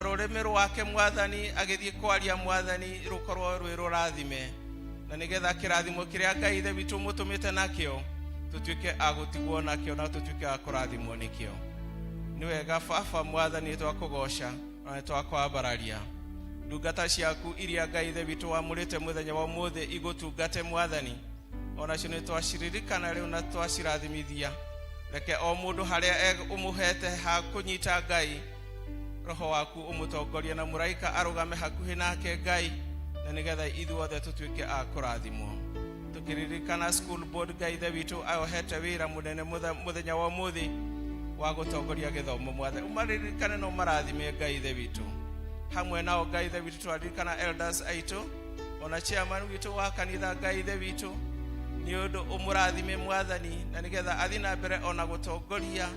Rũrĩmĩ rwake Mwathani agĩthiĩ kwaria, Mwathani, rũkorwo rwĩ rũrathime, na nĩgetha kĩrathimo kĩrĩa Ngai Ithe witũ mũtũmĩte nakĩo tũtuĩke a gũtigwo nakĩo na tũtuĩke a kũrathimwo nĩkĩo. Nĩ wega Baba Mwathani, twakũgoca na nĩ twakwambararia ndungata ciaku iria Ngai Ithe witũ wamũrĩte mũthenya wa ũmũthĩ igũtungate Mwathani, onacio nĩ twaciririkana rĩu na twacirathimithia. Reke o mũndũ harĩa ũmũhete ha kũnyita, Ngai, roho waku ũmũtongorie na mũraika arũgame hakuhĩ nake, Ngai, na nĩgetha ithuothe tũtuĩke a kũrathimwo. Tũkĩririkana school board, Ngai Ithe witũ aohete wĩra mũnene mũthenya wa ũmũthĩ wa gũtongoria gĩthomo, Mwathani, ũmaririkane na ũmarathime, Ngai Ithe witũ. Hamwe nao, Ngai Ithe witũ, twaririkana elders aitũ ona chairman witũ wa kanitha, Ngai Ithe witũ, nĩ ũndũ ũmũrathime Mwathani, na nĩgetha athiĩ na mbere ona gũtongoria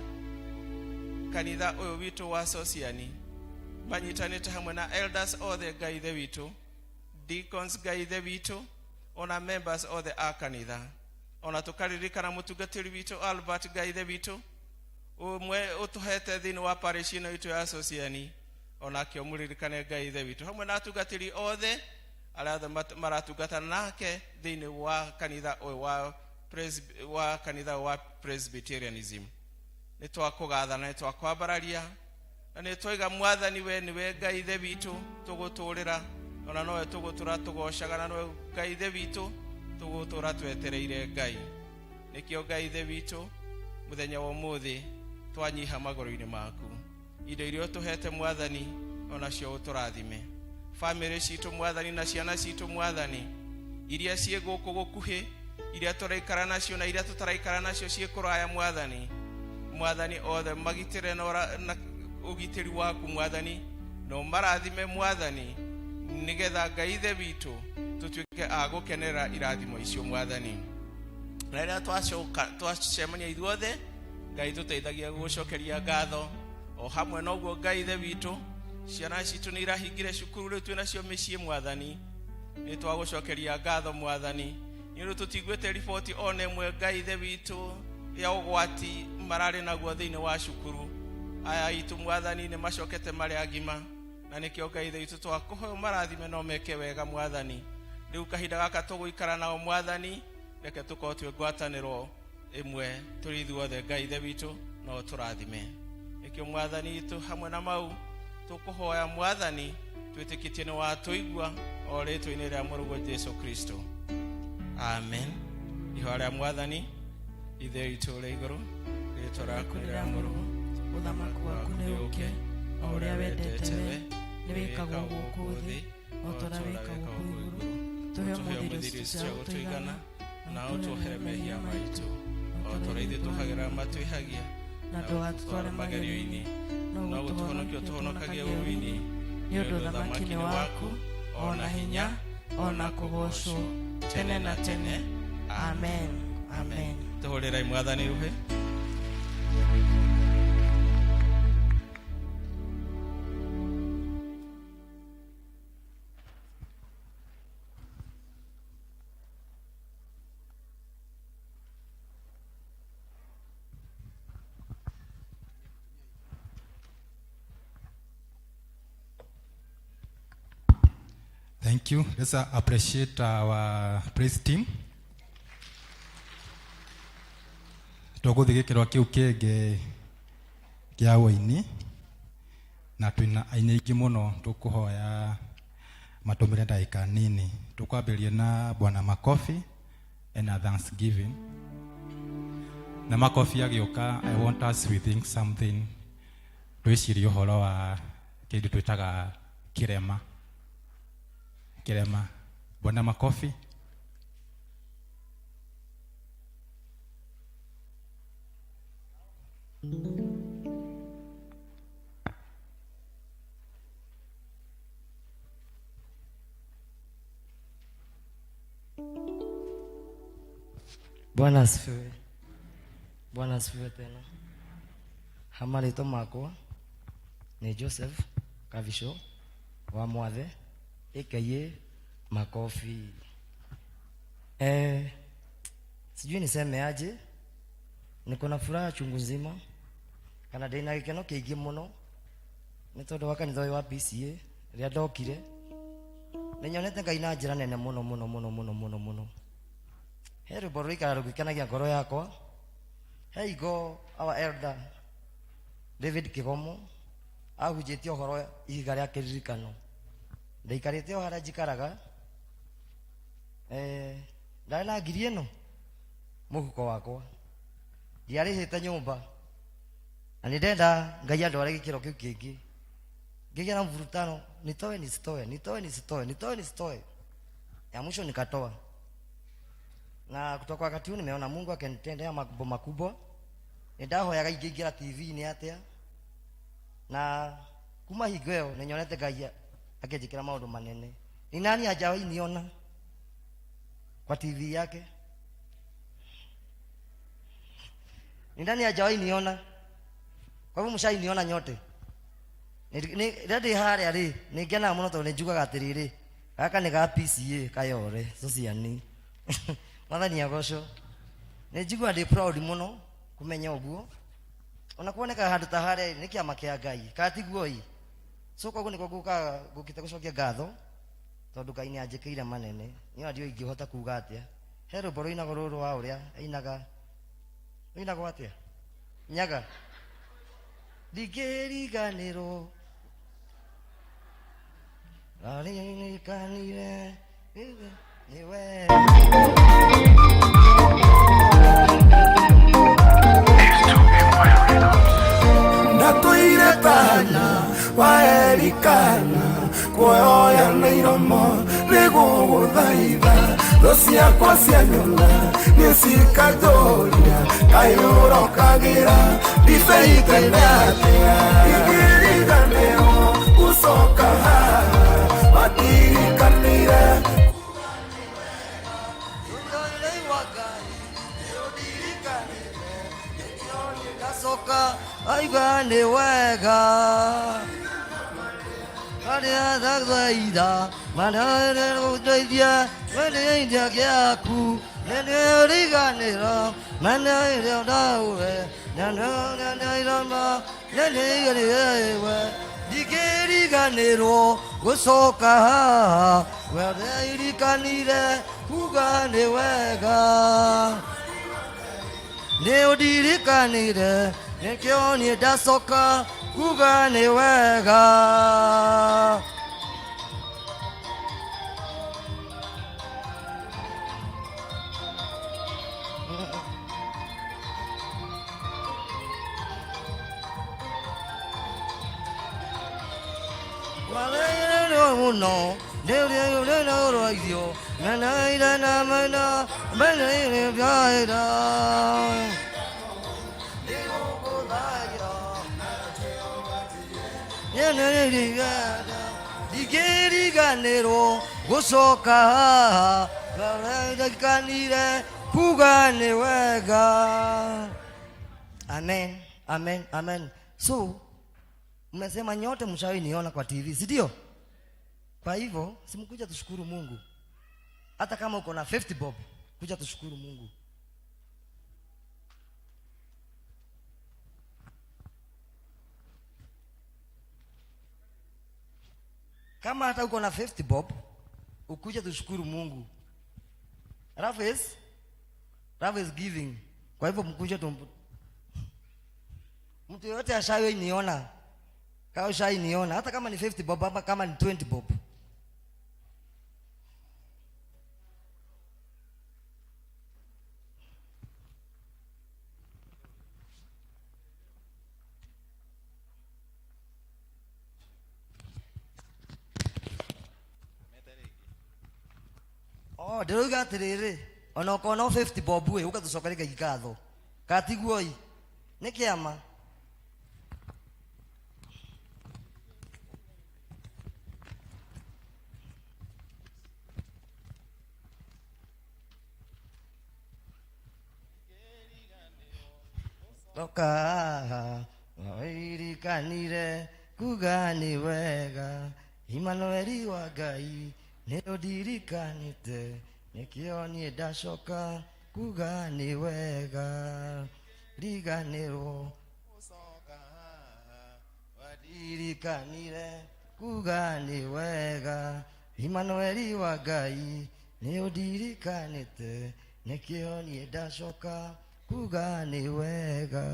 kanitha ũyũ witũ wa Sosiani manyitanĩte hamwe na elders othe, Ngai Ithe witũ, deacons, Ngai Ithe witũ, ona members othe a kanitha. Ona tũkaririkana mũtungatĩri witũ Albert, Ngai Ithe witũ, ũmwe ũtũhete thĩinĩ wa parish ĩno itũ ya Sosiani, onake ũmũririkane, Ngai Ithe witũ, hamwe na atungatĩri othe arĩa othe maratungata nake thĩinĩ wa kanitha ũyũ wa wa kanitha wa Presbyterianism. Nĩ twakũgatha na nĩ twakwambararia na nĩ twaiga, Mwathani, we nĩwe Ngai Ithe witũ tũgũtũrĩra, ona nowe tũgũtũra tũgocaga, na nowe Ngai Ithe witũ tũgũtũra twetereire. Ngai, nĩkĩo, Ngai Ithe witũ, mũthenya wa ũmũthĩ twanyiha magũrũ-inĩ maku. Indo iria ũtũhete, Mwathani, onacio ũtũrathime. Bamĩrĩ citũ, Mwathani, na ciana citũ, Mwathani, iria ciĩ gũkũ gũkuhĩ, iria tũraikara nacio na iria tũtaraikara nacio ciĩ kũraya, Mwathani, Mwathani, othe magitĩre na ũgitĩri waku, Mwathani, na ũmarathime, Mwathani, nĩgetha, Ngai Ithe witũ, tũtuĩke a gũkenerera irathimo icio, Mwathani. Na rĩrĩa twacoka twacemania ithuothe, Ngai, tũteithagia gũgũcokeria ngatho o hamwe. Noguo, Ngai Ithe witũ, ciana citũ nĩ irahingire cukuru, rĩu twĩ nacio mĩciĩ. Mwathani, nĩ twagũcokeria ngatho, Mwathani, nĩ ũndũ tũtiguĩte riboti ona ĩmwe, Ngai Ithe witũ, ya ũgwati mararĩ naguo thĩinĩ wa cukuru. Aya aitũ, Mwathani, nĩ macokete marĩ agima, na nĩkĩo, Ngai Ithe witũ, twakũhoya ũmarathime no meke wega, Mwathani. Rĩu kahinda gaka tũgũikara nao, Mwathani, reke tũkorwo twĩ ngwatanĩro ĩmwe tũrĩ ithuothe, Ngai Ithe witũ, no tũrathime. Nĩkĩo, Mwathani witũ, hamwe na mau tũkũhoya, Mwathani, twĩtĩkĩtie nĩ watũigua, o rĩtwa-inĩ rĩa Mũrũguo Jesu Kristo, amen. Ihoya rĩa Mwathani. Ithe witũ ũrĩa igũrũ, rĩtwa rĩaku nĩ rĩamũrwo, Ũthamaki waku nĩ ũke, o ũrĩa wendete we nĩ wĩkagwo gũkũ thĩ o ta ũrĩa wĩkagwo kũu igũrũ. Tũhe ũmũthĩ irio citũ cia gũtũigana, na ũtuohere mehia maitũ o ta ũrĩa ithuĩ tuohagĩra matwĩhagia, na ndũgatũtware magerio-inĩ, no gũtũhonokia ũtũhonokagie ũũru-inĩ, nĩ ũndũ ũthamaki nĩ waku, o na hinya, o na kũgoocwo tene na tene. Amen, amen. Tũhũrĩrai Mwathani rũhĩ. Thank you. Let's appreciate our praise team. Tũgũthiĩ gĩkĩro kĩu kĩngĩ kĩa ũini na twĩna aini aingĩ mũno, tũkũhoya matũmĩre ndagĩka nini. Tũkwambĩrĩria na Bwana Makofi and a thanksgiving. Na Makofi agĩũka, I want us we think something, twĩcirie ũhoro wa kĩndũ twĩtaga kĩrema. Kĩrema. Bwana Makofi. Bwana asifiwe. Bwana asifiwe tena. Hamarĩtwa makwa nĩ Joseph Kavisho wa Mwathe aka Makofi. Sijui niseme aje, niko na furaha chungu nzima kana ndĩna gĩkeno kĩingĩ mũno. Nĩ tondũ wa kanitha ũyũ wa PCA rĩrĩa ndokire nĩ nyonete Ngai na njĩra nene mũno mũno mũno mũno mũno mũno. He rwĩmbo rũikara rũgĩkenagia ngoro yakwa. He igo our elder David Kĩgomo ahunjĩtie ũhoro ihiga rĩa kĩririkano. Ndaikarĩte o harĩa njikaraga, ndarĩ na ngiri ĩno mũhuko wakwa, ndiarĩhĩte nyũmba na nĩ ndenda Ngai andware gĩkĩro kĩu kĩngĩ. Ngĩgĩa na mvurutano, nitoe nisitoe, nitoe nisitoe, nitoe nisitoe, ya mwisho nikatoa. Na kutoka wakati huu nimeona Mungu akinitendea mambo makubwa. Nĩndahoyaga ingĩingĩra TV-inĩ atĩa, na kuma hingo ĩyo nĩnyonete Ngai akĩnjĩkĩra maũndũ manene. Ni nani hajawahi niona kwa TV yake? Ni nani hajawahi niona? Kwa hivyo mshai niona nyote. Rĩrĩa ndĩ harĩa rĩ, nĩ ngenaga mũno tondũ nĩ njugaga atĩrĩrĩ, gaka nĩ ga PCA Kayore Sociani. Mwathani agocwo. Nĩ njiguaga ndĩ proud mũno kũmenya ũguo. Ona kuoneka handũ ta harĩa nĩ kĩama kĩa Ngai, kana tiguo ĩ? So koguo nĩkuo ngũkaga ngũkĩte gũcokia ngatho tondũ Ngai nĩ anjĩkĩire manene. Niĩ ona ndiũĩ ingĩhota kuga atĩa. He rwĩmbo rũinagwo rũrũ rwa ũrĩa ainaga, rũinagwo atĩa? Nyaga. Ndingĩriganĩrwo Aririkanire nĩwe. Ndatũire tana wa Elikana kuoya na iromo nĩgũgũthaitha thũ ciakwa cianyona nĩ cikanjũria kaĩ ũrokagĩra ndibei tene atĩa ingĩriganĩrwo gũcoka haha matirikanire. Ndacoka aiga nĩ wega arĩa ndagũthaitha mandeithia wendeithia gĩaku nĩnĩriganĩro maneire ndawe nanananairama nĩnĩiganĩwe ndingĩriganĩrwo gũcoka haha wendeirikanire kuga nĩ wega nĩ ũndirikanire nĩkĩo niĩ ndacoka kuga nĩ wega. Mũno nĩũrĩũrĩũrĩũrĩithio menaire na mena menaire byaira ndingĩriganĩrwo gũcoka haha ndarikanire kuga nĩ wega. Amen, amen, amen. So mmesema nyote mshawahi niona kwa TV, si ndio? Kwa hivyo simkuja tushukuru Mungu. Hata kama uko na 50 bob, kuja tushukuru Mungu. Kama hata uko na 50 bob, ukuja tushukuru Mungu. Love is giving. Kwa hivyo mkuje tu. Mtu yote ashawahi niona. Kama ushawahi niona, hata kama ni 50 bob ama kama ni 20 bob. Oh, ndĩroiga atĩrĩrĩ, ona okorwo no 50 bob ĩ, ũka tũcokerie Ngai ngatho. Kana tiguo ĩ? Nĩ kĩama. Toka haha wairikanire kuga nĩ wega Imanueli wa Ngai nĩ ũndirikanĩte nĩkĩo niĩ ndacoka kuga nĩ wega riganĩrwo Gũcoka haha Ndirikanire kuga nĩ wega Imanueli wa Ngai nĩ ũndirikanĩte nĩkĩo niĩ ndacoka kuga nĩ wega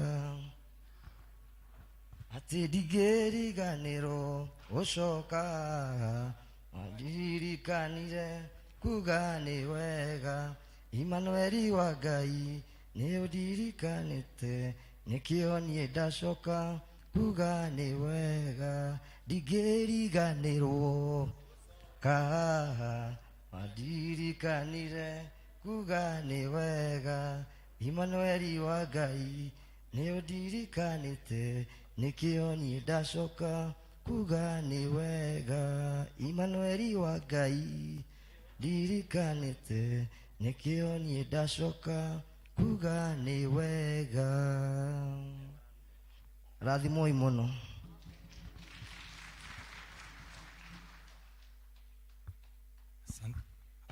atĩ ndingĩriganĩrwo gũcoka ndirikanire kuga nĩ wega Imanueli wa Ngai nĩ ũndirikanĩte nĩkĩo niĩ ndacoka kuga nĩ wega ndingĩriganĩrwo kaha ndirikanire kuga nĩ wega Imanueli wa Ngai nĩ ũndirikanĩte nĩkĩo niĩ ndacoka kuga nĩ wega Imanueli wa Ngai ndirikanĩte nĩkĩo niĩ ndacoka kuga nĩ wega. Rathimwoi mũno.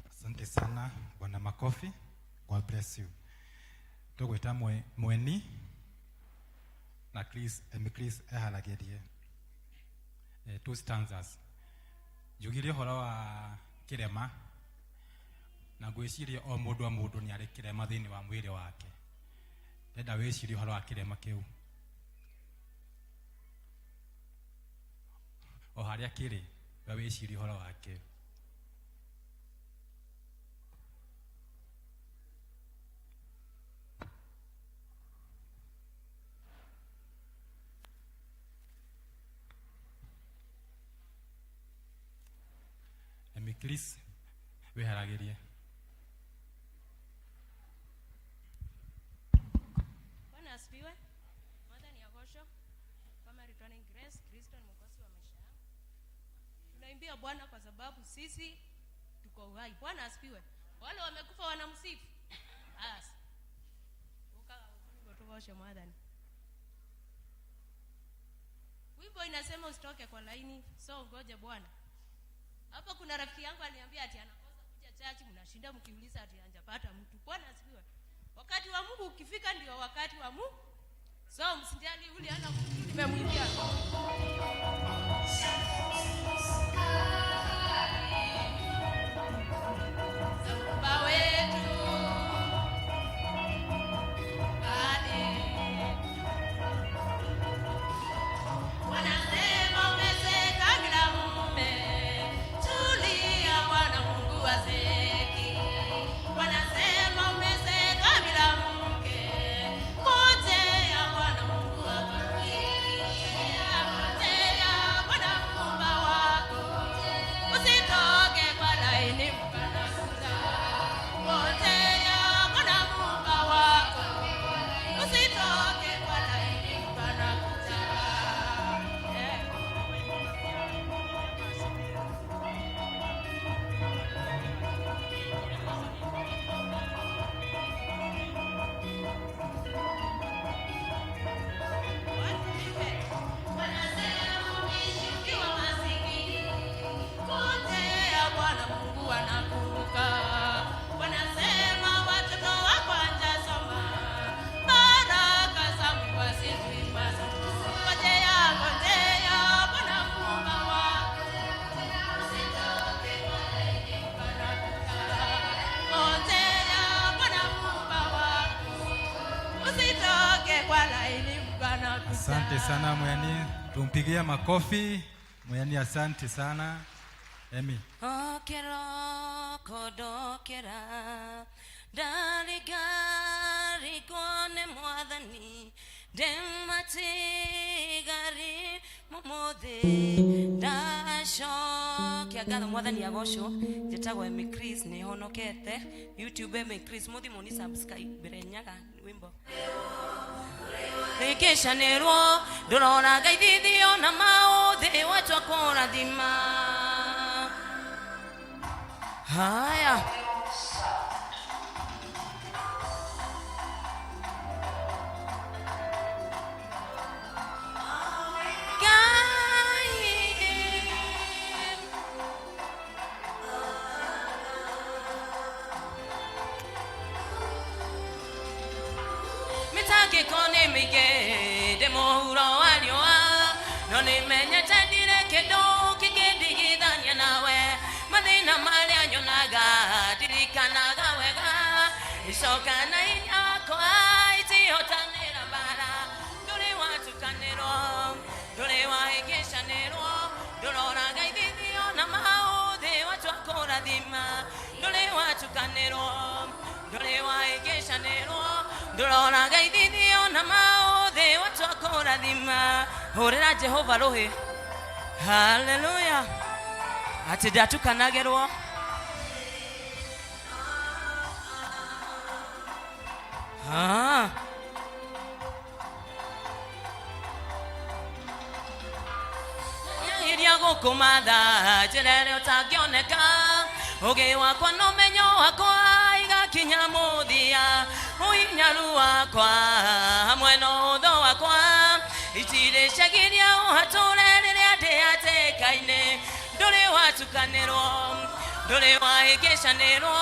Asante sana bwana makofi. God bless you. Tũgwĩta mweni na Chris, Emi Chris eharagĩrie two stanzas. Njugire ũhoro wa kĩrema na ngwĩciria o mũndũ o mũndũ nĩ arĩ kĩrema thĩinĩ wa mwĩrĩ wake. Ndenda wĩcirie ũhoro wa kĩrema kĩu o harĩa kĩrĩ, we wĩcirie ũhoro wakĩo. Emi Chris wĩharagĩrie. Bwana asifiwe. Mwathani agocwo. Kama Returning Grace, Kristo ni mwokozi wa maisha yangu. Tunaimbia Bwana kwa sababu sisi tuko uhai. Bwana asifiwe. Wale wamekufa wanamsifu. Basi. Uka Mwathani. Wimbo inasema usitoke kwa laini, so ngoje Bwana. Hapa kuna rafiki yangu aliniambia ati anakosa kuja church, mnashinda mkiuliza ati hajapata mtu. Bwana asifiwe. Wakati wa Mungu ukifika ndio wakati wa Mungu. So msijali ule ana mtu nimemwimbia. Baba wetu Ali wanasema umezeka bila mume, tulia Bwana Mungu azeki. Wanasema umezeka bila mke, ngojea Bwana Mungu abariki. Ngojea Bwana Muumba wako, usitoke kwa laini mkanakuja. Ngojea Bwana Muumba wako, usitoke kwa laini mkanakuja. Wanasema ukiwa masikini, ngojea Bwana Mungu anakuka. Wanasema watoto wako hawajasoma, baraka za Mungu hazikuimaza. Ngojea, ngojea Bwana Muumba wako, usitoke kwa laini baraka. Ngojea Bwana Muumba wako, usitoke kwa laini baraka. Asante sana Mweni, tumpigie makofi Mweni, asante sana Emi. Okero kodokera ndarigarigwo nĩ mwathani ndĩmatigari mũmũthĩ ndacokia ngatho mwathani agocwo. Njĩtagwo Emi Chris, nĩ honokete YouTube Emi Chris, mũthi mũni subscribe mbere nyaga wimbo rĩkĩcanĩrwo ndũrora ngaithithio na maũthĩ watwa kũrathima. Haya. Ngai. Mĩtangĩko nĩ mĩingĩ ndĩ mũhuro wa riũa no nĩmenye kĩndũ kĩngĩndigithania nawe mathĩna marĩa nyonaga ndirikanaga wega icoka na hinya wakwa itihotanĩra mbara ndũrĩ watukanĩrwo ndũrĩ wahĩngĩcanĩrwo ndũroraga ithithio na maũthĩ watua kũrathima ndũrĩ watukanĩrwo ndũrĩ wahĩngĩcanĩrwo ndũroraga ithithio na maũthĩ watua kũrathima hũrĩra Jehova rũhĩ haleluya atĩ ndatukanagĩrwo Ah. Iria gũkũmatha njĩra ĩrĩa ũtangĩoneka ũgĩ wakwa na ũmenyo wakwa igakinya mũthia ũhinyaru wakwa hamwe na ũthũ wakwa itirĩ ciagiria ũhatũre rĩrĩa ndĩ hatĩka-inĩ ndũrĩ watukanĩrwo ndũrĩ wahĩngĩcanĩrwo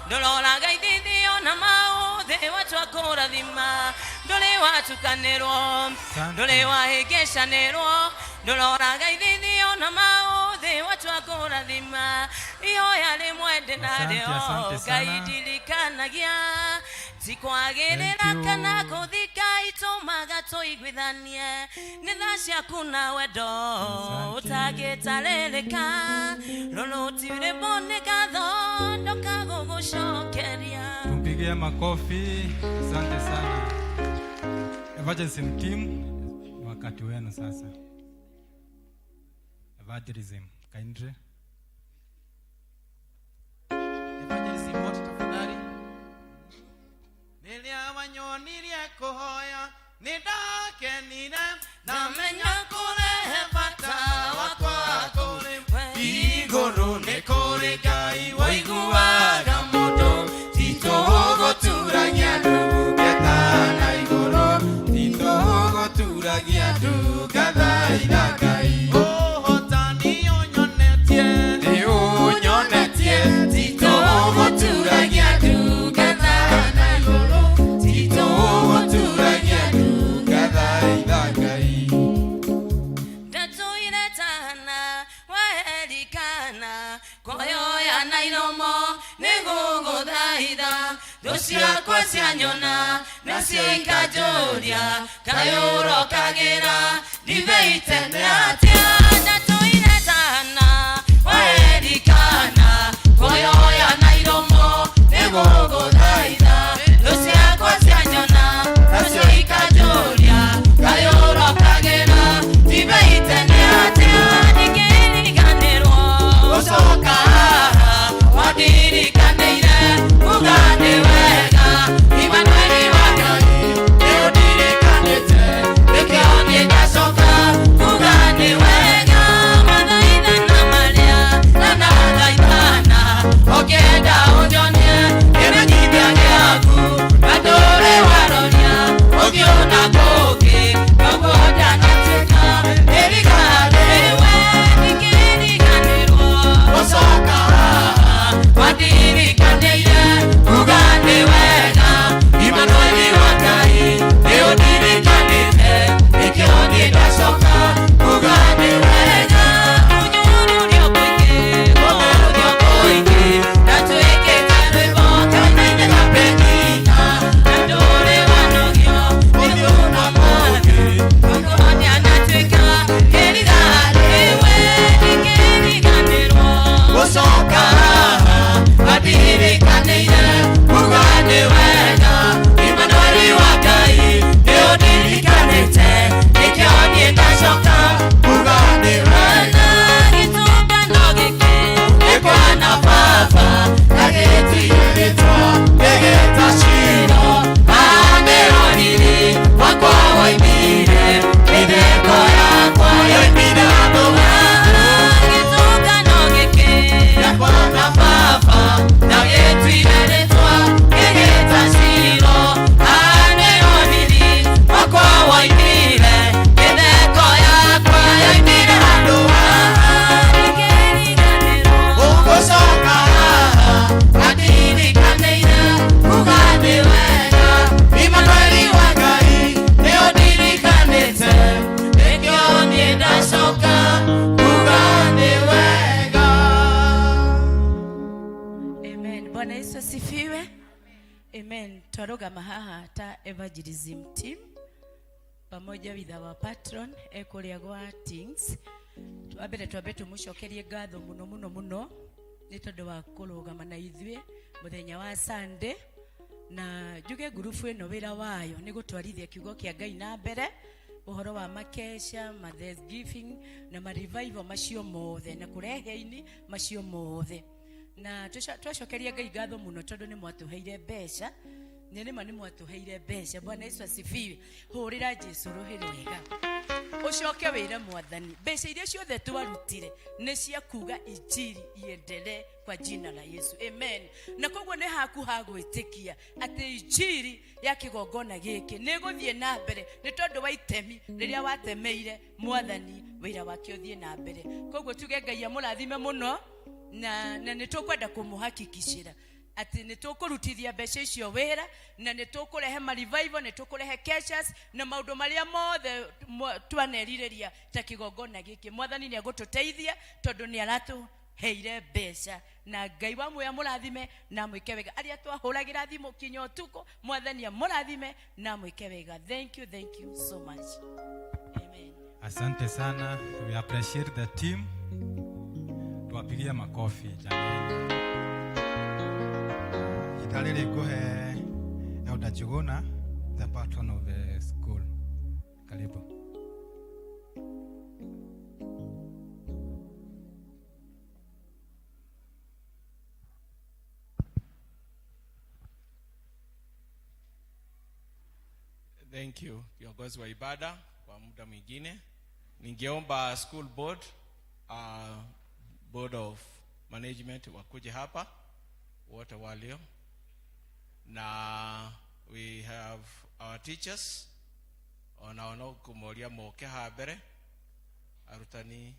ndũroraga ithithio na maũthĩ watua kũrathima ndũrĩ watukanĩrwo ndũrĩ wahĩngĩcanĩrwo ndũroraga ithithio na maũthĩ watua kũrathima ihoya rĩmwe ndĩ narĩo Asante, asante Ngai sana. ndirikanagia ti kwagĩrĩra Thank you. kana gũthika itũmaga tũiguithanie nĩ tha ciaku na wendo ũtangĩtarĩrĩka rũrũ ti rwĩmbo nĩ ngatho ndoka gũgũcokeria Tumpigie makofi. Asante sana. Evangelism team, ni wakati wenu sasa. Evangelism, kindly. Evangelism wote tafadhali. Rĩrĩa wanyonirie kũhoya nĩndakenire ndamenya kũrehe bata wakwa kũrĩ igũrũ nĩ kũrĩ Ngai waiguaga mũndũ ti tũgũturagia ndungata na igũrũ ti tũgũturagia ndungathaitha Ngai ũhotani ũnyonetie nĩ ũnyonetie ti tũgũturagia ndungata na igũrũ ti tũgũturagia ndungathaitha Ngai ndatũire tana waherikana kwoyoya na iromo nĩgũgũthaitha thũ ciakwa cianyona nacio ikanjũria kayũrokagĩra ndibei tene atĩa ndatũire tana waherikana kwoyoya na iromo nĩgũgũthaitha thũ ciakwa cianyona nacio ikanjũria kayũrokagĩra ndibei tene atĩa ndingĩriganĩrwo gũcoka haha wandirikanĩire kuga nĩ wega Imanueli wa Ngai nĩũndirikanĩte nĩkĩo nĩ ndacoka kuga nĩ wega. Asifiwe. Amen. Twarũgama haha ta evangelism team pamoja with our patron ekũrĩa gwa Tings. Twambere twambe tũmũcokerie ngatho mũno mũno mũno nĩ tondũ wa kũrũgama na ithuĩ mũthenya wa Sunday, na njuge ngurubu ĩno wĩra wayo nĩ gũtwarithia kiugo kĩa Ngai na mbere, ũhoro wa makesha, ma thanksgiving na ma revival macio mothe, na kũrehe aini macio mothe. Na twacokeria Ngai ngatho mũno tondũ nĩ mwatũheire mbeca. Nĩ nĩma nĩ mwatũheire mbeca. Bwana Yesu asifiwe. Hũrĩra Jesu rũhĩ rwega, ũcoke wĩre Mwathani mbeca iria ciothe twarutire nĩ cia kuga injiri iendelee kwa jina la Yesu. Amen. Na koguo nĩ haku ha gwĩtĩkia atĩ injiri ya kĩgongona gĩkĩ nĩ ĩgũthiĩ na mbere nĩ tondũ wa itemi rĩrĩa watemeire Mwathani wĩra wake ũthiĩ na mbere. Koguo tuge Ngai amũrathime mũno, na nĩ tũkwenda kũmũhakikicĩra atĩ nĩ tũkũrutithia mbeca icio wĩra, na nĩ tũkũrehe ma revival, nĩ tũkũrehe keshas na maũndũ marĩa mothe twanerirĩria ta kĩgongona gĩkĩ. Mwathani nĩ egũtũteithia tondũ nĩ aratũheire mbeca, na Ngai wa muoyo amũrathime na amwĩke wega. Arĩa twahũragĩra thimũ kinya ũtukũ, Mwathani amũrathime na amwĩke wega. Thank you, thank you so much. Amen. Asante sana. We appreciate the team. Tuwapigie makofi jamani. Ihinda rĩrĩ ngũhe Elder Njuguna, the patron of the school. Karibu. Thank you, kiongozi wa ibada. Kwa muda mwingine ningeomba school board, board of management wakuje hapa wote walio, na we have our teachers onao no kũmoria moke haha mbere, arutani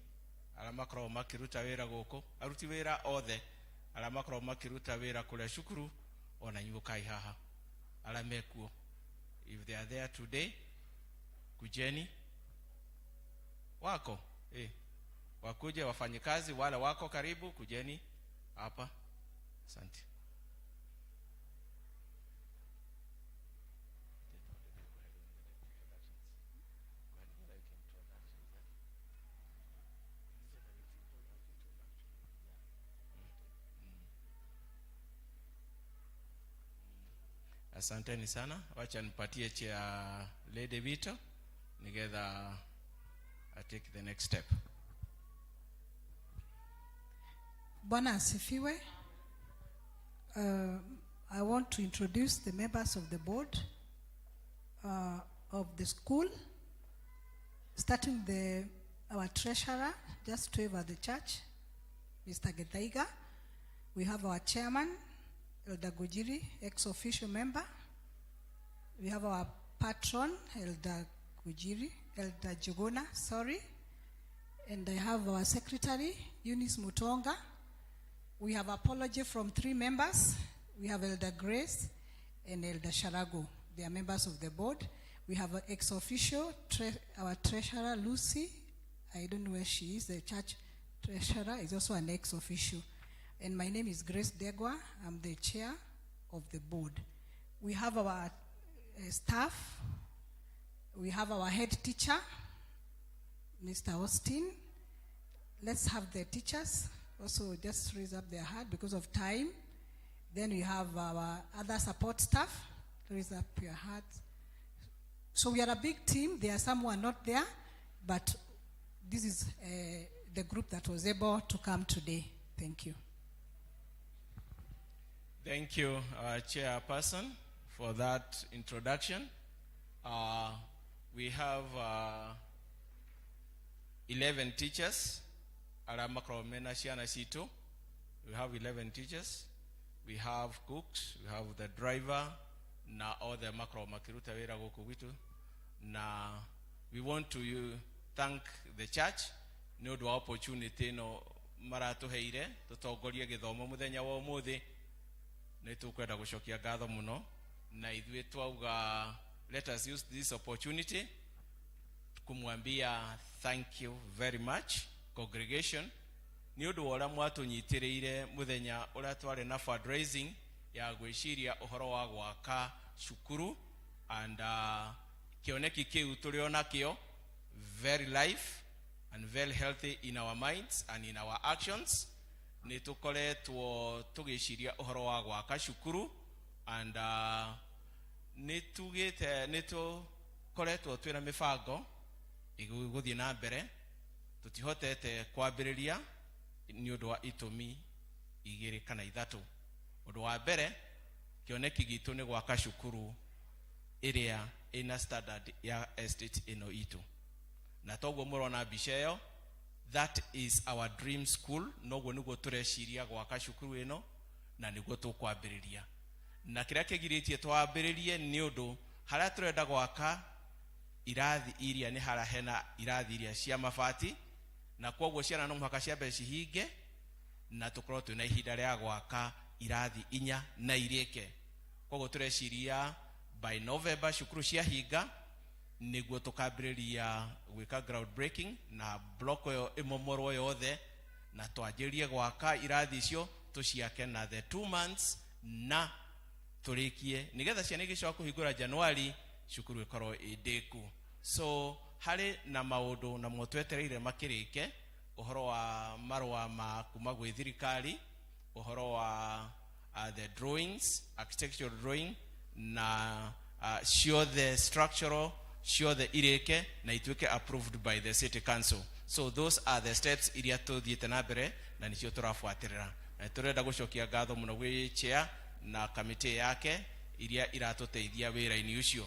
arĩa makoragwo makĩruta wĩra gũkũ, aruti wĩra othe arĩa makoragwo makĩruta wĩra kũrĩa cukuru, ona inyuĩ ũkai haha arĩa mekuo. If they are there today, kujeni. Wako wakuje wafanyikazi wale wako karibu, kujeni hapa. Asante. Asanteni sana. Wacha nipatie chair lady Vito nigetha I take the next step. Bwana asifiwe. I want to introduce the members of the board of the school, starting our treasurer, just to over the church, Mr. Gethaiga. We have our chairman, Elder Gujiri, ex-officio member. We have our patron, Elder Gujiri, Elder Juguna, sorry. And I have our secretary, Eunice Mutonga. We have apology from 3 members. We have Elder Grace and Elder Sharago. They are members of the board. We have an ex-officio, our treasurer, Lucy. I don't know where she is. The church treasurer is also an ex-officio. And my name is Grace Degwa. I'm the chair of the board. We have our staff. We have our head teacher, Mr. Austin. Let's have the teachers also just raise up their hand because of time. Then we have our other support staff. Raise up your hands. So we are a big team. There are some who are not there, but this is the group that was able to come today. Thank you. Thank you, Chairperson, for that introduction. We have 11 teachers. Arĩa makoragwo mena ciana citũ. We have 11 teachers. We have cooks. We have the driver. Na othe makoragwo makĩruta wĩra gũkũ gwitũ. Na we want to thank the church nĩ ũndũ wa opportunity ĩno maratũheire tũtongorie gĩthomo mũthenya wa ũmũthĩ. Nĩ tũkwenda gũcokia ngatho mũno, na ithuĩ twauga let us use this opportunity kumwambia thank you very much congregation nĩ ũndũ wa ũrĩa mwatũnyitĩrĩire mũthenya ũrĩa twarĩ na fundraising Ya gwĩciria ũhoro wa gwaka cukuru and kĩoneki kĩu tũrĩ o nakĩo very life and very healthy in our minds and in our actions. Nĩ tũkoretwo tũgĩciria ũhoro wa gwaka cukuru and nĩ tugĩte nĩ tũkoretwo twĩna mĩbango ĩgũthiĩ na mbere. Tũtihotete kwambĩrĩria nĩ ũndũ wa itũmi igĩrĩ kana ithatũ. Ũndũ wa mbere, kĩoneki gitũ nĩ gwaka cukuru ĩrĩa ĩna standard ya estate ĩno itũ, na toguo mũrona mbica ĩyo, that is our dream school. Noguo nĩguo tũreciria gwaka cukuru ĩno na nĩguo tũkwambĩrĩria, na kĩrĩa kĩgirĩtie twambĩrĩrie nĩ ũndũ harĩa tũrenda gwaka irathi iria nĩ harĩa hena irathi iria cia mabati, na kwoguo ciana no mũhaka ciambe cihinge na tũkorwo twĩna ihinda rĩa gwaka irathi inya na irĩke. Koguo tũreciria by November cukuru ciahinga nĩguo tũkambĩrĩria gwĩka ground breaking na block ĩyo ĩmomorwo yothe na twanjĩrĩrie gwaka irathi icio, tũciake na the 2 months na tũrĩkie nĩgetha ciana igĩcoka kũhingũra Januari cukuru ĩkorwo ĩ ndĩku. So harĩ na maũndũ namo twetereire makĩrĩke, ũhoro wa marũa ma kuma gwĩ thirikari, ũhoro wa the drawings, architectural drawing na ciothe structural ciothe irĩke na ituĩke approved by the city council. So those are the steps iria tũthiĩte na mbere na nĩcio tũrabuatĩrĩra, na tũrenda gũcokia ngatho mũno gwĩ chair na kamĩtĩ yake iria iratũteithia wĩra-inĩ ũcio.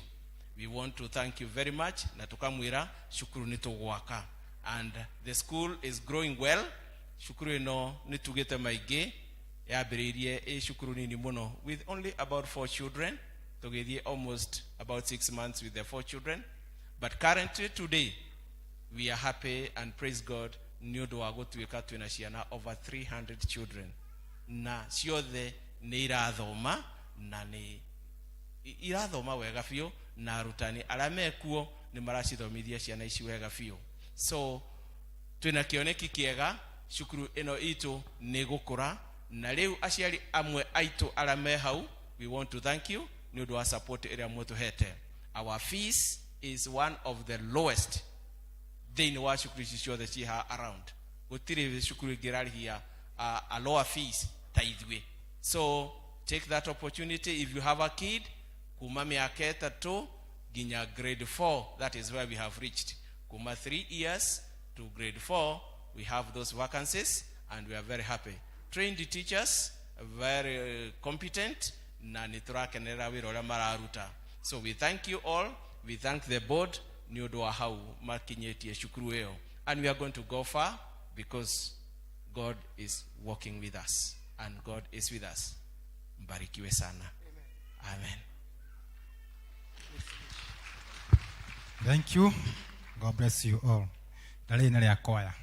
We want to thank you very much na tukamwĩra cukuru nĩ tũgwaka and the school is growing well. Cukuru ĩno nĩ tugĩte maingĩ, yambĩrĩirie ĩ cukuru nini mũno with only about four children, tũgĩthiĩ almost about 6 months with the four children, but currently today we are happy and praise God nĩ ũndũ wa gũtuĩka twĩna ciana over 300 children, na ciothe nĩ irathoma na nĩ irathoma wega biũ, na arutani arĩa mekuo nĩ maracithomithia ciana ici wega biũ. So twĩna kĩoneki kĩega, cukuru ĩno itũ nĩ gũkũra, na rĩu aciari amwe aitũ arĩa me hau, we want to thank you nĩ ũndũ wa support ĩrĩa mũtũhete. Our fees is one of the lowest thĩinĩ wa cukuru ici ciothe ciĩ haha around. Gũtirĩ cukuru ĩngĩ ĩrarĩhia a lower fees ta ithuĩ. So take that opportunity if you have a kid kuma mĩaka 3 nginya grade 4. That is where we have reached, kuma 3 years to grade 4. We have those vacancies and we are very happy. Trained teachers, very competent, na nĩ tũrakenerera wĩra ũrĩa mararuta. So we thank you all. We thank the board nĩ ũndũ wa hau makinyĩtie cukuru ĩyo, and we are going to go far because God is working with us and God is with us. Mbarikiwe sana. Amen. Thank you. God bless you all. Ndarĩ nĩ rĩa kwaya.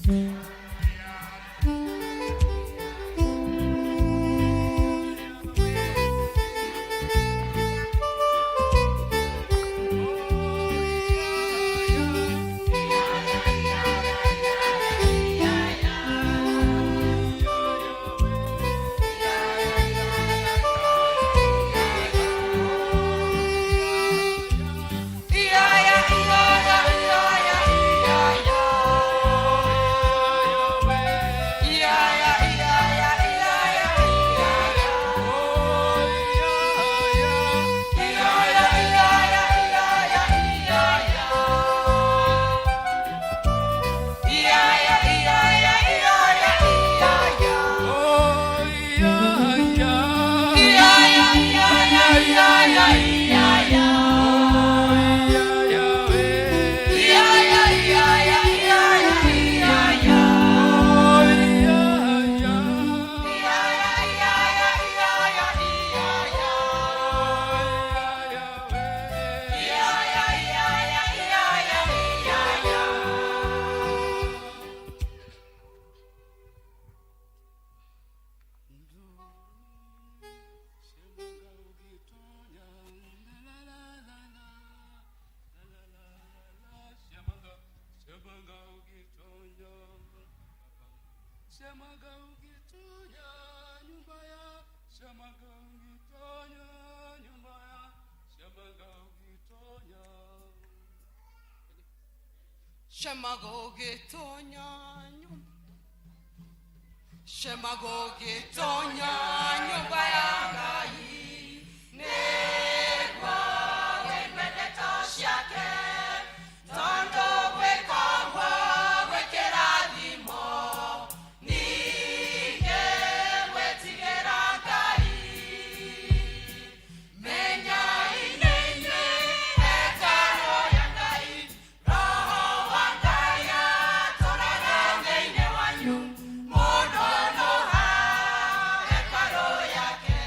Yeah, yeah, yeah, yeah, yeah, yeah, yeah. Cemaga ũgĩtonya nyũmba ya Cemaga ũgĩtonya nyũmba ya Cemaga ũgĩtonya Cemaga ũgĩtonya nyũmba Cemaga ũgĩtonya nyũmba ya Ngai nĩguo wĩigue ndeto ciake tondũ gwĩka ũguo gwĩ kĩrathimo ningĩ gwĩtigĩra Ngai menyai nĩ inyuĩ hekarũ ya Ngai Roho wa Ngai atũũraga thĩinĩ wanyu mũndũ no hekarũ yake.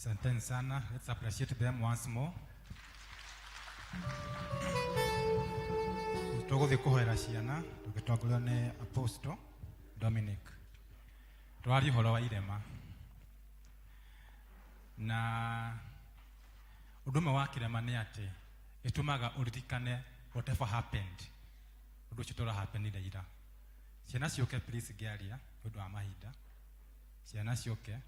Asanteni sana. Let's appreciate them once more. Tũgũthiĩ kũhoera ciana tũgĩtongorio nĩ Apostle Dominic. Tũraria ũhoro wa irema na ũndũ ũmwe wa kĩrema nĩ atĩ ĩtũmaga ũririkane whatever happened, ũndũ ũcio tũrahappenire ira. Ciana ciũke please, ngĩaria nĩ ũndũ wa mahinda. Ciana ciũke.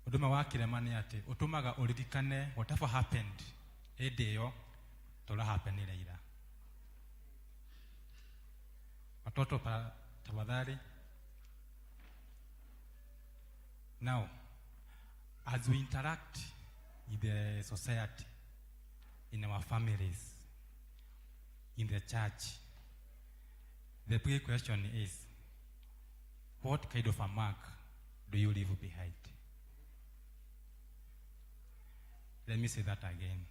Ũndũ ũmwe wa kĩrema nĩ atĩ ũtũmaga ũririkane whatever happened hĩndĩ ĩyo tũrahappenire ira. Watoto tafadhali. Now, as we interact with the society, in our families, in the church, the big question is, what kind of a mark do you leave behind? Let me say that again.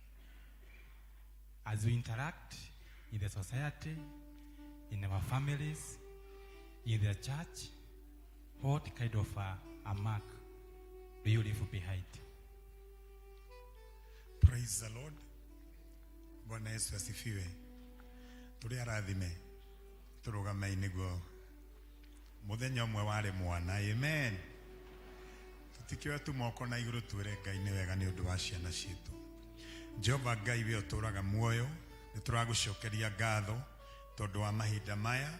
As we interact in the society, in our families, in the church, what kind of a mark do you leave behind? Praise the Lord. Bwana Yesu asifiwe. Tũrĩ arathime tũrũgamei nĩguo mũthenya ũmwe warĩ mwana. Amen. Tũtikĩoya tu moko na igũrũ twĩre Ngai nĩ wega nĩ ũndũ wa ciana citũ. Jehova Ngai we ũtũũraga muoyo, nĩ tũragũcokeria ngatho tondũ wa mahinda maya.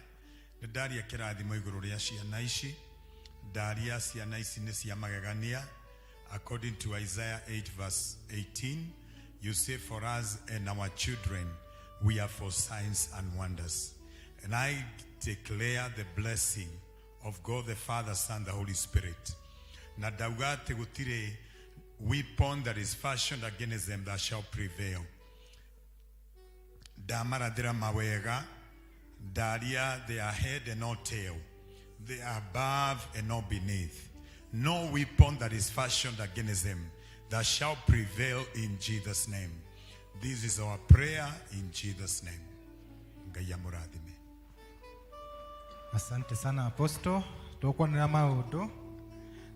Nĩ ndaria kĩrathimo igũrũ rĩa ciana ici. Ndaria ciana ici nĩ cia magegania. According to Isaiah 8 verse 18, you say for us and our children, we are for signs and wonders. And I declare the blessing of God the Father, Son, the Holy Spirit. Na ndauga atĩ gũtirĩ weapon that is fashioned against them that shall prevail. Ndamarathĩra mawega, ndaria they are head and not tail. They are above and not beneath. No weapon that is fashioned against them that shall prevail in Jesus' name. This is our prayer in Jesus' name. Ngai amũrathime. Asante sana Apostle. Tũkwanĩra maũndũ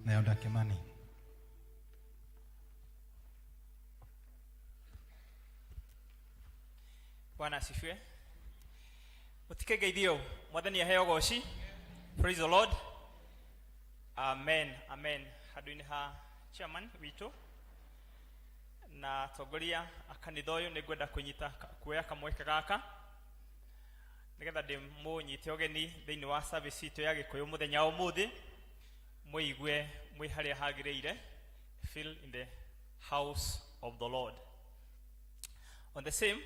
na Elder Kimani. Bwana asifiwe. Mũtikegeithio, mwathani aheo goci. Praise the Lord. Amen, amen. Handũ-inĩ ha chairman witũ na atongoria a kanitha ũyũ, nĩ ngwenda kũnyita kuoya kamweke gaka nĩgetha ndĩmũnyite ũgeni thĩinĩ wa service itũ ya Gĩkũyũ mũthenya wa ũmũthĩ, mũigue mwĩ harĩa hagĩrĩire. Feel in the house of the Lord. On the same,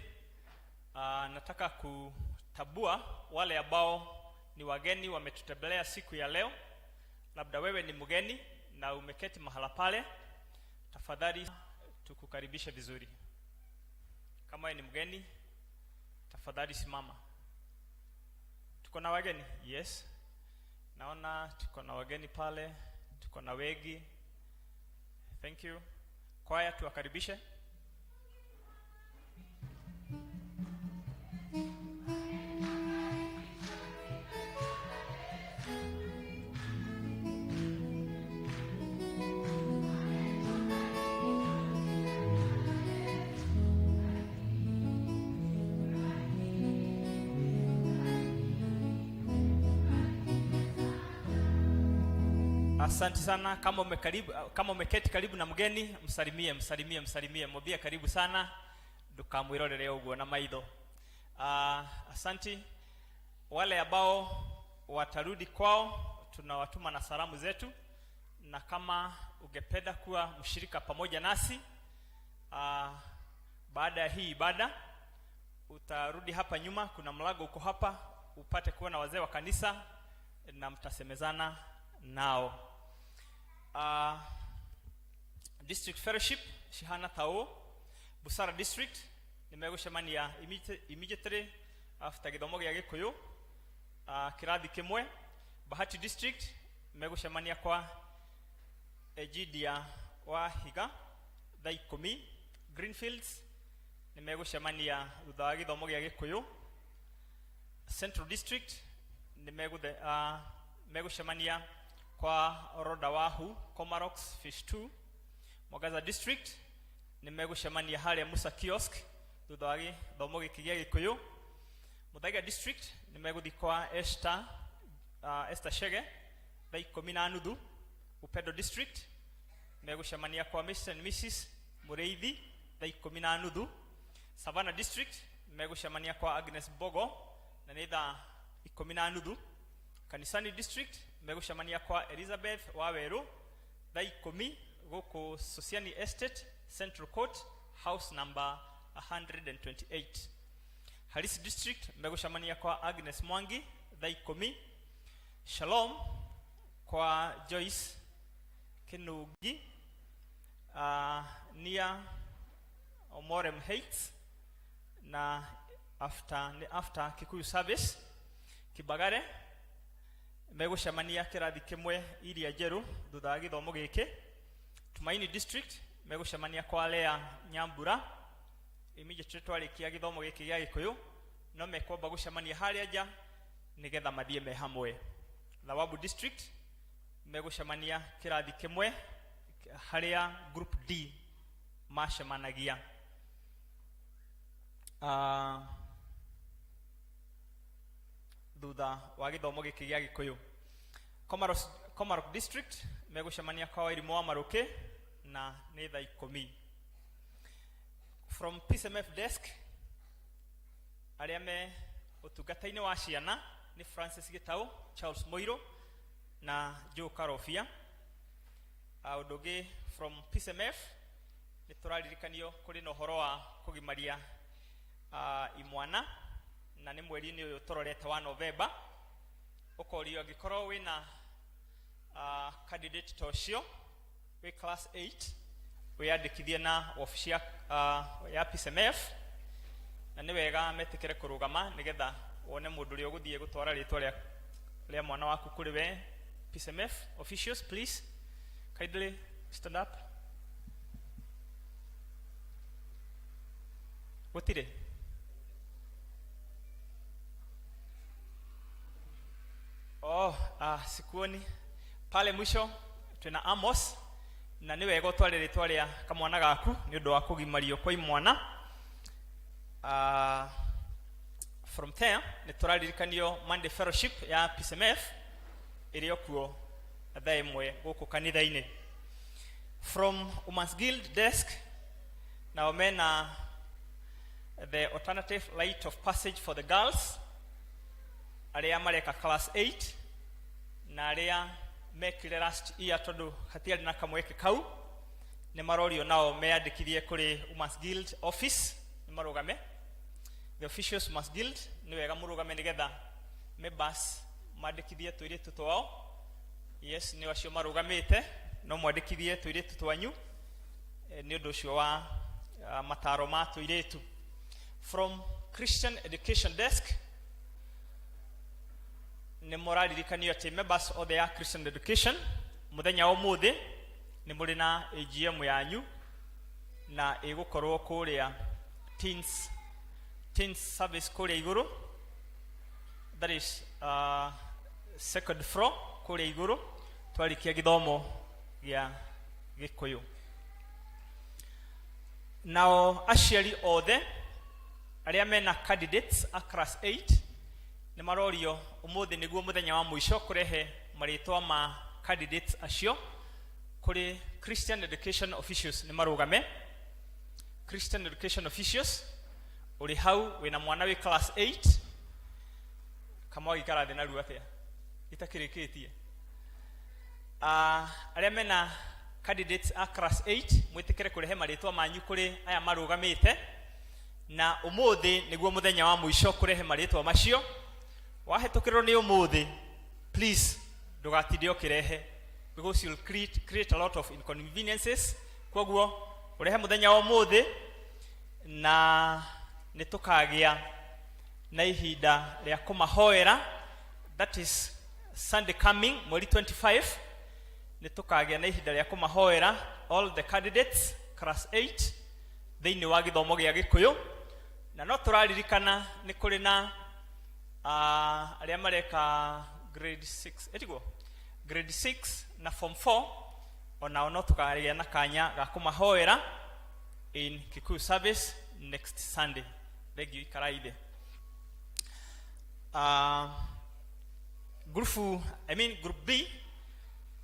nataka kutambua wale ambao ni wageni wametutembelea siku ya leo. Labda wewe ni mgeni na umeketi mahala pale, tafadhali tukukaribishe vizuri. Kama wewe ni mgeni, tafadhali simama. Tuko na wageni? Yes. Naona tuko na wageni pale, tuko na wengi. Thank you. Kwaya, tuwakaribishe. Asante sana. Kama umeketi karibu na mgeni, msalimie, msalimie, msalimie, mwambie karibu sana, ndukamwirorere uguo na maitho. Asanti. Wale ambao watarudi kwao, tunawatuma na salamu zetu, na kama ungependa kuwa mshirika pamoja nasi, baada ya hii ibada utarudi hapa nyuma, kuna mlango uko hapa, upate kuona wazee wa kanisa na mtasemezana nao. District Fellowship cihana ta ũũ: Busara District nĩ megũcemania immediately after gĩthomo gĩa Gĩkũyũ, kĩrathi kĩmwe. Bahati District megũcemania kwa Egidia wa Higa thaa 10. Greenfields nĩ megũcemania thutha wa gĩthomo gĩa Gĩkũyũ. Central District nĩ megũcemania Kwa Roda Wahu, Komarox Phase 2, Mwangaza District nĩ megũcemania harĩa Musa Kiosk thutha wa gĩthomo gĩkĩ gĩa Gĩkũyũ. Muthaiga District nĩ megũthiĩ kwa Esther, Esther Shege thaa ikũmi na nuthu. Upendo District megũcemania kwa Mr. and Mrs. Mũrĩithi thaa ikũmi na nuthu. Savannah District megũcemania kwa Agnes Bogo na nĩ thaa ikũmi na nuthu. Kanisani District megũcemania kwa Elizabeth Wawerũ thaa ikũmi gũkũ Sosiani Estate, Central Court, house number 128. Harisi District megũcemania kwa Agnes Mwangi thaa ikũmi. Shalom kwa Joyce Kinungi, near Omorem Heights na after, nĩ after Kikuyu service. Kibagare megũcemania kĩrathi kĩmwe iria njerũ thutha wa gĩthomo gĩkĩ. Tumaini District megũcemania kwa Lea Nyambura immediately twarĩkia gĩthomo gĩkĩ gĩa Gĩkũyũ, no mekwamba gũcemania harĩa nja nĩgetha mathiĩ me hamwe. Thawabu District megũcemania kĩrathi kĩmwe harĩa group D macemanagia. Thutha wa gĩthomo gĩkĩ gĩa Gĩkũyũ. Komarok District megũcemania kwa Wairimu wa Marũkĩ na nĩ thaa ikũmi. From PCMF desk, arĩa me ũtungata-inĩ wa ciana nĩ Francis Gĩtaũ, Charles Moiro na Joe Karobia. Ũndũ ũngĩ from PCMF nĩ tũraririkanio kũrĩ na ũhoro wa kũgimaria imwana na nĩ mweri-inĩ ũyũ tũrorete wa Novemba. Ũkorio angĩkorwo wĩna candidate ta ũcio wĩ class 8, wĩyandĩkithie na wabici ya PCMF, na nĩ wega metĩkĩre kũrũgama nĩgetha wone mũndũ ũrĩa ũgũthiĩ gũtwara rĩtwa rĩa mwana waku kũrĩ we. PCMF officials, please kindly stand up. Gũtirĩ. Oh, sikuoni pale mwisho twina Amos, na nĩ wega ũtware rĩtwa rĩa kamwana gaku nĩ ũndũ wa kũgimario kwa imwana. From there nĩ tũraririkanio Monday fellowship ya PCMF ĩrĩ o kuo thaa ĩmwe gũkũ kanitha-inĩ. From Women's Guild desk, nao mena the alternative rite of passage for the girls arĩa mareka class 8 na arĩa mekire last year, tondũ hatiarĩ na kamweke kau, nĩ marorio nao meyandĩkithie kũrĩ Women's Guild office. Nĩ marũgame, the officials Women's Guild, nĩ wega mũrũgame nĩgetha members mandĩkithie tũirĩtu twao. Yes, nĩ acio marũgamĩte, no mwandĩkithie tũirĩtu twanyu nĩ ũndũ ũcio wa mataro ma tũirĩtu. From Christian Education desk, nĩ mũraririkanio atĩ members othe ya Christian Education, mũthenya wa ũmũthĩ nĩ mũrĩ na AGM yanyu na ĩgũkorwo kũrĩa teens service kũrĩa igũrũ, that is second floor kũrĩa igũrũ, twarĩkia gĩthomo gĩa Gĩkũyũ. Nao aciari othe arĩa mena candidates a class 8 nĩ marorio ũmũthĩ nĩguo mũthenya wa mũico kũrehe marĩtwa ma candidates acio kũrĩ Christian Education officials. Nĩ marũgame, Christian Education officials. Ũrĩ hau wĩna mwana wĩ class 8, kama wagĩikara thĩ narua atĩa itakĩrĩkĩtie. Arĩa mena candidates a class 8, mwĩtĩkĩre kũrehe marĩtwa manyu kũrĩ aya marũgamĩte, na ũmũthĩ nĩguo mũthenya wa mũico kũrehe marĩtwa macio. Wahĩtũkĩrwo nĩ ũmũthĩ, please ndũgatinde ũkĩrehe because you'll create a lot of inconveniences. Koguo ũrehe mũthenya wa ũmũthĩ na nĩ tũkagĩa na ihinda rĩa kũmahoera, that is Sunday coming, mweri 25, nĩ tũkagĩa na ihinda rĩa kũmahoera all the candidates class 8 thĩinĩ wa gĩthomo gĩa Gĩkũyũ. Na no tũraririkana nĩ kũrĩ na arĩa mareka grade 6, ĩtiguo? Grade 6 na form 4 onao no tũkagĩa na kanya ga kũmahoera in Kikuyu service next Sunday. Thengiũ, ikarai thĩ. Group, I mean group B,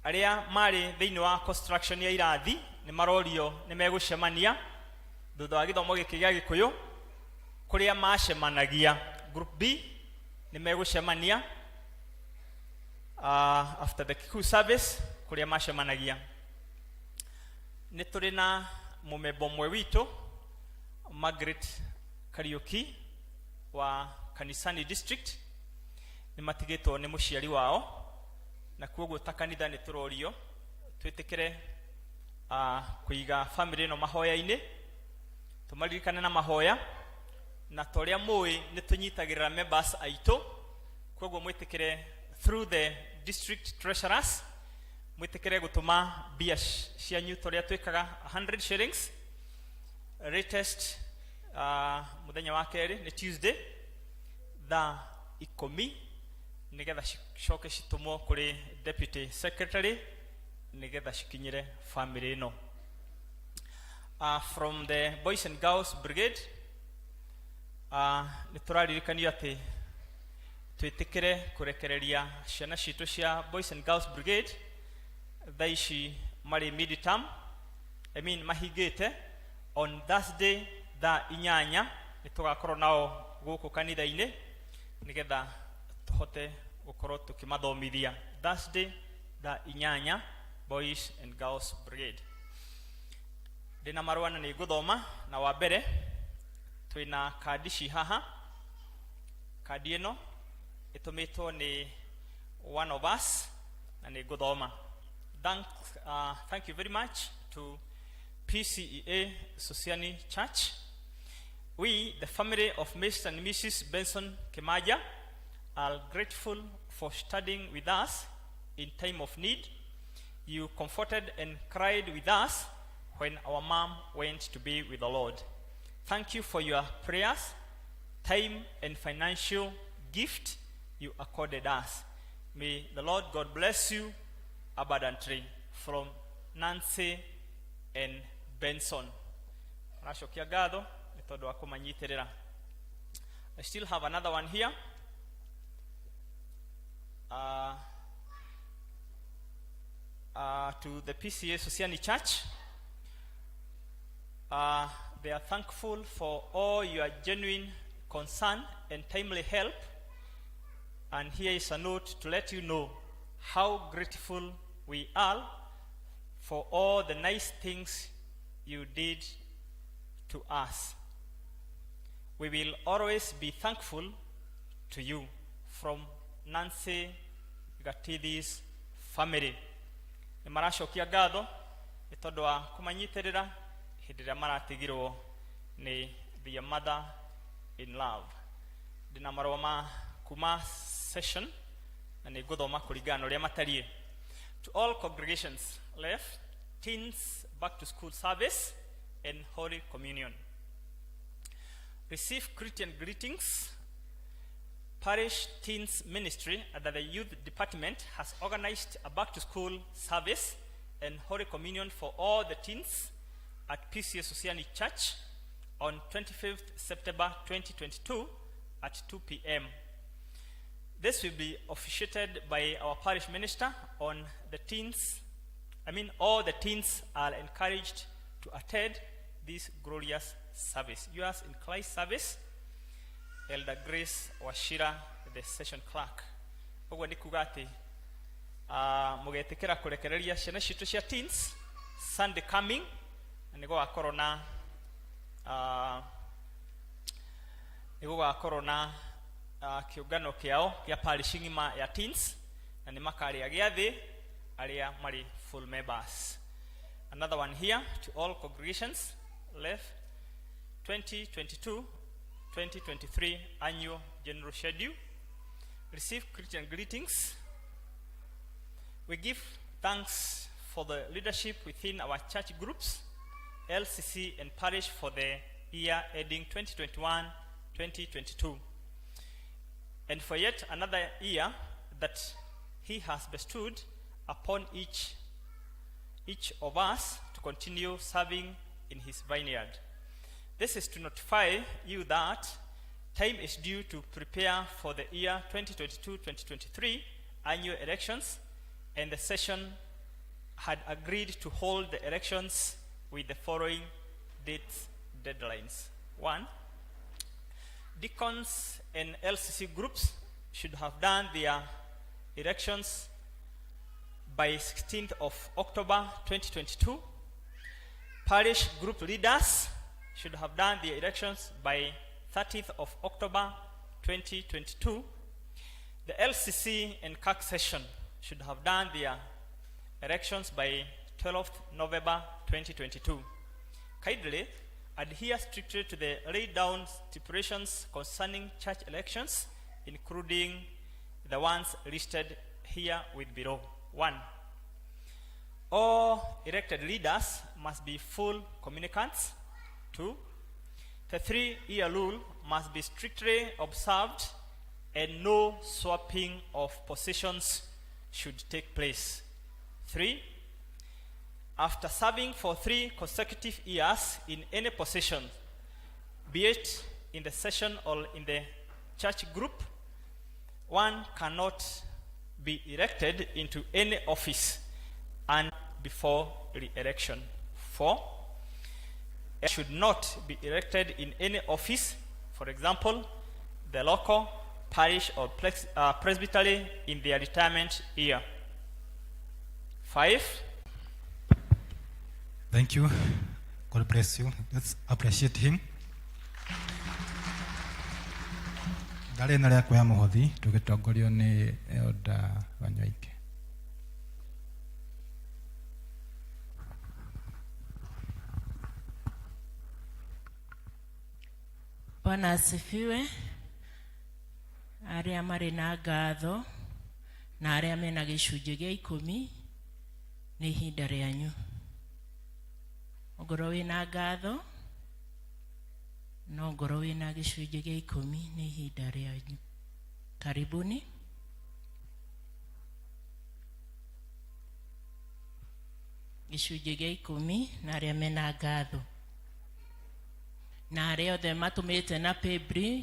arĩa marĩ thĩinĩ wa construction ya irathi nĩ marorio nĩ megũcemania thutha wa gĩthomo gĩkĩ gĩa Gĩkũyũ kũrĩa macemanagia. Group B nĩ megũcemania after the Kikuyu service kũrĩa macemanagia. Nĩ tũrĩ na mũmemba ũmwe witũ, Margaret Kariuki wa Kanisani District, nĩ matigĩtwo nĩ mũciari wao, na kuoguo ta kanitha nĩ tũrorio twĩtĩkĩre kũiga family ĩno mahoya-inĩ, tũmaririkane na mahoya, na ta ũrĩa mũĩ nĩ tũnyitagĩrĩra members aitũ, koguo mwĩtĩkĩre through the district treasurers mwĩtĩkĩre gũtũma mbia cianyu ta ũrĩa twĩkaga, 100 shillings latest mũthenya wa kerĩ nĩ Tuesday thaa 10, nĩgetha cicoke citũmwo kũrĩ deputy secretary nĩgetha cikinyĩre family ĩno. From the Boys and Girls Brigade, nĩ tũraririkanio atĩ twĩtĩkĩre kũrekereria ciana citũ cia Boys and Girls Brigade. Thaa ici marĩ mid-term, I mean mahingĩte. On Thursday thaa 8 nĩ tũgakorwo nao gũkũ kanitha-inĩ nĩgetha tũhote gũkorwo tũkĩmathomithia. Thursday thaa 8, Boys and Girls Brigade. Ndĩna marũa na nĩ ngũthoma, na wa mbere twĩna kandi ci haha. Kandi ĩno ĩtũmĩtwo nĩ one of us na nĩ ngũthoma. Thank you very much to PCEA Sosiani Church. We, the family of Mr. and Mrs. Benson Kemaja, are grateful for studying with us in time of need. You comforted and cried with us when our mom went to be with the Lord. Thank you for your prayers, time, and financial gift you accorded us. May the Lord God bless you abundantly. From Nancy and Benson. Aracokia ngatho nĩ tondũ wa kũmanyitĩrĩra. I still have another one here. To the PCEA Sosiani Church. They are thankful for all your genuine concern and timely help. And here is a note to let you know how grateful we are for all the nice things you did to us. We will always be thankful to you. From Nancy Gatithi's family. Nĩ maracokia ngatho nĩ tondũ wa kũmanyitĩrĩra hĩndĩ ĩrĩa maratigirwo nĩ their mother in love. Ndĩna marũa ma kuma session na nĩ ngũthoma kũringana na ũrĩa matariĩ. To all congregations, left teens back to school service and Holy Communion. Receive Christian greetings. Parish Teens Ministry under the Youth Department has organized a back to school service and Holy Communion for all the teens at PCEA Sosiani Church on 25th September 2022 at 2 p.m. This will be officiated by our parish minister on the teens. I mean, all the teens are encouraged to attend this glorious service. Yours in Christ service, Elder Grace Wachira, the session clerk. Ũguo nĩ kuga atĩ mũgetĩkĩra kũrekereria ciana citũ cia teens Sunday coming, na nĩ gũgakorwo na kĩũngano kĩao kĩa parish ng'ima ya teens, na nĩ makarĩa gĩathĩ arĩa marĩ full members. Another one here, to all congregations, left 2022 2023 annual general schedule. Receive Christian greetings. We give thanks for the leadership within our church groups, LCC and parish, for the year ending 2021-2022, and for yet another year that he has bestowed upon each, each of us to continue serving in his vineyard. This is to notify you that time is due to prepare for the year 2022-2023 annual elections, and the session had agreed to hold the elections with the following dates deadlines. One, deacons and LCC groups should have done their elections by 16th of October 2022. Parish group leaders should have done their elections by 30th of October 2022. The LCC and CAC session should have done their elections by 12th November 2022. Kindly adhere strictly to the laid down stipulations concerning church elections, including the ones listed here with below. One, all elected leaders must be full communicants. Two, the three-year rule must be strictly observed and no swapping of positions should take place. Three, after serving for three consecutive years in any position, be it in the session or in the church group, one cannot be elected into any office and before re-election. Four, should not be elected in any office, for example, the local, parish, or presbytery in their retirement year. Five, Thank you. God bless you. Let's appreciate him. Ndarĩ na rĩa kuoya mũhothi tũgĩtongorio nĩ Elder Wanyoike. Bwana asifiwe. Arĩa marĩ na ngatho na arĩa mena gĩcunjĩ gĩa ikũmi nĩ ihinda rĩanyu. Ongorwo wĩna ngatho no ngorwo wĩna gĩcunjĩ gĩa ikũmi nĩ ihinda rĩanyu. Karibuni. Gĩcunjĩ gĩa ikũmi na arĩa mena ngatho na arĩa othe matũmĩte na paybill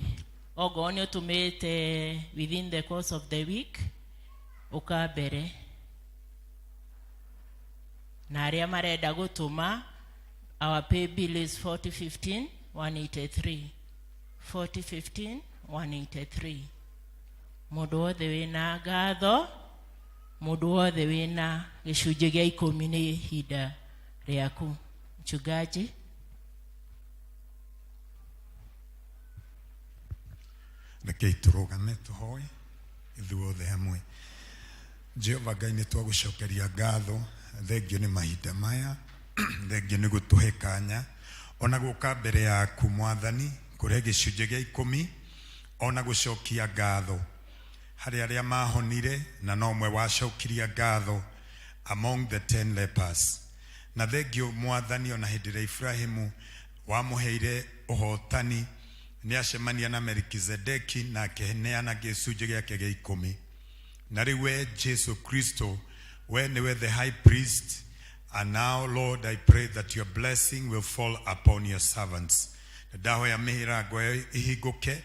ongorwo nĩ ũtũmĩte within the course of the week ũka mbere na arĩa marenda gũtũma our paybill is 4015 183 4015 183 mũndũ wothe wĩna ngatho mũndũ wothe wĩna gĩcunjĩ gĩa ikũmi nĩ ihinda rĩaku mchungaji Rekei tũrũgame tũhoe ithuothe hamwe. Jehova Ngai nĩ twagũcokeria ngatho, thengio nĩ mahinda maya, thengio nĩ gũtũhe kanya ona gũka mbere yaku mwathani kũrehe gĩcunjĩ gĩa ikũmi ona gũcokia ngatho harĩ arĩa mahonire na no ũmwe wacokirie ngatho among the ten lepers na thengio mwathani ona hĩndĩ ĩrĩa Ibrahimu wamũheire ũhotani nĩ acemania na Melkizedeki na akĩneana gĩcunjĩ gĩake gĩa ikũmi na rĩu we Jesu Kristo we nĩwe the high priest and now Lord I pray that your blessing will fall upon your servants ndahoya mĩrango ĩyo ihingũke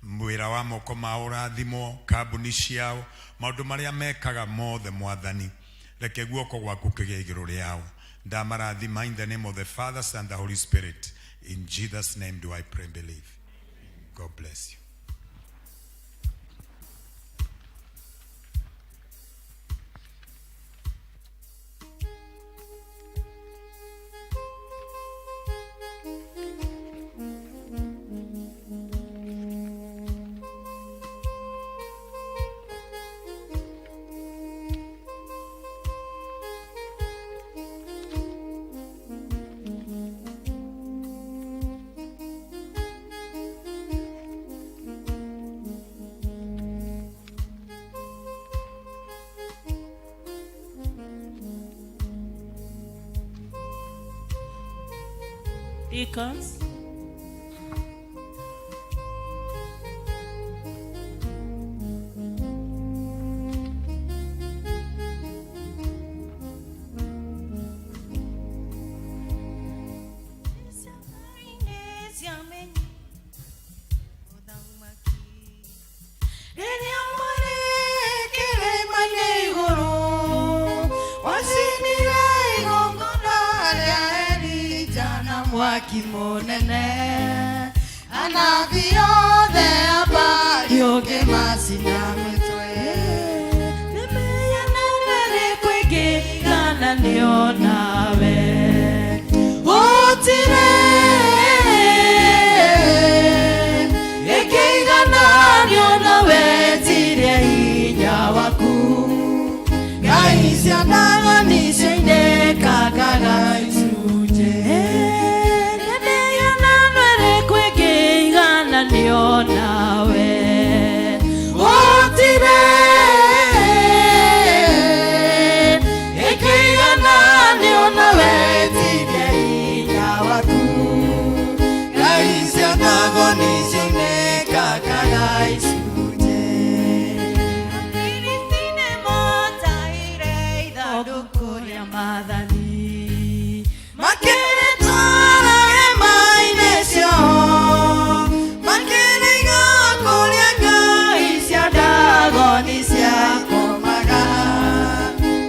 wĩra wa moko mao ũrathimwo kambuni ciao maũndũ marĩa mekaga mothe mwathani reke guoko gwaku kĩgĩe igũrũ rĩao ndamarathima in the name of the Father Son and the Holy Spirit in Jesus name do I pray and believe God bless you. Deacons. Mwaki mũnene anabii othe a Baali ũkĩmacina mĩtwe. Nĩ mĩhianano ĩrĩkũ ĩngĩigananio nawe? Gũtirĩ ĩngĩigananio nawe, tiria hinya waku. Ngai cia Ndagoni ciunĩkangaga icunjĩ. Nĩ mĩhianano ĩrĩkũ ĩngĩigananio nawe? Gũtirĩ ĩngĩigananio nawe, tiria hinya waku. Ngai cia Ndagoni ciunĩkangaga icunjĩ. Afilisti nĩmatahire ithandũkũ rĩa maathani, makĩrĩtwara hema-inĩ ciao, makĩrĩiga kũrĩa ngai cia Ndagoni ciakomaga.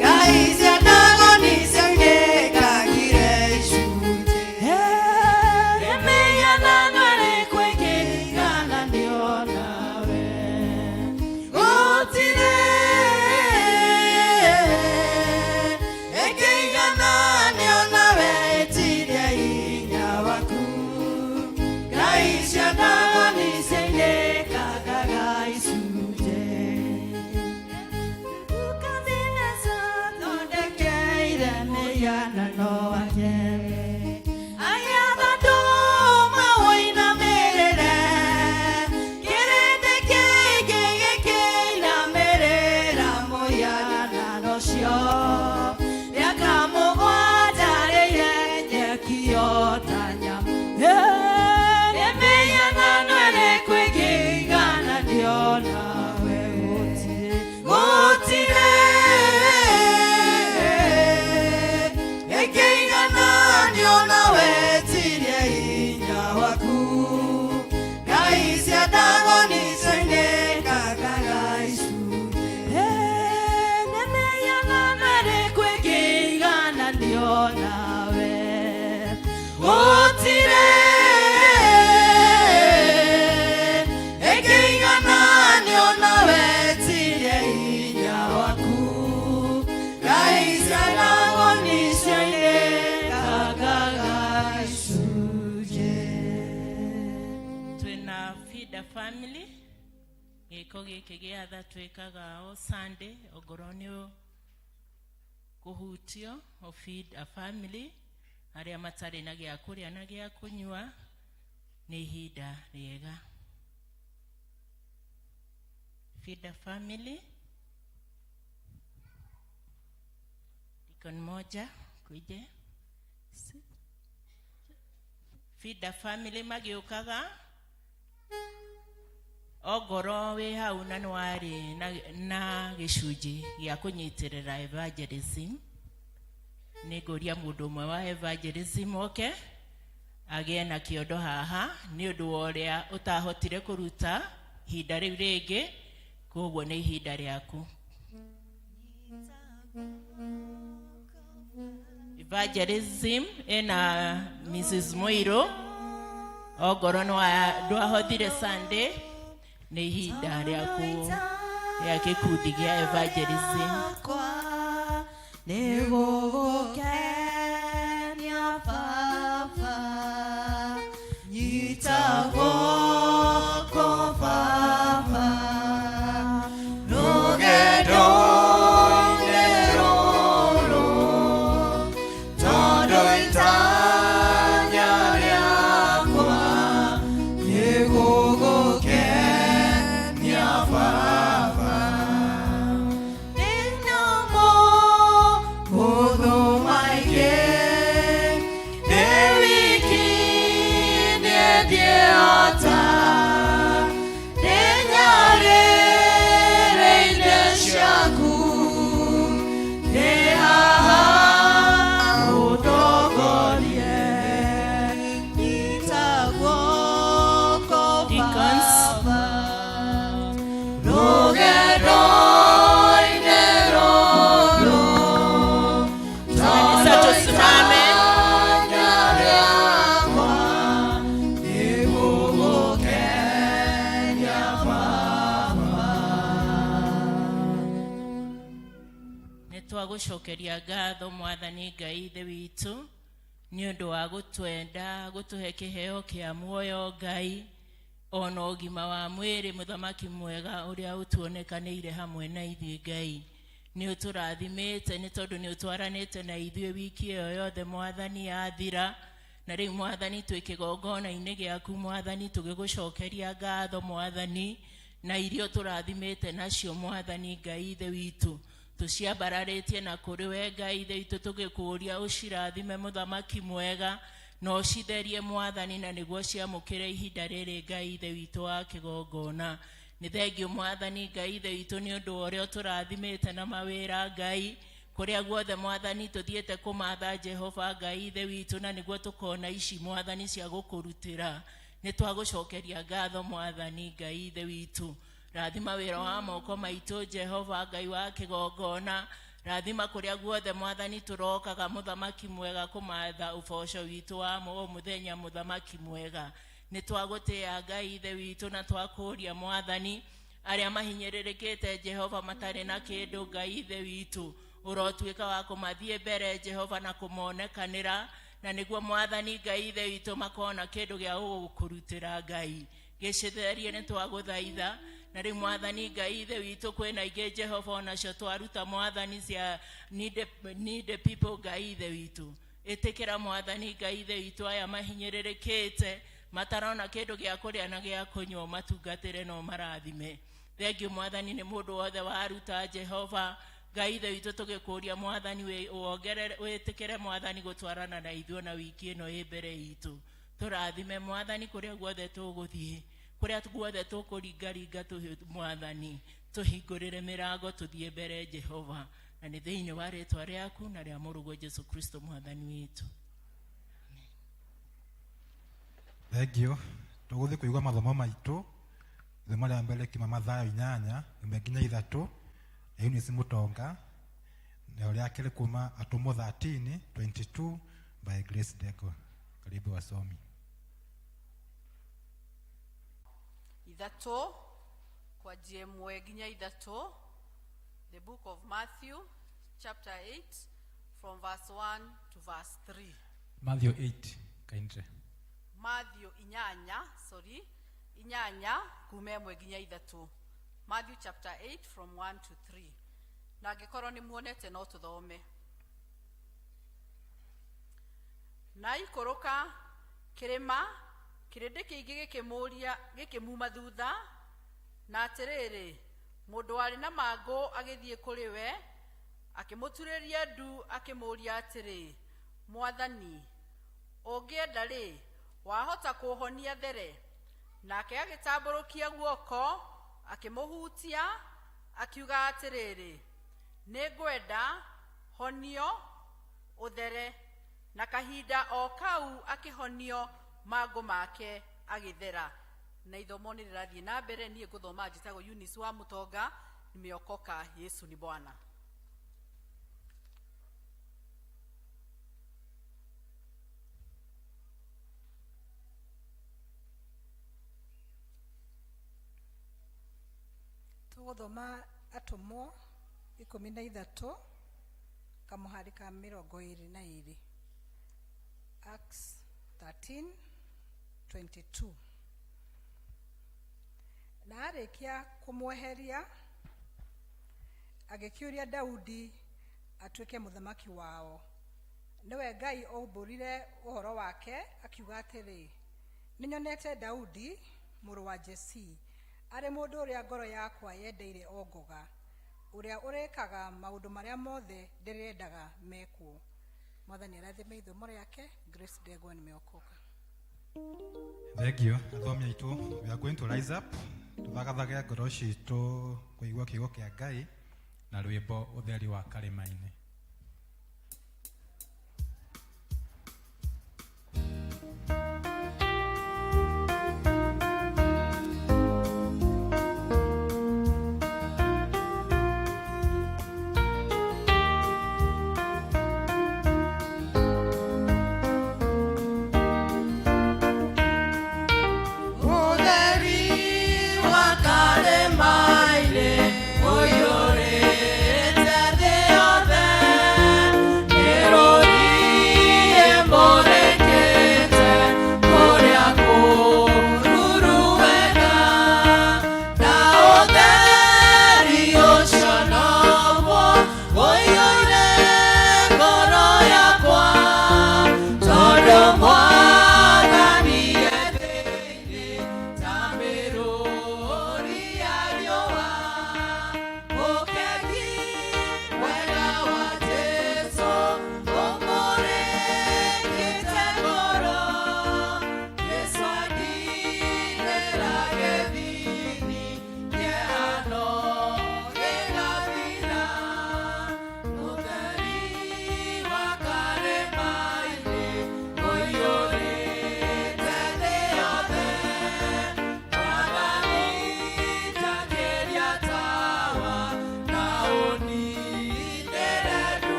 Ngai cia Ndagoni ciaunĩkangire icunjĩ. Nĩ mĩhianano ĩrĩkũ ĩngĩigananio nawe? Gũtirĩ ĩngĩigananio nawe, tiria hinya waku. Ngai cia Ndagoni ciunĩkangaga icunjĩ. Nebukadineza athondekeire mũhianano wake, agĩatha andũ maũinamĩrĩre. Kĩrĩndĩ kĩingĩ gĩkĩinamĩrĩra mũhianano ũcio. Mĩaka 7 arĩire nyeki o ta nyamũ. Nĩ mĩhianano ĩrĩkũ ĩngĩigananio nawe? Gũtirĩ, gũtirĩ ĩngĩigananio nawe, tiria hinya waku. Ngai cia Ndagoni ciunĩkangaga icunjĩ. Nĩ mĩhianano ĩrĩkũ ĩngĩigananio nawe? Gũtirĩ ĩngĩigananio nawe, tiria hinya waku. Ngai cia Ndagoni ciunĩkangaga icunjĩ. Twĩna Feed a Family gĩko gĩkĩ gĩa tha twĩkaga o Sunday, ongorwo nĩ kũhutio o Feed a Family arĩa matarĩ na gĩa kũrĩa na gĩa kũnyua, nĩ ihinda rĩega. Feed a Family, Deacon moja kuje. Feed a Family magĩũkaga, ongorwo wĩ hau na nĩ warĩ na gĩcunjĩ gĩa kũnyitĩrĩra evangelism, nĩ ngũria mũndũ ũmwe wa evangelism oke agĩe na kĩondo haha nĩ ũndũ wa ũrĩa ũtahotire kũruta ihinda rĩu rĩngĩ, koguo nĩ ihinda rĩaku. Evangelism ĩna Mrs. Muiru, ongorwo nĩ ndwahothire Sunday, nĩ ihinda rĩaku rĩa gĩkundi gĩa evangelism. Nĩgũgũkenia baba, nyita guoko baba, rũgendo-inĩ rũrũ, tondũ itanya rĩakwa nĩgũgũkenia baba. Ndĩna maũndũ maingĩ. Twagũcokeria ngatho Mwathani Ngai Ithe witũ nĩ ũndũ wa gũtwenda gũtũhe kĩheo kĩa muoyo Ngai ona ũgima wa mwĩrĩ mũthamaki mwega ũrĩa ũtuonekanĩire hamwe na ithuĩ Ngai. Nĩ ũtũrathimĩte nĩ tondũ nĩ ũtwaranĩte na ithuĩ wiki ĩyo yothe Mwathani yathira. Na rĩu Mwathani twĩ kĩgongona-inĩ gĩaku Mwathani tũgĩgũcokeria ngatho Mwathani na iria ũtũrathimĩte nacio Mwathani Ngai Ithe witũ. Tũciambararĩtie na kũrĩ we Ngai Ithe witũ tũgĩkũũria ũcirathime mũthamaki mwega na ũcitherie Mwathani na nĩguo ciamũkĩre ihinda rĩrĩ Ngai Ithe witũ wa kĩgongona. Nĩ thengiũ Mwathani Ngai Ithe witũ nĩ ũndũ wa ũrĩa ũtũrathimĩte na mawĩra Ngai kũrĩa guothe Mwathani tũthiĩte kũmatha Jehova Ngai Ithe witũ na nĩguo tũkona ici Mwathani cia gũkũrutĩra. Nĩ twagũcokeria ngatho Mwathani Ngai Ithe witũ. Rathima wĩra wa moko maitũ Jehova Ngai wa kĩgongona. Rathima kũrĩa guothe Mwathani tũrokaga mũthamaki mwega kũmatha ũboco witũ wa o mũthenya mũthamaki mwega. Nĩ twagũtĩĩa Ngai Ithe witũ na twakũũria Mwathani arĩa mahinyĩrĩrĩkĩte Jehova matarĩ na kĩndũ Ngai Ithe witũ ũrotuĩka wa kũmathiĩ mbere Jehova na kũmonekanĩra na nĩguo Mwathani Ngai Ithe witũ makona kĩndũ gĩa gũkũrutĩra Ngai. Gĩcitherie nĩ twagũthaitha. Na rĩu Mwathani Ngai Ithe witũ kwĩna ingĩ Jehova onacio twaruta Mwathani cia need the people Ngai Ithe witũ. Ĩtĩkĩra Mwathani Ngai Ithe witũ aya mahinyĩrĩrĩkĩte matarona kĩndũ gĩa kũrĩa na gĩa kũnyua matungatĩre na ũmarathime. Thengiũ Mwathani nĩ mũndũ wothe waruta Jehova Ngai Ithe witũ tũgĩkũria Mwathani wĩtĩkĩre Mwathani gũtwarana na ithuĩ na wiki ĩno ĩ mbere itũ. Tũrathime Mwathani kũrĩa guothe tũgũthiĩ, kũrĩa guothe tũkũringaringa Mwathani tũhingũrĩre mĩrango tũthiĩ mbere Jehova, na nĩ thĩinĩ wa rĩtwa rĩaku na rĩa mũrũguo Jesu Kristo Mwathani witũ. Thengiũ. Tũgũthiĩ kũigua mathomo maitũ. Ithomo rĩa mbere kiuma Mathayo 8 1 nginya 3 na Eunice Mutonga, na rĩa kerĩ kuma Atũmwo 13:22 by Grace Ndegwa. Karibu wasomi. 3 kwanjia 1 nginya 3. The book of Matthew chapter 8 from verse 1 to verse 3. Matthew 8 kindly. Matthew 8, sorry, 8 kuma 1 nginya 3. Matthew chapter 8 from 1 to 3. Na angĩkorwo nĩ muonete no tũthome. Na aikũrũka kĩrĩma, kĩrĩndĩ kĩingĩ gĩkĩmũũria gĩkĩmuma thutha. Na atĩrĩrĩ, mũndũ warĩ na mangũ agĩthiĩ kũrĩ we, akĩmũturĩria ndu akĩmũũria atĩrĩ, Mwathani, ũngĩenda rĩ, wahota kũũhonia there. Nake agĩtambũrũkia guoko akĩmũhutia, akiuga atĩrĩrĩ, nĩngwenda, honio ũthere. Na kahinda o kau akĩhonio mangũ make agĩthera. Na ithomo nĩ rĩrathiĩ na mbere. Niĩ ngũthoma njĩtagwo Eunice wa Mutonga, nimeokoka, Yesu ni Bwana. Tũgũthoma Atũmwo 13 kamũhari ka 22. Acts 13:22. Na arĩkia kũmweheria, agĩkĩũria Daudi atuĩke mũthamaki wao. Nĩwe Ngai oumbũrire ũhoro wake akiuga atĩrĩ, nĩnyonete Daudi mũrũ wa Jesii arĩ mũndũ ũrĩa ngoro yakwa yendeire o ngoga, ũrĩa ũrĩkaga maũndũ marĩa mothe ndĩrĩendaga mekwo. Mwathani arathime ithomo rĩake. Grace Ndegwa, nimeokoka. Thank you. Athomi aitũ, we are going to rise up tũthagathage ngoro citũ kũigua kiugo kĩa Ngai na rwĩmbo ũtheri wa karĩma-inĩ. Ũtheri wa karĩma-inĩ ũiyũrĩte thĩ yothe.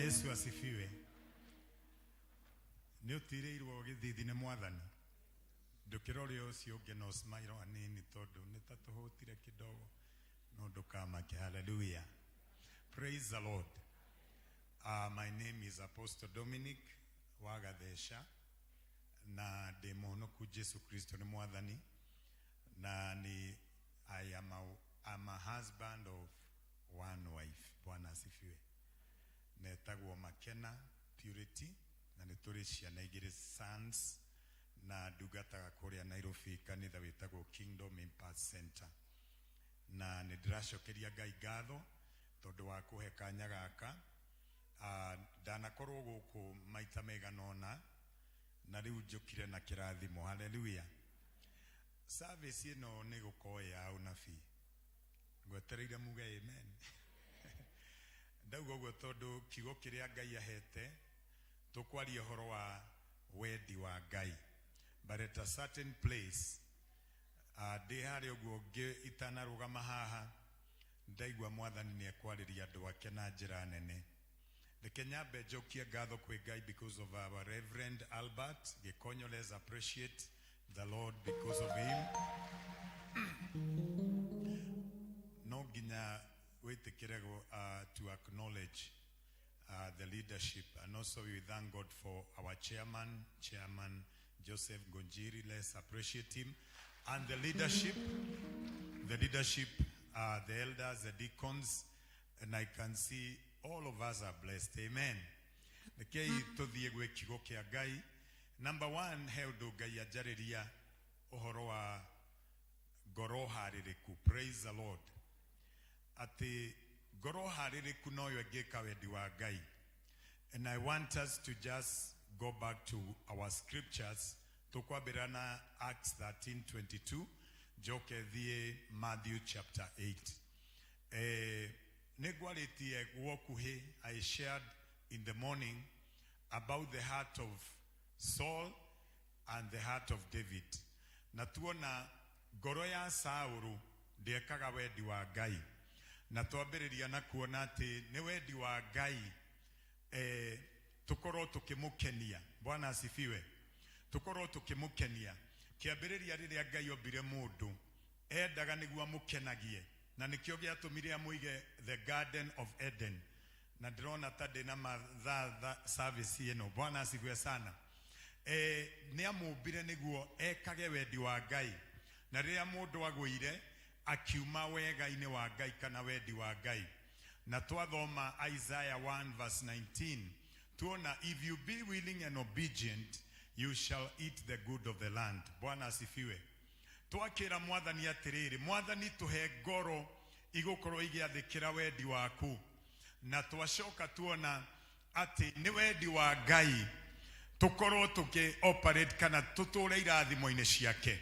Yesu asifiwe. Nĩ ũtirĩirwo gĩthithi nĩ mwathani. Ndũkĩrore ũcio ũngĩ no smile hanini tondũ nĩ ta tũhũtire kidogo no ndũkamake. Hallelujah. Praise the Lord. My name is Apostle Dominic wa Gatheca na ndĩ mũhonoku Jesu Kristo nĩ mwathani na nĩ I am I'm a husband of one wife. Bwana asifiwe. Netagwo Makena Purity na nĩ tũrĩ ciana igĩrĩ sons na ndungataga kũrĩa Nairobi kanitha wĩtagwo Kingdom Impact Center na nĩ ndĩracokeria Ngai ngatho tondũ wa kũhe kanya gaka. Ndanakorwo gũkũ maita maigana ũna na rĩu njũkire na kĩrathimo. Haleluya. Service ĩno nĩ gũkorwo ya ũnabii. Ngwetereire muge amen. Ndauga ũguo tondũ kiugo kĩrĩa Ngai ahete tũkwaria ũhoro wa wendi wa Ngai, but at a certain place ndĩ harĩa ũguo itanarũgama haha ndaigua mwathani nĩ ekwarĩria andũ ake na njĩra nene. Reke nyambe njokie ngatho kwĩ Ngai because of our Reverend Albert Gikonyo. Let's appreciate the Lord because of him. No nginya wĩtĩkĩre to acknowledge the leadership, and also we thank God for our chairman, Chairman Joseph Ngunjiri. Let's appreciate him and the leadership, the elders, the deacons, and I can see all of us are blessed. Amen. Rekei tuthiĩ gwĩ kiugo kĩa Ngai. Number one, he ũndũ Ngai anjarĩria ũhoro wa ngoro harĩrĩku. Praise the Lord. Atĩ ngoro harĩrĩku noyo ĩngĩka wendi wa Ngai. And I want us to just go back to our scriptures. Tũkwambĩrĩra na Acts 13:22 njoke thiĩ Matthew chapter 8. Nĩ ngwarĩtie gwokuhĩ, I shared in the morning about the heart of Saul and the heart of David. Na tuona ngoro ya Saulu ndĩekaga wendi wa Ngai. Na twambĩrĩria na kuona atĩ nĩ wendi wa Ngai tũkorwo tũkĩmũkenia. Bwana asifiwe. Tũkorwo tũkĩmũkenia. Kĩambĩrĩria rĩrĩa Ngai ombire mũndũ endaga nĩguo amũkenagie, na nĩkĩo gĩatũmire amũige the Garden of Eden. Na ndĩrona ta ndĩna mathaa service ĩno. Bwana asifiwe sana. Nĩ amũmbire nĩguo ekage wendi wa Ngai, na rĩrĩa mũndũ agũire akiuma wega-inĩ wa Ngai kana wendi wa Ngai. Na twathoma Isaiah 1 verse 19 tuona, if you be willing and obedient, you shall eat the good of the land. Bwana asifiwe. Twakĩra mwathani atĩrĩrĩ, mwathani tũhe ngoro igũkorwo igĩathĩkĩra wendi waku. Na twacoka tuona atĩ nĩ wendi wa Ngai tũkorwo tũkĩ operate kana tũtũre irathimo-inĩ ciake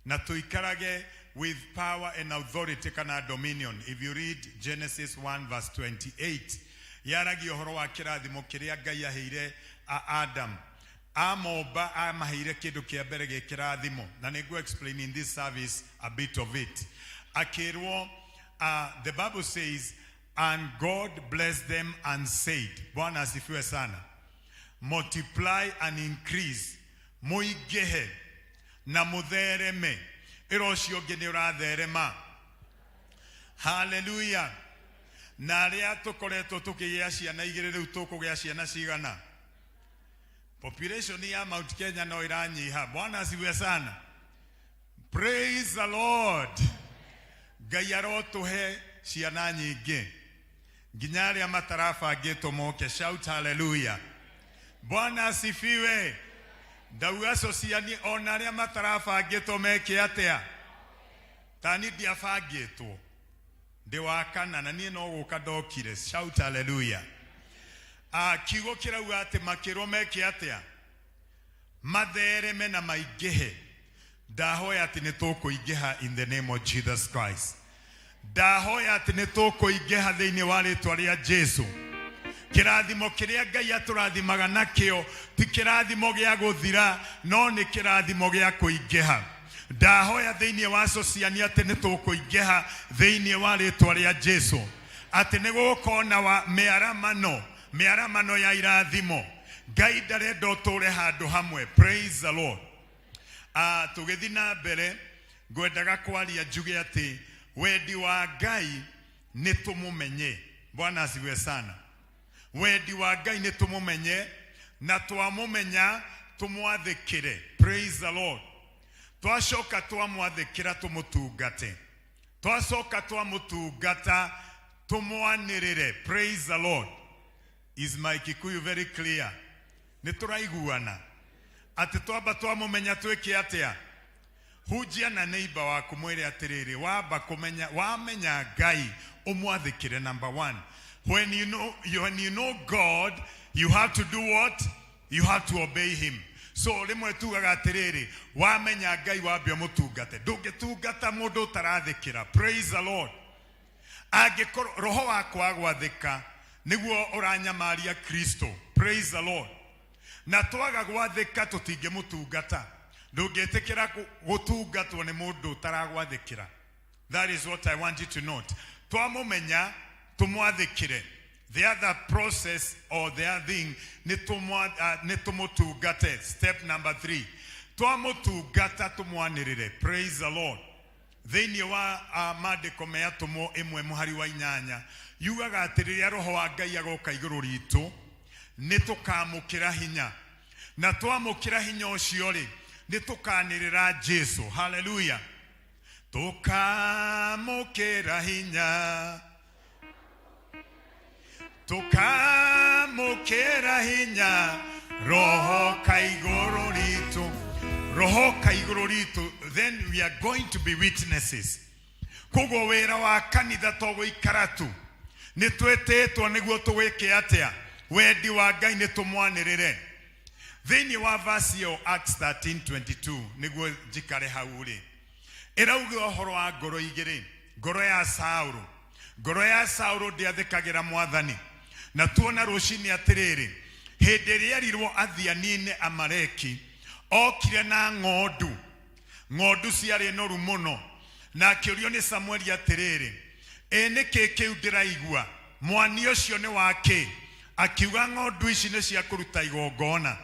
na tũikarage with power and authority kana dominion. If you read Genesis 1 verse 28, yaragia ũhoro wa kĩrathimo kĩrĩa Ngai aheire Adam. Amomba amaheire kĩndũ kĩa mbere gĩ kĩrathimo, na nĩngũ explain in this service a bit of it. Akĩrwo, the Bible says, and God blessed them and said, Bwana asifiwe sana, multiply and increase, mũingĩhe na mũthereme. Ĩra ũcio ũngĩ nĩ ũratherema. Haleluya. Na arĩa tũkoretwo tũkĩgĩa ciana igĩrĩ, rĩu tũkũgĩa ciana cigana? Population ya Mount Kenya no ĩranyiha. Bwana asifiwe sana. Praise the Lord. Ngai arotũhe ciana nyingĩ nginya arĩa matarabangĩtwo moke. Shout hallelujah. Bwana asifiwe. Ndauga sociani ona arĩa matarabangĩtwo meke atĩa? Tani ndiabangĩtwo, ndĩ wa kana na niĩ no gũka ndokire. Shout hallelujah. Kiugo kĩrauga atĩ makĩrwo meke atĩa? Mathereme na maingĩhe. Ndahoya atĩ nĩ tũkũingĩha in the name of Jesus Christ. Ndahoya atĩ nĩ tũkũingĩha thĩinĩ wa rĩtwa rĩa Jesu. Kĩrathimo kĩrĩa Ngai atũrathimaga nakĩo ti kĩrathimo gĩa gũthira, no nĩ kĩrathimo gĩa kũingĩha. Ndahoya thĩinĩ wa sociani atĩ nĩ tũkũingĩha thĩinĩ wa rĩtwa rĩa Jesu, atĩ nĩ gũgũkorwo na wa mĩaramano. Mĩaramano ya irathimo. Ngai ndarenda ũtũre handũ hamwe. Praise the Lord. Ah, tũgĩthiĩ na mbere ngwendaga kwaria njuge atĩ wendi wa Ngai nĩ tũmũmenye. Bwana asifiwe sana. Wendi wa Ngai nĩ tũmũmenye na twamũmenya tũmwathĩkĩre. Praise the Lord. Twacoka twamwathĩkĩra tũmũtungate. Twacoka twamũtungata tũmwanĩrĩre. Praise the Lord. Is my Kikuyu very clear? Nĩ tũraiguana atĩ twamba twamũmenya twĩke atĩa? Hunjia na neighbor waku mwĩre atĩrĩrĩ, wamba kũmenya, wamenya Ngai ũmwathĩkĩre. Number one, when you know God, you have to do what? You have to obey him. So rĩmwe tugaga atĩrĩrĩ, wamenya Ngai wambe ũmũtungate. Ndũngĩtungata mũndũ ũtarathĩkĩra. Praise the Lord. Angĩkorwo roho wakwa gwathĩka nĩguo ũranyamaria Kristo. Praise the Lord. Na twaga gwathĩka tũtingĩmũtungata. Ndũngĩtĩkĩra gũtungatwo nĩ mũndũ ũtaragwathĩkĩra. That is what I want you to note. Twamũmenya tũmwathĩkĩre. The other process or the other thing nĩ tũmũtungate. Step number 3, twamũtungata tũmwanĩrĩre. Praise the Lord. Thĩinĩ wa maandĩko me atũmwo 1 mũhari wa 8 yugaga atĩ rĩrĩa roho wa Ngai agoka igũrũ ritũ nĩ tũkamũkĩra hinya, na twamũkĩra hinya ũcio rĩ, nĩ tũkanĩrĩra Jesu. Haleluya. Tũkamũkĩra hinya, tũkamũkĩra hinya, roho kaigũrũ ritũ, roho kaigũrũ ritũ, then we are going to be witnesses. Koguo wĩra wa kanitha to gũikara tu. Nĩ twĩtĩtwo nĩguo tũgwĩke atĩa? Wendi wa Ngai nĩ tũmwanĩrĩre. Thĩinĩ wa verse ĩyo Acts 13:22, nĩguo njikare hau rĩ, ĩrauga ũhoro wa ngoro igĩrĩ. Ngoro ya Saũlũ, ngoro ya Saũlũ ndĩathĩkagĩra Mwathani. Na tuona rũcinĩ atĩrĩrĩ, hĩndĩ ĩrĩa erirwo athiĩ anine Amaleki, okire na ng'ondu. Ng'ondu ciarĩ noru mũno. Na akĩũrio nĩ Samueli atĩrĩrĩ, ĩ nĩkĩ kĩu ndĩraigua? Mwani ũcio nĩ wa kĩ? Akiuga ng'ondu ici nĩ cia kũruta igongona.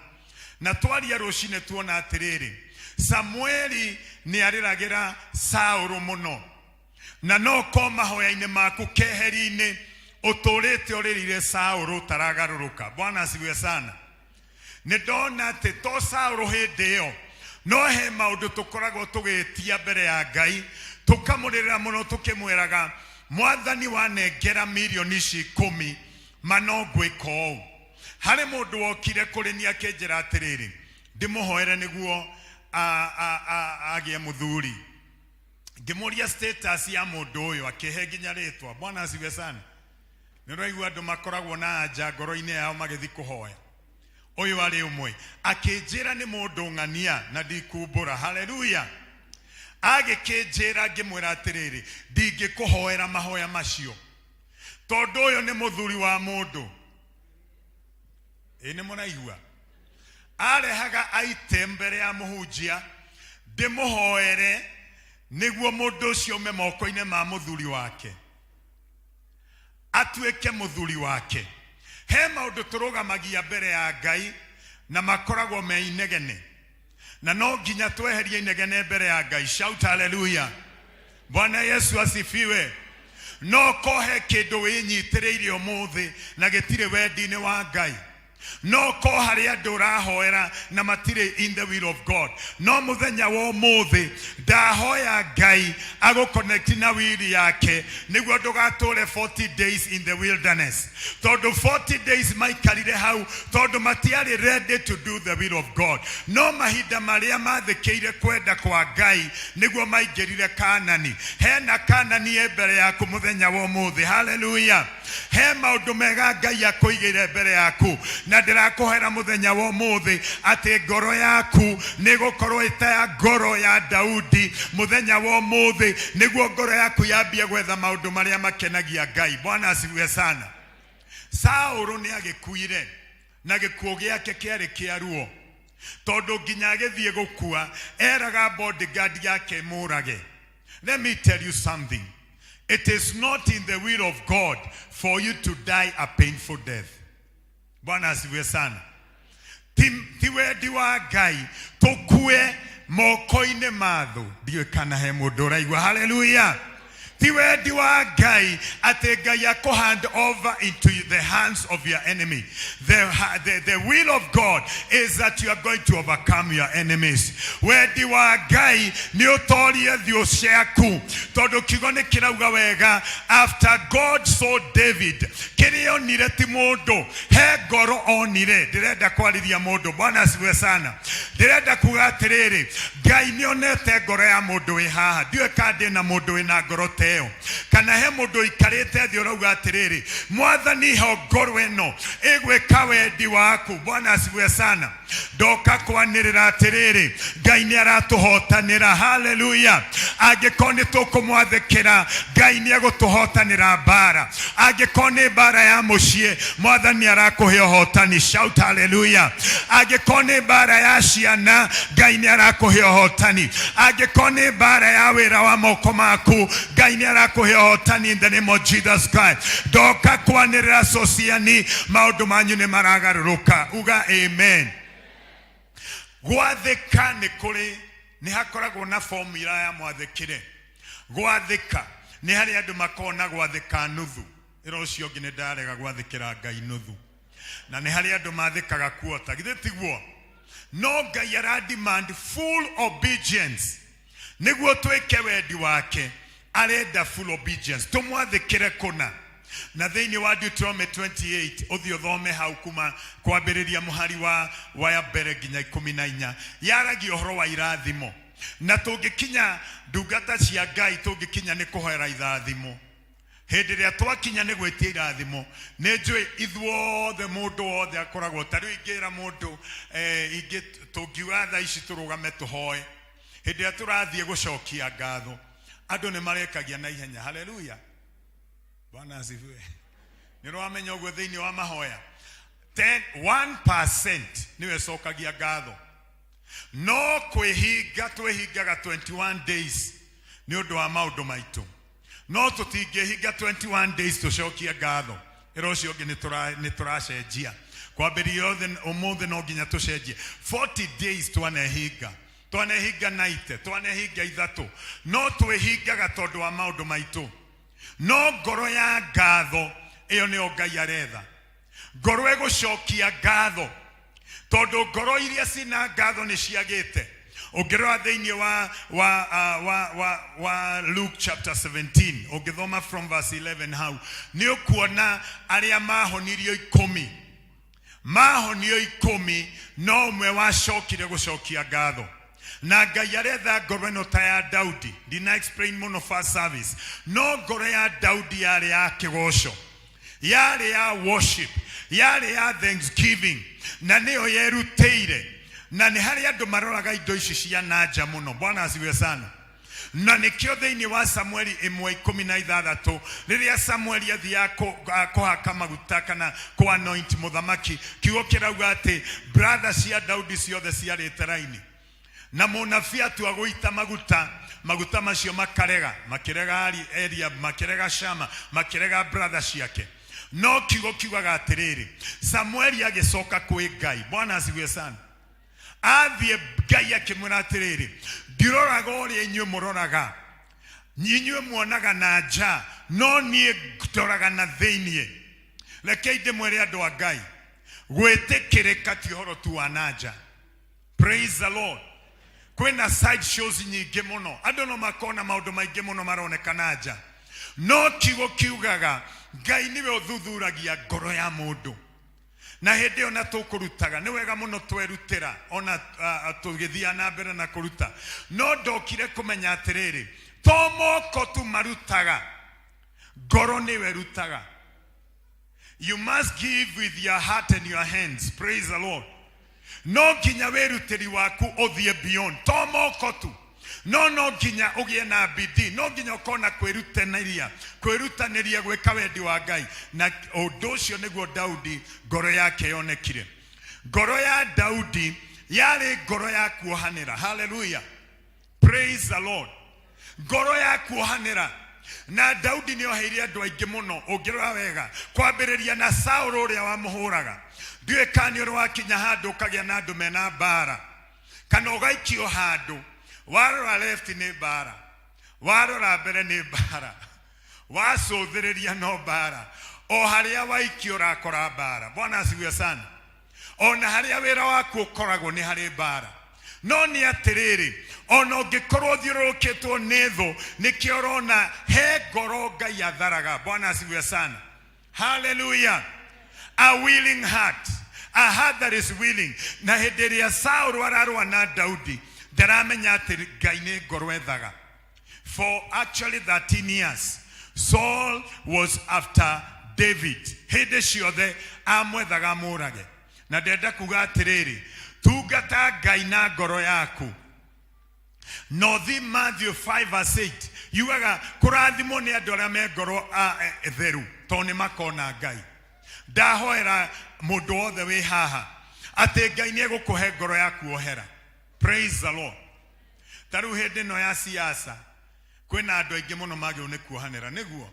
Na twaria rũcinĩ tuona atĩrĩrĩ, Samueli nĩ arĩragĩra Saũlũ mũno. Na no ko mahoya-inĩ maku keheri-inĩ ũtũrĩte ũrĩrĩire Saũlũ ũtaragarũrũka. Bwana asifiwe sana. Nĩ ndona atĩ to Saũlũ hĩndĩ ĩyo, no he maũndũ tũkoragwo tũgĩtia mbere ya Ngai, tũkamũrĩrĩra mũno tũkĩmwĩraga, Mwathani wanengera mirioni ici 10 ma no ngwĩka ũũ. Harĩ mũndũ wokire kũrĩ niĩ akĩnjĩra atĩrĩrĩ, ndĩmũhoere nĩguo agĩe mũthuri. Ngĩmũria status ya mũndũ ũyũ, akĩhe nginya rĩtwa. Bwana asifiwe sana. Nĩ ũraigua andũ makoragwo na anja ngoro-inĩ yao magĩthiĩ kũhoya. Ũyũ arĩ ũmwe akĩnjĩra nĩ mũndũ ng'ania na ndikumbũra. Haleluya. Agĩkĩnjĩra, ngĩmwĩra atĩrĩrĩ, ndingĩkũhoera mahoya macio tondũ ũyũ nĩ mũthuri wa mũndũ. Ĩ nĩ mũraigua? Arehaga item mbere ya mũhunjia ndĩmũhoere nĩguo mũndũ ũcio aume moko-inĩ ma mũthuri wake atuĩke mũthuri wake. He maũndũ tũrũgamagia mbere ya Ngai na makoragwo me inegene, na no nginya tweherie inegene mbere ya Ngai. Shout hallelujah. Bwana Yesu asifiwe. No kohe kĩndũ wĩnyitĩrĩire ũmũthĩ na gĩtirĩ wendi-inĩ wa Ngai. No ko harĩ andũ ũrahoera na matirĩ in the will of God. No mũthenya wa ũmũthĩ ndahoya Ngai agũconnect na will yake nĩguo ndũgatũre 40 days in the wilderness. Tondũ 40 days maikarire hau tondũ matiarĩ ready to do the will of God. No mahinda marĩa mathĩkĩire kwenda kwa Ngai nĩguo maingĩrire Kanani. Hena Kanani ĩ mbere yaku mũthenya wa ũmũthĩ. Hallelujah. He maũndũ mega Ngai akũigĩire mbere yaku, na ndĩrakũhera mũthenya wa ũmũthĩ atĩ ngoro yaku nĩ gũkorwo ĩta ya ngoro ya Daudi mũthenya wa ũmũthĩ, nĩguo ngoro yaku yambie gwetha maũndũ marĩa makenagia Ngai. Bwana asifiwe sana. Saũlũ nĩ agĩkuire na gĩkuũ gĩake kĩarĩ kĩa ruo, tondũ nginya agĩthiĩ gũkua eraga bodyguard yake mũrage. Let me tell you something. It is not in the will of God for you to die a painful death. Bwana asifiwe sana. Ti wendi wa Ngai tũkue moko-inĩ ma thũ. Ndiũĩ kana he mũndũ ũraigua. Haleluya. Ti wendi wa Ngai atĩ Ngai akũ hand over into the hands of your enemy. The will of God is that you are going to overcome your enemies. Wendi wa Ngai nĩ ũtorie thiũ ciaku, tondũ kiugo nĩ kĩrauga wega, after God saw David, kĩrĩa onire ti mũndũ, he ngoro onire. Ndĩrenda kwarĩria mũndũ. Bwana asifiwe sana. Ndĩrenda kuga atĩrĩrĩ, Ngai nĩ onete ngoro ya mũndũ wĩ haha. Ndiũĩ kana ndĩ na mũndũ wĩna ngoro ta ĩyo, kana he mũndũ ũikarĩte thĩ ũrauga atĩrĩrĩ, Mwathani, he ngoro ĩno ĩgwĩka wendi waku. Bwana asifiwe sana. Ndoka kwanĩrĩra atĩrĩrĩ, Ngai nĩ aratũhotanĩra. Haleluya. Angĩkorwo nĩ tũkũmwathĩkĩra, Ngai nĩ egũtũhotanĩra mbara. Angĩkorwo nĩ mbara ya mũciĩ, Mwathani arakũhe ũhotani. Shout haleluya. Angĩkorwo nĩ mbara ya ciana, Ngai nĩ arakũhe ũhotani. Angĩkorwo nĩ mbara ya wĩra wa moko maku, Ngai nĩ arakũhe ũhotani in the name of Jesus Christ. Ndoka kwanĩrĩra sociani, maũndũ manyu nĩ maragarũrũka. Uga amen. Gwathĩka nĩ kũrĩ, nĩ hakoragwo na formula ya mwathĩkĩre. Gwathĩka nĩ harĩ andũ makoragwo na gwathĩka nuthu, ĩra ũcio ũngĩ nĩ ndarega gwathĩkĩra Ngai nuthu. Na nĩ harĩ andũ mathĩkaga kuota, githĩ tiguo? No Ngai ara demand full obedience nĩguo twĩke wendi wake. Arenda full obedience, tũmwathĩkĩre kũna. Na thĩinĩ wa Deuteronomy 28, ũthiĩ ũthome hau kuma kwambĩrĩria mũhari wa mbere nginya 14, yaragia ũhoro wa irathimo. Na tũngĩkinya ndungata cia Ngai, tũngĩkinya nĩ kũhoera irathimo. Hĩndĩ ĩrĩa twakinya nĩ gwĩtia irathimo, nĩ njũĩ ithuothe mũndũ wothe akoragwo ta rĩu ingĩra mũndũ, ingĩ tũngiuga thaa ici tũrũgame tũhoe, hĩndĩ ĩrĩa tũrathiĩ gũcokia ngatho, andũ nĩ marekagia na ihenya. Haleluya. Bwana asifiwe. Nĩ ũramenya ũguo thĩinĩ wa mahoya 1% nĩwe ĩcokagia ngatho, no kwĩhinga twĩhingaga 21 days nĩ ũndũ wa maũndũ maitũ, no tũtingĩhinga 21 days tũcokie ngatho. Ĩra ũcio ũngĩ nĩ tũracenjia kwambĩrĩria othe ũmũthĩ, no nginya tũcenjie. 40 days twanehinga, twanehinga 90, twanehinga 3, no twĩhingaga tondũ wa maũndũ maitũ. No ngoro ya ngatho ĩyo nĩyo Ngai aretha, ngoro ĩgũcokia ngatho, tondũ ngoro iria cina ngatho nĩ ciagĩte. Ũngĩrora thĩinĩ wa Luke chapter 17, ũngĩthoma from verse 11 hau, nĩ ũkuona arĩa mahonirio 10, mahonio 10, no ũmwe wacokire gũcokia ngatho. Na Ngai aretha ngoro ĩno ta ya Daudi. Ndina explain mũno first service, no ngoro ya Daudi yarĩ ya kĩgoco, yarĩ ya worship, yarĩ ya thanksgiving, na nĩyo yerutĩire. Na nĩ harĩ andũ maroraga indo ici cia nanja mũno. Bwana asifiwe sana. Na nĩkĩo thĩinĩ wa Samueli 1:16, rĩrĩa Samueli athiaga kũhaka maguta kana kũ anoint mũthamaki, kiugo kĩrauga atĩ brother cia Daudi ciothe ciarĩte raini, na mũnabii atua gũita maguta, maguta macio makarega, makĩrega Eliab, makĩrega Shama, makĩrega brother ciake. No kiugo kiugaga atĩrĩrĩ, Samueli agĩcoka kwĩ Ngai. Bwana asifiwe sana. Athiĩ Ngai akĩmwĩra atĩrĩrĩ, ndiroraga ũrĩa inyuĩ mũroraga, inyuĩ muonaga na nja, no niĩ ndoraga na thĩiniĩ. Rekei ndĩmwĩre andũ a Ngai, gwĩtĩkĩrĩka ti ũhoro tu wa na nja. Praise the Lord. Kwĩna side shows nyingĩ mũno, andũ no makona maũndũ maingĩ mũno maroneka na nja, no kiugo kiugaga Ngai nĩwe ũthuthuragia ngoro ya mũndũ. Na hĩndĩ ĩyo na tũkũrutaga nĩ wega mũno twerutĩra, ona tũgĩthiaga na mbere na kũruta, no ndokire kũmenya atĩrĩrĩ, to moko tu marutaga, ngoro nĩyo ĩrutaga. You must give with your heart and your hands. Praise the Lord. No nginya wĩrutĩri waku ũthiĩ beyond to moko tu, no nginya ũgĩe na bidii, no nginya ũkorwo na kwĩrutanĩria gwĩka wendi wa Ngai. Na ũndũ ũcio nĩguo Daudi ngoro yake yonekire. Ngoro ya Daudi yarĩ ngoro ya kuohanĩra. Hallelujah. Praise the Lord. Ngoro ya kuohanĩra. Na Daudi nĩ oheire andũ aingĩ mũno, ũngĩrora wega, kwambĩrĩria na Saũlũ ũrĩa wamũhũraga. Ndiũĩ kana nĩ ũrĩ wakinya handũ ũkagĩa na andũ mena mbara, kana ũgaikio handũ, warora left nĩ mbara, warora mbere nĩ mbara, wacũthĩrĩria no mbara, o harĩa waikio ũrakora mbara. Bwana asifiwe sana. Ona harĩa wĩra waku ũkoragwo nĩ harĩ mbara. No nĩ atĩrĩrĩ, ona ũngĩkorwo ũthiũrũrũkĩtwo nĩ thũ, nĩkĩo ũrona he ngoro Ngai atharaga. Bwana asifiwe sana. Hallelujah. A willing heart, a heart that is willing. Na hĩndĩ ĩrĩa Saũlũ ararũa na Daudi, ndaramenya atĩ Ngai nĩ ngoro ethaga. For actually 13 years, Saul was after David. Hĩndĩ ciothe amwethaga amũrage. Na ndenda kuga atĩrĩrĩ, tungata Ngai na ngoro yaku. No thi Matthew 5 verse 8 yugaga kũrathimwo nĩ andũ arĩa me ngoro theru, tondũ nĩ makona Ngai. Ndahoera mũndũ wothe wĩ haha atĩ Ngai nĩ egũkũhe ngoro ya kuohera. Praise the Lord. Ta rĩu hĩndĩ ĩno ya siasa kwĩna andũ aingĩ mũno magĩrĩirwo nĩ kuohanĩra, nĩguo?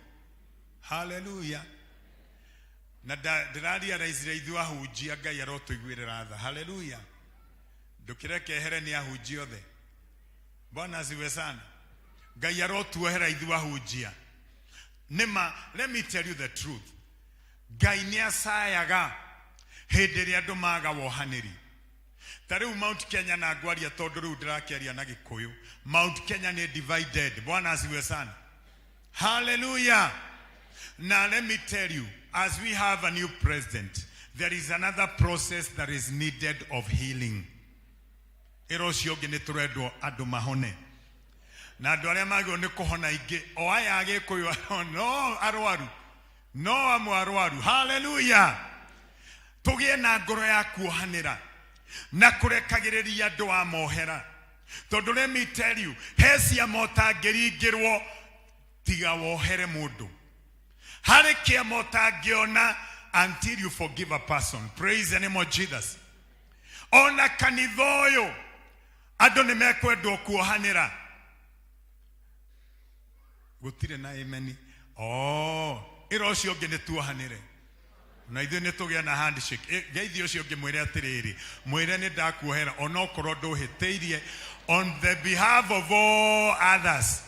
Haleluya. Na ndĩrarealize ithuĩ ahunjia Ngai arotũiguĩrĩra tha. Haleluya. Ndũkĩreke ehere nĩ ahunjia othe. Bwana asifiwe sana. Ngai arotuohera ithuĩ ahunjia. Nĩma, let me tell you the truth. Ngai nĩ acayaga hĩndĩ ĩrĩa andũ maga wohanĩri. Ta rĩu Mount Kenya, na ngwaria tondũ rĩu ndĩrakĩaria na Gĩkũyũ, Mount Kenya nĩ divided. Bwana asifiwe sana. Hallelujah. Now let me tell you, as we have a new president, there is another process that is needed of healing. Ĩra ũcio ũngĩ nĩ tũrendwo andũ mahone. Na andũ arĩa magĩrĩirwo nĩ kũhona aingĩ, o aya Agĩkũyũ no arwaru, no amwe arwaru. Hallelujah. Tũgĩe na ngoro ya kuohanĩra na kũrekagĩrĩria andũ amohera. Tondũ let me tell you, he ciama ũtangĩringĩrwo tiga wohere mũndũ. Harĩ kĩama ũtangĩona until you forgive a person. Praise the name of Jesus. Ona kanitha ũyũ andũ nĩ mekwendwo kuohanĩra. Gũtirĩ na amen. Oh, ĩra ũcio ũngĩ nĩ tuohanĩre. Na ithuĩ nĩ tũgĩa na handshake. Geithia ũcio ũngĩ mwĩre atĩrĩrĩ, mwĩre nĩ ndakuohera onokorwo ndũhĩtĩirie on the behalf of all others.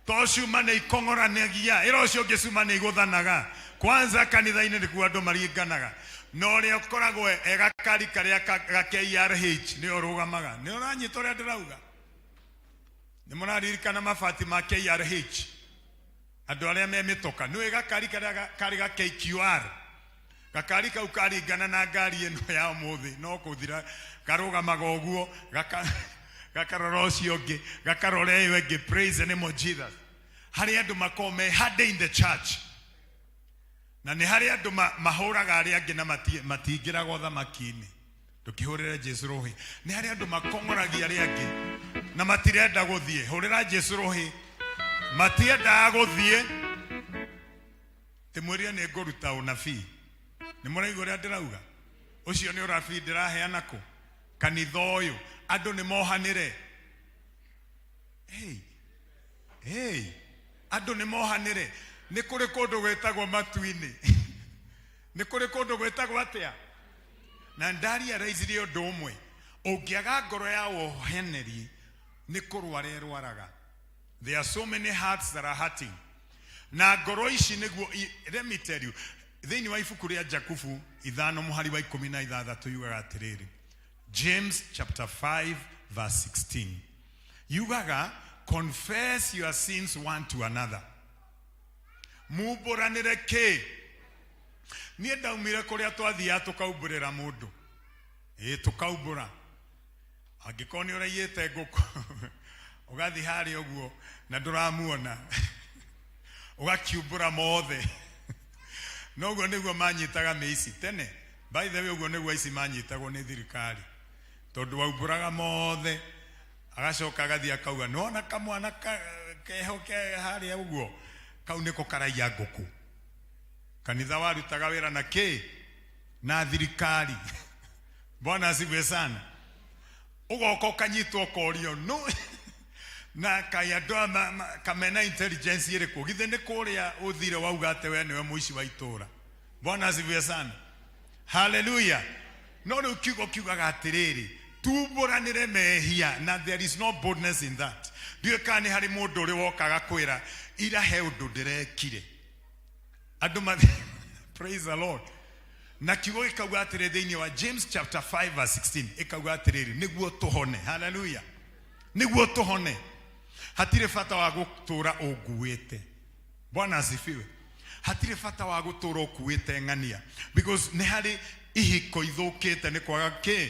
To cuma nĩ ikong'oranagia, ĩra ũcio ũngĩ cuma nĩ igũthanaga. Kwanza kanitha-inĩ nĩkuo andũ maringanaga. Na ũrĩa ũkoragwo e gakari karĩa ga KRH nĩwe ũrũgamaga. Nĩ ũranyita ũrĩa ndĩrauga? Nĩ mũraririkana mabati ma KRH? Andũ arĩa me mĩtoka. Nĩũĩ gakari karĩa karĩ ga KQR? Gakari kau karingana na ngari ĩno ya ũmũthĩ, no kũthira karũgamaga ũguo, gakarora ũcio ũngĩ, gakarora ĩyo ĩngĩ. Praise the name of Jesus. Harĩ andũ makoragwo me hardy in the church. Na nĩ harĩ andũ mahũraga arĩa angĩ na matingĩraga ũthamaki-inĩ. Ndũkĩhũrĩre Jesu rũhĩ. Nĩ harĩ andũ makong'oragia arĩa angĩ na matirenda gũthiĩ. Hũrĩra Jesu rũhĩ. Matiendaga gũthiĩ. Ndĩmwĩrire nĩ ngũruta ũnabii. Nĩ mũraigua ũrĩa ndĩrauga? Ũcio nĩ ũrabii ndĩraheana kũ? Kanitha ũyũ. Andũ nĩ mohanĩre. Hey. Hey. Andũ nĩ mohanĩre. Nĩ kũrĩ kũndũ gwĩtagwo matu-inĩ. Nĩ kũrĩ kũndũ gwĩtagwo atĩa? Na ndarealize ũndũ ũmwe, ũngĩaga ngoro ya wohanĩri nĩ kũrwara ĩrwaraga. There are so many hearts that are hurting. Na ngoro ici nĩguo, let me tell you, thĩinĩ wa ibuku rĩa Jakubu 5 mũhari wa 16 yugaga atĩrĩrĩ, James chapter 5 verse 16 yugaga, confess your sins one to another. Mumbũranĩre kĩ? Niĩ ndaumire kũrĩa twathiaga tũkaumbũrĩra mũndũ. Ĩĩ, tũkaumbũra. Angĩkorwo nĩ ũraiyĩte ngũkũ, ũgathiĩ harĩa ũguo na ndũramuona, ũgakiumbũra mothe. Na ũguo nĩguo manyitaga mĩici tene. By the way, ũguo nĩguo aici manyitagwo nĩ thirikari. Tondũ waumbũraga mothe, agacoka agathiĩ akauga, nĩwona kamwana keho ke harĩa ũguo, kau nĩko karaiya ngũkũ. Kanitha warutaga wĩra na kĩ? Na thirikari. Bwana asifiwe sana. Ũgoka ũkanyitwo ũkorio, no. Na kaĩ andũ aya kamena intelligence ĩrĩkũ? Githĩ nĩ kũrĩa ũthire wauga atĩ we nĩwe mũici wa itũra. Bwana asifiwe sana. Haleluya. No rĩu kiugo kiugaga atĩrĩrĩ, tumbũranĩre mehia, na there is no boldness in that. Ndiũĩ kana nĩ harĩ mũndũ ũrĩ wokaga kwĩra ira he ũndũ ndĩrekire. Andũ mathi praise the Lord. Na kiugo gĩkauga atĩrĩ thĩinĩ wa James chapter 5 verse 16, ĩkauga atĩrĩrĩ, nĩguo tũhone. Haleluya. Nĩguo tũhone. Hatirĩ bata wa gũtũra ũnguĩte. Bwana asifiwe. Hatirĩ bata wa gũtũra ũkuĩte ng'ania, because nĩ harĩ ihiko ithũkĩte nĩ kwaga kĩ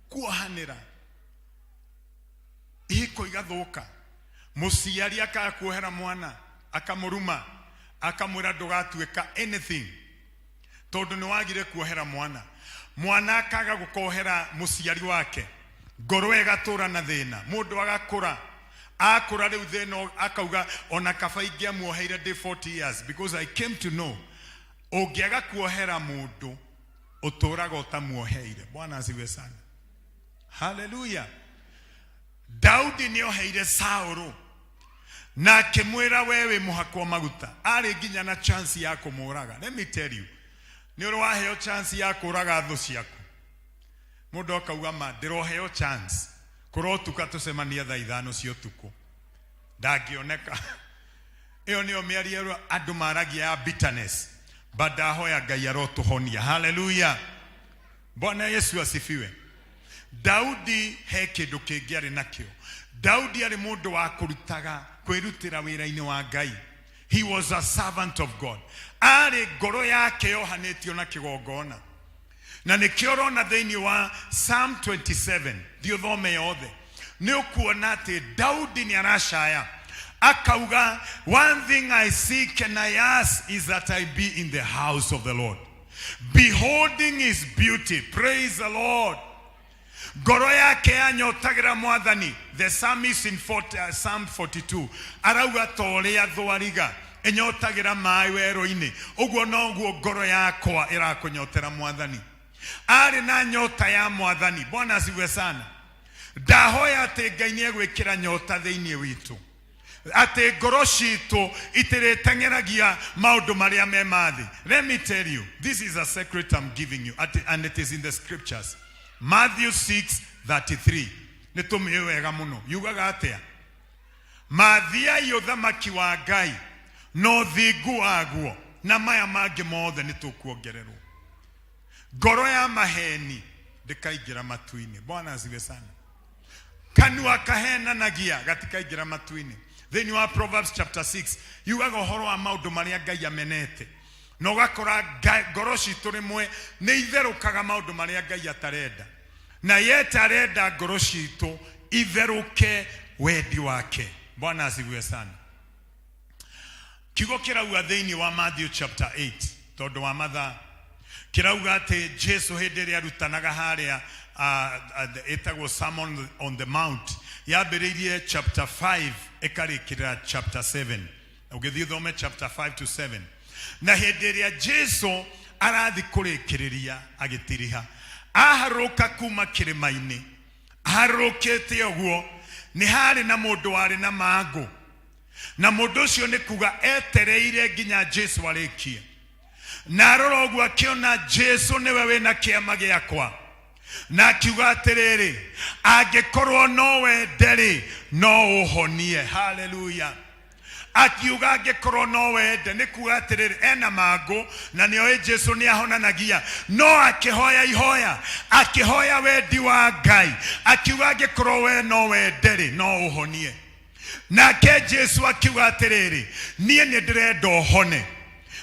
kuohanĩra. Ihiko igathũka, mũciari akaga kuohera mwana, akamũruma, akamwĩra ndũgatuĩka anything tondũ nĩ wagire kuohera mwana. Mwana akaga gũkohera mũciari wake, ngoro ĩgatũra na thĩna, mũndũ agakũra, akũra rĩu thĩna akauga ona kaba ingĩamuoheire ndĩ 40 years, because I came to know ũngĩaga kuohera mũndũ ũtũraga ũtamuoheire. Bwana asifiwe sana. Haleluya. Daudi nĩ oheire Saũlũ na akĩmwĩra we wĩ mũhakwo maguta. Arĩ nginya na chance ya kũmũraga. Let me tell you, nĩ ũrĩ waheo chance ya kũraga thũ ciaku? Mũndũ akauga ma ndĩroheo chance, kũrotuka tũcemanie thaa 5 cia ũtukũ, ndangĩoneka. Ĩyo nĩyo mĩario ĩrĩa andũ maragia ya bitterness, but ndahoya Ngai arotũhonia. Haleluya. Bwana Yesu asifiwe. Daudi he kĩndũ kĩngĩ arĩ nakĩo. Daudi arĩ mũndũ wa kũrutaga kwĩrutĩra wĩra-inĩ wa Ngai. He was a servant of God. Arĩ ngoro yake yohanĩtio na kĩgongona, na nĩkĩo ũrona thĩinĩ wa Psalm 27, thiĩ ũthome yothe, nĩ ũkuona atĩ Daudi nĩ aracaya akauga, one thing I seek and I ask is that I be in the house of the Lord, beholding his beauty. Praise the Lord. Ngoro yake yanyotagĩra mwathani. The psalmist in 40, Psalm 42 arauga ta ũrĩa thwariga ĩnyotagĩra maĩ werũ-inĩ, ũguo noguo ngoro yakwa ĩrakũnyotera mwathani. Arĩ na nyota ya mwathani. Bwana asifiwe sana. Ndahoya atĩ Ngai nĩ egwĩkĩra nyota thĩinĩ witũ, atĩ ngoro citũ itirĩteng'eragia maũndũ marĩa me mathĩ. Let me tell you, this is a secret I'm giving you, and it is in the scriptures. Matthew 6:33, nĩ tũmĩũĩ wega mũno, yugaga atĩa? Mathiai ũthamaki wa Ngai na ũthingu waguo, na maya mangĩ mothe nĩ tũkuongererwo. Ngoro ya maheni ndĩkaingĩra matu-inĩ. Bwana asifiwe sana. Kanua kahenanagia gatikaingĩra matu-inĩ. Thĩinĩ wa Proverbs chapter 6 yugaga ũhoro wa maũndũ marĩa Ngai amenete, na ũgakora ngoro citũ rĩmwe nĩ itherũkaga maũndũ marĩa Ngai atarenda, na yet arenda ngoro citũ itherũke wendi wake. Bwana asifiwe sana. Kiugo kĩrauga thĩinĩ wa Matthew chapter 8, tondũ wa mathaa, kĩrauga atĩ Jesu hĩndĩ ĩrĩa arutanaga harĩa ĩtagwo Sermon on the Mount, yambĩrĩirie chapter 5 ĩkarĩkĩrĩra chapter 7. Ũgĩthiĩ ũthome chapter 5 to 7. Na hĩndĩ ĩrĩa Jesu arathi kũrĩkĩrĩria agĩtiriha, aharũka kuma kĩrĩma-inĩ, aharũkĩte ũguo, nĩ harĩ na mũndũ warĩ na mangũ, na mũndũ ũcio nĩ kuga etereire nginya Jesu arĩkie. Na arora ũguo akĩona Jesu nĩwe wĩna kĩama gĩakwa, na akiuga atĩrĩrĩ, angĩkorwo no wende rĩ, no ũhonie. Haleluya. Akiuga angĩkorwo no wende, nĩ kuga atĩrĩrĩ, ena mangũ na nĩoĩ Jesu nĩ ahonanagia, no akĩhoya ihoya, akĩhoya wendi wa Ngai, akiuga angĩkorwo we no wende rĩ, no ũhonie. Nake Jesu akiuga atĩrĩrĩ, niĩ nĩ ndĩrenda ũhone.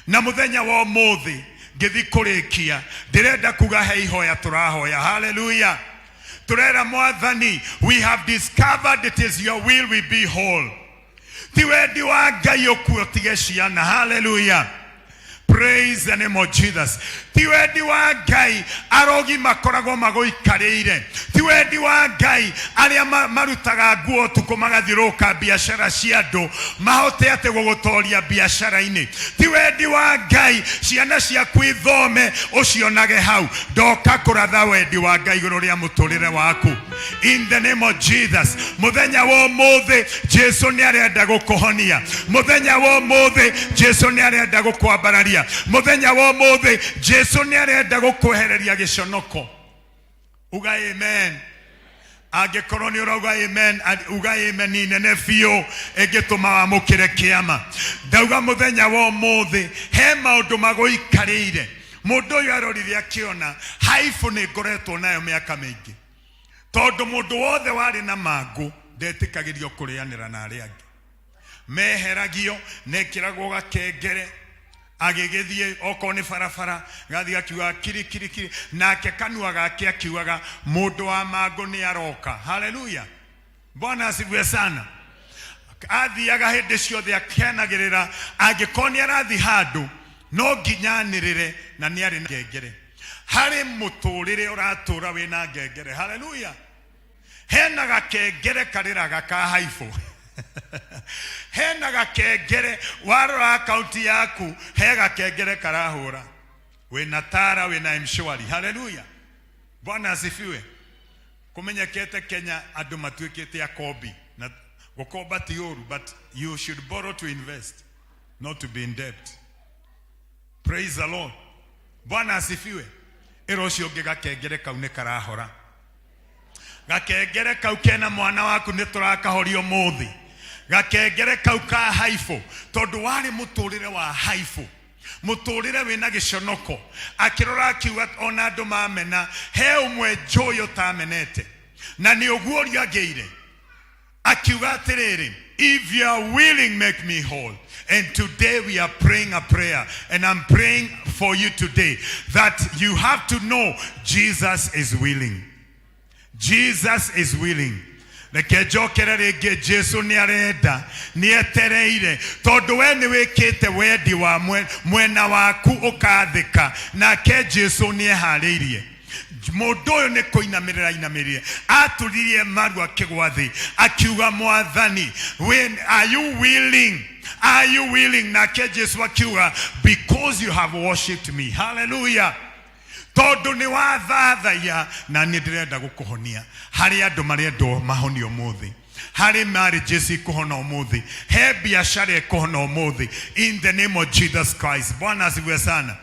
Na mũthenya wa ũmũthĩ ngĩthi kũrĩkia, ndĩrenda kuga he ihoya tũrahoya. Haleluya. Tũrera mwathani, we have discovered it is your will we be whole. Ti wendi wa Ngai ũkue ũtige ciana. Haleluya. Praise the name of Jesus. Ti wendi wa Ngai arogi makoragwo magũikarĩire. Ti wendi wa Ngai arĩa marutaga nguo ũtukũ magathiũrũrũka biacara cia andũ mahote atĩ gũgũtoria biacara-inĩ. Ti wendi wa Ngai ciana ciaku ithome ũcionage hau. Ndoka kũratha wendi wa Ngai igũrũ rĩa mũtũrĩre waku. In the name of Jesus. Mũthenya wa ũmũthĩ Jesu nĩ arenda gũkũhonia. Mũthenya wa ũmũthĩ Jesu nĩ arenda gũkwambararia. Mũthenya wa ũmũthĩ Jesu nĩ arenda gũkwehereria gĩconoko. Uga amen. Angĩkorwo nĩ ũrauga amen, uga amen nene biũ ĩngĩtũma wamũkĩre kĩama. Ndauga mũthenya wa ũmũthĩ he maũndũ magũikarĩire. Mũndũ ũyũ arorire akĩona haibũ nĩ ngoretwo nayo mĩaka mĩingĩ, tondũ mũndũ wothe warĩ na mangũ ndetĩkagĩrio kũrĩanĩra na arĩa angĩ, meheragio, nekĩragwo gakengere, agĩgĩthiĩ okorwo nĩ barabara gathiĩ akiugaga kiri kiri kiri, nake kanua gake akiugaga mũndũ wa mangũ nĩ aroka. Haleluya, Bwana asifiwe sana. Athiaga hĩndĩ ciothe akenagĩrĩra, angĩkorwo nĩ arathiĩ handũ no nginya anĩrĩre, na nĩ arĩ na ngengere. Harĩ mũtũrĩre ũratũra wĩna ngengere. Haleluya. Hena gakengere karĩraga ka haibũ. Hena gakengere warora akaunti yaku, he gakengere karahũra. Wĩna Tara, wĩna M-Shwari. Haleluya. Bwana asifiwe. Kumenyekete Kenya andũ matuĩkĩte akombi, na gũkomba ti ũru, but you should borrow to invest, not to be in debt. Praise the Lord. Bwana asifiwe. Ĩra ũcio ũngĩ gakengere kau nĩ karahora. Gakengere kau kena mwana waku nĩ tũrakahoria ũmũthĩ. Gakengere kau ka haibũ, tondũ warĩ mũtũrĩre wa haibũ, mũtũrĩre wĩna gĩconoko. Akĩrora akiuga ona andũ mamena, he ũmwe njũĩ ũtamenete, na nĩ ũguo ũrĩa agĩire. Akiuga atĩrĩrĩ, if you are willing, make me whole. And today we are praying a prayer, and I'm praying for you today that you have to know Jesus is willing. Jesus is willing. Reke njokere rĩngĩ, Jesu nĩ arenda, nĩ etereire, tondũ we nĩ wĩkĩte wendi wa mwena waku ũkathĩka, nake Jesu nĩ eharĩirie. Mũndũ ũyũ nĩ kũinamĩrĩra ainamĩrĩire, aturirie maru akĩgwa thĩ, akiuga Mwathani, are you willing? Are you willing? Nake Jesu akiuga, because you have worshipped me. Hallelujah. Tondũ nĩ wathathaiya, na niĩ ndĩrenda gũkũhonia. Harĩ andũ marendwo mahonio ũmũthĩ, harĩ marriages ikũhona ũmũthĩ, he biashara ĩkũhona ũmũthĩ, in the name of Jesus Christ. Bwana asifiwe sana.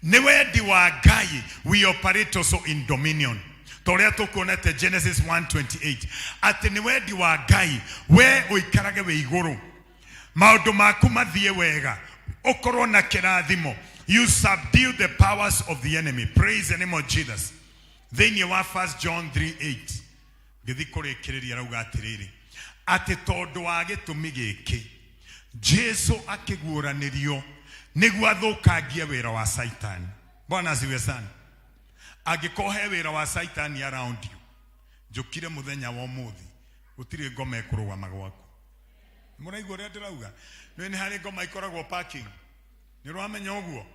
Nĩ wendi wa Ngai, we operate also in dominion, ta ũrĩa tũkuonete Genesis 1:28, atĩ nĩ wendi wa Ngai we ũikarage wĩ igũrũ, maũndũ maku mathiĩ wega, ũkorwo na kĩrathimo. You subdue the powers of the enemy. Praise the name of Jesus. Thĩinĩ wa 1 John 3:8, ngĩthiĩ kũrĩkĩrĩria, arauga atĩrĩrĩ, atĩ tondũ wa gĩtũmi gĩkĩ Jesu akĩguũranĩrio nĩguo athũkangie wĩra wa Saitani. Bwana asifiwe sana. Angĩkorwo he wĩra wa Saitani around you, njũkire mũthenya wa ũmũthĩ, gũtirĩ ngoma ĩkũrũgama gwaku. Mũraigua ũrĩa ndĩrauga? Nĩ nĩ harĩ ngoma ikoragwo parking. Nĩ ũramenya ũguo?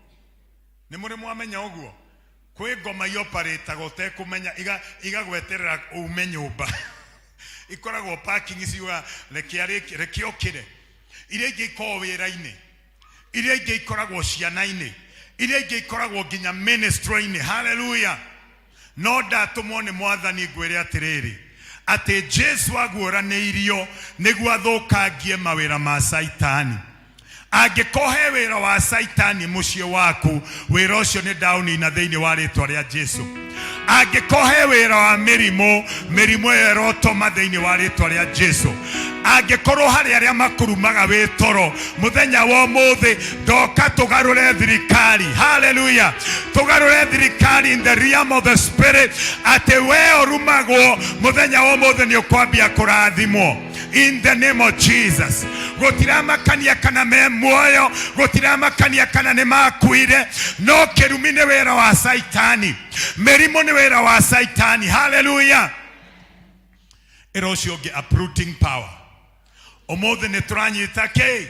Nĩ mũrĩ mwamenya ũguo? Kwĩ ngoma ioparĩtaga ũtekũmenya, igagweterera ume nyũmba. Ikoragwo parking, ciuga reke arĩkie, reke okĩre. Iria ingĩ ikoragwo wĩra-inĩ, iria ingĩ ikoragwo ciana-inĩ, iria ingĩ ikoragwo nginya ministry-inĩ. Hallelujah. No ndatũmwo nĩ Mwathani ngwĩre atĩrĩrĩ, atĩ Jesu aguũranĩirio nĩguo athũkangie mawĩra ma Saitani. Angĩkorwo he wĩra wa Saitani mũciĩ waku, wĩra ũcio nĩ ndaũnina thĩinĩ wa rĩtwa rĩa Jesu. Angĩkorwo he wĩra wa mĩrimũ, mĩrimũ ĩyo ĩrotoma thĩinĩ wa rĩtwa rĩa Jesu. Angĩkorwo harĩ arĩa makurumaga wĩ toro, mũthenya wa ũmũthĩ ndoka tũgarũre thirikari. Haleluya. Tũgarũre thirikari in the realm of the spirit, atĩ we ũrumagwo mũthenya wa ũmũthĩ nĩ ũkwambia kũrathimwo in the name of Jesus. Gũtiramakania kana me muoyo, gũtiramakania kana nĩ makuire, no kĩrumi nĩ wĩra wa Saitani, mĩrimũ nĩ wĩra wa Saitani. Haleluya. Ĩra ũcio ũngĩ uprooting power. Ũmũthĩ nĩ tũranyita kĩ?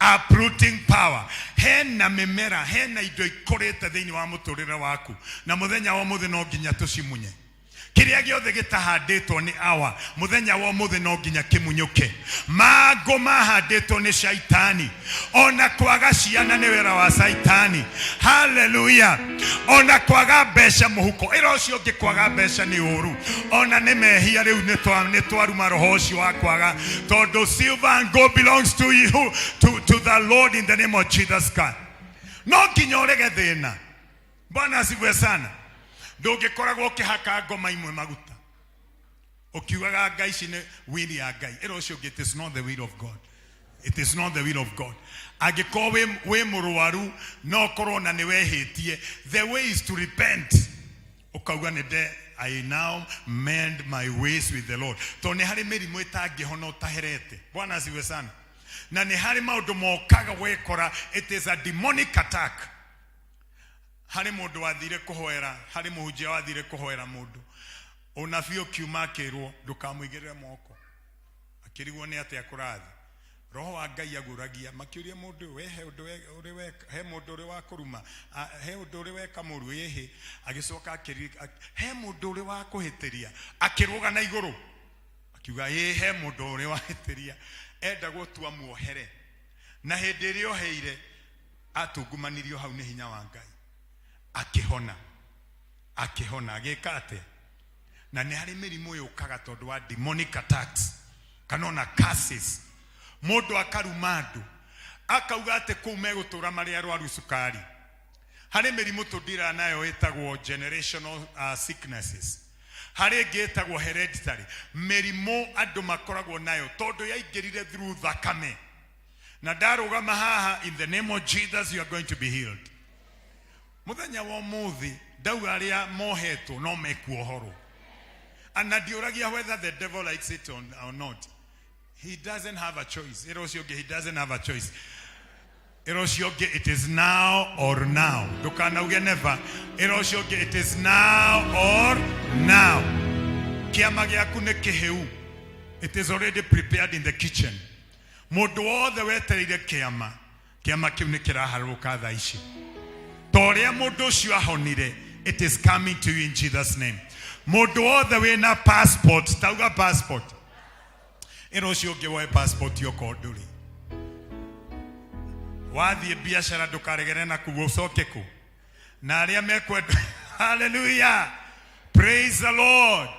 Uprooting power. Hena mĩmera, hena indo ikũrĩte thĩinĩ wa mũtũrĩre waku, na mũthenya wa ũmũthĩ no nginya tũcimunye. Kĩrĩa gĩothe gĩtahandĩtwo nĩ awa, mũthenya wa ũmũthĩ no nginya kĩmunyũke. Mangũ mahandĩtwo nĩ shaitani, ona kwaga ciana nĩ wĩra wa shaitani. Haleluya! Ona kwaga mbeca mũhuko, ĩra ũcio ũngĩ kwaga mbeca nĩ ũru, ona nĩ mehia. Rĩu nĩ twaruma roho ũcio wa kwaga, tondũ silver and gold belongs to you, to the Lord in the name of Jesus Christ. No nginya ũrege thĩna. Bwana asifiwe sana. Ndũngĩkoragwo ũkĩhaka ngoma imwe maguta ũkiugaga Ngai ici nĩ will ya Ngai. Ĩra ũcio ũngĩ, it is not the will of God. It is not the will of God. Angĩkorwo wĩ mũrwaru no ũkorwo na nĩ wehĩtie, the way is to repent. Ũkauga nĩ nde I now mend my ways with the Lord. Tondũ nĩ harĩ mĩrimũ ĩtangĩhona ũtaherete. Bwana asifiwe sana. Na nĩ harĩ maũndũ mokaga wekora, it is a demonic attack. Harĩ mũndũ wathire kũhoera, harĩ mũhunjia wathire kũhoera mũndũ, ũnabii ũkiuma akĩrwo ndũkamũigĩrĩre moko. Akĩrigwo nĩ atĩa kũrathi. Roho wa Ngai aguragia, makĩũria mũndũ ũyũ, we he ũndũ ũrĩ weka, he mũndũ ũrĩ wa kũruma, he ũndũ ũrĩ weka mũru, ĩhĩ. Agĩcoka he mũndũ ũrĩ wa kũhĩtĩria, akĩrũga na igũrũ akiuga ĩĩ, he mũndũ ũrĩ wahĩtĩria. Endagwo tu amuohere, na hĩndĩ ĩrĩa oheire atungumanirio hau nĩ hinya wa Ngai, akĩhona, akĩhona. Agĩka atĩa? Na nĩ harĩ mĩrimũ yũkaga tondũ wa demonic attacks kana ona curses. Mũndũ akaruma andũ akauga atĩ kũu megũtũra marĩ arwaru cukari. Harĩ mĩrimũ tũndiraga nayo ĩtagwo generational sicknesses, harĩ ĩngĩ ĩtagwo hereditary mĩrimũ andũ makoragwo nayo tondũ yaingĩrire through thakame. Na ndarũgama haha, in the name of Jesus you are going to be healed. Mũthenya wa ũmũthĩ ndauga arĩa mohetwo no mekuohorwo. Na ndiũragia whether the devil likes it or not. He doesn't have a choice. Ĩra ũcio ũngĩ, he doesn't have a choice. Ĩra ũcio ũngĩ, it is now or now. Ndũkanauge never. Ĩra ũcio ũngĩ, it is now or now. Kĩama gĩaku nĩ kĩhĩu. It is already prepared in the kitchen. Mũndũ wothe wetereire kĩama, kĩama kĩu nĩ kĩraharũrũka thaa ici. Ta ũrĩa mũndũ ũcio ahonire, it is coming to you in Jesus name. Mũndũ wothe wĩna passport, tauga passport. Ĩra ũcio ũngĩ woe passport okorwo ndũrĩ. Wathiĩ biacara ndũkaregere na kuu ũcoke kũ. Na arĩa mekwenda, hallelujah, praise the Lord.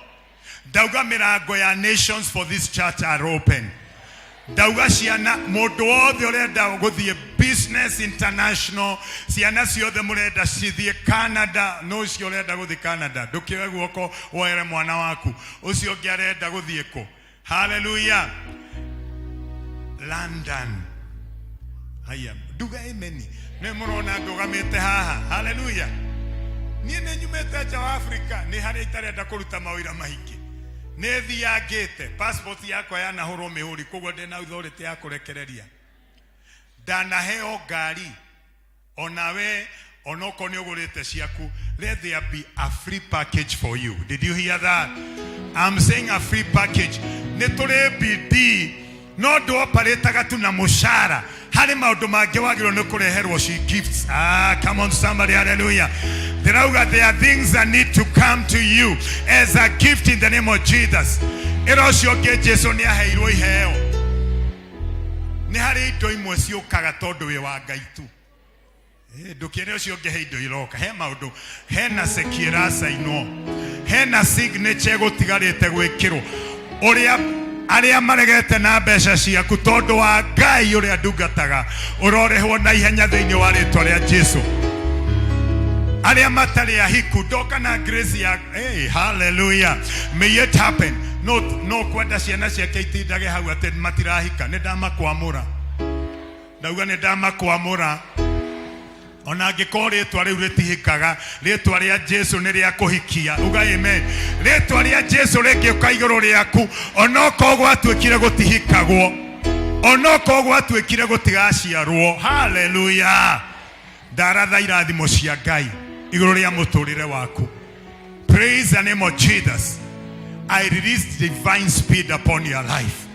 Ndauga mĩrango ya nations for this church are open. Ndauga ciana, mũndũ wothe ũrenda gũthiĩ business international, ciana ciothe mũrenda cithiĩ Canada, no ũcio ũrenda gũthiĩ Canada, ndũkĩoe guoko woere mwana waku. Ũcio ũngĩ arenda gũthiĩ kũ? Hallelujah. London. Haya, nduga amen. Nĩ mũrona ndũgamĩte haha. Hallelujah. Niĩ nĩ nyumĩte nja wa Afrika, nĩ harĩa itarenda kũruta mawĩra maingĩ. Nĩ thiangĩte, passport yakwa yanahũrwo mĩhũri, koguo ndĩna authority ya kũrekereria. Ndanaheo ngari, onawe onokorwo nĩ ũgũrĩte ciaku, let there be a free package for you. Did you hear that? I'm saying a free package. Nĩ tũrĩ bidii, no ndũoparĩtaga tu na mũcara. Harĩ maũndũ mangĩ wagĩrĩirwo nĩ kũreherwo ci gifts. Come on somebody, hallelujah. Ndĩrauga there are things that need to come to you as a gift in the name of Jesus. Ĩra ũcio ũngĩ, Jesu nĩ aheirwo iheo. Nĩ harĩ indo imwe ciũkaga tondũ wĩ wa Ngai tu. Ndũkĩre ũcio ũngĩ he indo iroka, he maũndũ, hena ceki ĩracainwo, hena signature ĩgũtigarĩte gwĩkĩrwo. Ũrĩa arĩa maregete na mbeca ciaku tondũ wa Ngai ũrĩa ndungataga, ũrorehwo na ihenya thĩinĩ wa rĩtwa rĩa Jesu. Arĩa matarĩ ahiku, ndoka na grace ya hey, hallelujah, may it happen. No, no kwenda ciana ciake itindage hau atĩ matirahika, nĩ ndamakwamũra. Ndauga nĩ ndamakwamũra. Ona angĩkorwo rĩtwa rĩu rĩtihikaga, rĩtwa rĩa Jesu nĩ rĩa kũhikia. Uga amen. Rĩtwa rĩa Jesu rĩngĩũka igũrũ rĩaku, onokorwo gwatuĩkire gũtihikagwo, onokorwo gwatuĩkire gũtigaciarwo. Hallelujah. Ndaratha irathimo cia Ngai igũrũ rĩa mũtũrĩre waku. Praise the name of Jesus. I release divine speed upon your life.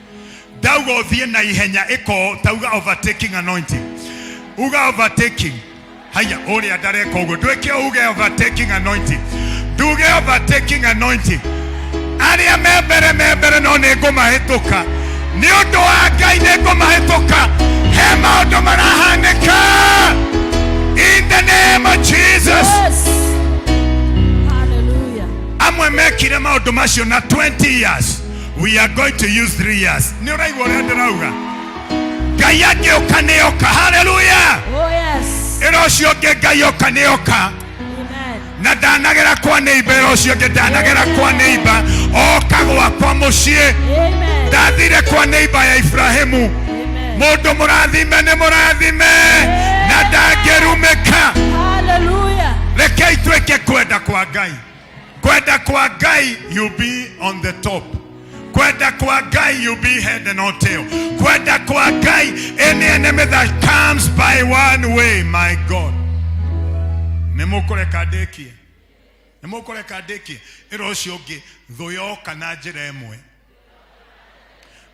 Ndauga ũthiĩ na ihenya ĩko tauga overtaking anointing. Uga overtaking. Haya, ũrĩa ndareka ũguo. Ndwĩke uge overtaking anointing. Nduge overtaking anointing. Arĩa me mbere me mbere no nĩ ngũmahĩtũka. Nĩ ũndũ wa Ngai nĩ ngũmahĩtũka. He maũndũ marahanĩka. In the name of Jesus. Yes. Hallelujah. Amwe mekire maũndũ macio na 20 years. We are going to use 3 years. Nĩ ũraigua ũrĩa ndĩrauga? Ngai angĩũka nĩ oka. Hallelujah. Oh yes. Ĩra ũcio ũngĩ Ngai oka nĩ oka. Amen. Na ndanagera kwa neighbor, ĩra ũcio ũngĩ ndanagera kwa neighbor. Oka gwakwa mũciĩ. Amen. Ndathire kwa neighbor ya Ibrahimu. Amen. Mũndũ mũrathime nĩ mũrathime na ndangĩrumĩka. Hallelujah. Rekei twĩke kwenda kwa Ngai. Kwenda kwa Ngai, you be on the top. Kwenda kwa Ngai, you be head and not tail. Kwenda kwa Ngai, any enemy that comes by one way, my God. Nĩ mũkũreka ndĩkie. Nĩ mũkũreka ndĩkie. Ĩra ũcio ũngĩ, thũ yoka na njĩra ĩmwe.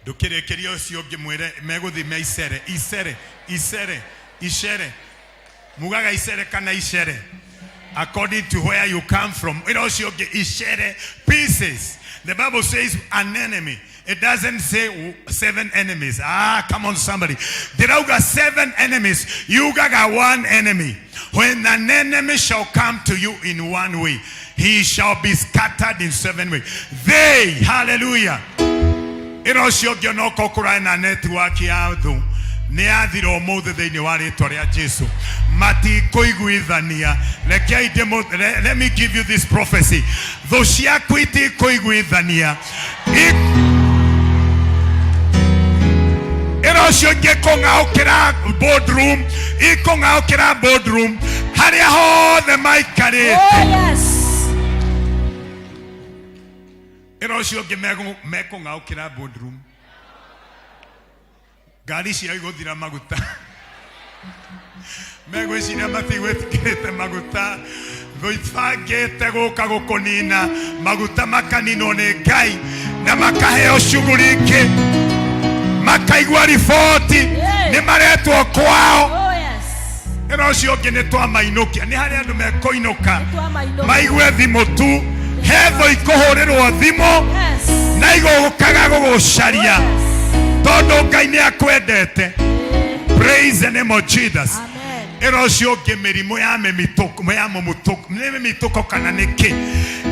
Ndũkĩrĩkĩrie ũcio ũngĩ mwĩre megũthiĩ me icere, icere, icere, icere. Mugaga icere kana icere. According to where you come from. Ĩra ũcio ũngĩ icere pieces. The Bible says an enemy. It doesn't say 7 enemies. Come on somebody. Ndĩrauga 7 enemies. Yugaga 1 enemy. When an enemy shall come to you in one way, he shall be scattered in 7 ways. They, hallelujah. Ĩra ũcio ũngĩ onokorwo kũrarĩ na network ya thũ, nĩ yathira ũmũthĩ thĩinĩ wa rĩtwa rĩa Jesu. Matikũiguithania. Rekei ndĩmũ-, let me give you this prophecy. Thũ ciaku itikũiguithania. Ĩra ũcio ũngĩ kũng'aũkĩra boardroom, ikũng'aũkĩra boardroom, harĩa hothe maikarĩte. Oh, yes. Ĩra ũcio ũngĩ mekũng'aũkĩra boardroom. Ngari ciao igũthira maguta. Megwĩciria matigwĩtĩkĩrĩte maguta. Thũ ibangĩte gũka gũkũnina, maguta makaninwo nĩ Ngai na makaheo shughuli ingĩ. Makaigua riboti nĩ maretwo kwao. Oh, yes. Ĩra ũcio ũngĩ nĩ twamainũkia. Nĩ harĩ andũ mekũinũka. Nĩ twamainũkia. Maigue thimũ tu. He thũ ikũhũrĩrwo thimũ. Yes. Na igũkaga gũgũcaria. Oh, yes. Tondũ Ngai nĩ akwendete. Praise the name of Jesus. Amen. Ĩra ũcio ũngĩ mĩrimũ ya mĩmitũko, ya mũmũtũko, nĩ mĩmitũko kana nĩ kĩ?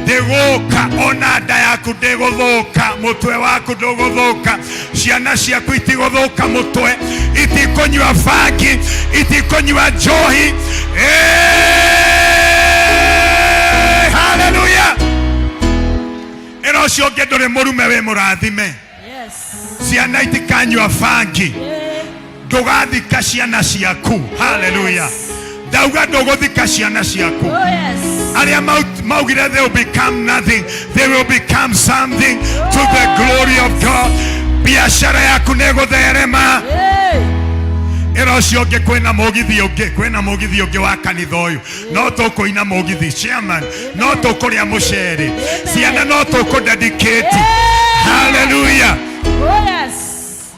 Ndĩgũka, ona nda yaku ndĩgũthũka, mũtwe waku ndũgũthũka, ciana ciaku itigũthũka mũtwe, itikũnyua bangi, itikũnyua njohi. Hallelujah. Ĩra ũcio ũngĩ ndũrĩ mũrume wĩ mũrathime. Yes. Ciana itikanyua bangi. Ndũgathika ciana ciaku. Hallelujah. Ndauga ndũgũthika ciana ciaku. Oh, yes. Arĩa maugire they will become nothing, they will become something to the glory of God. Biashara yaku nĩ ĩgũtherema. Ĩra ũcio ũngĩ kwĩna mũgithi ũngĩ, kwĩna mũgithi ũngĩ wa kanitha ũyũ. No tũkũina mũgithi, chairman, no tũkũrĩa mũcere. Ciana no tũkũ-dedicate. Hallelujah. Oh, yes.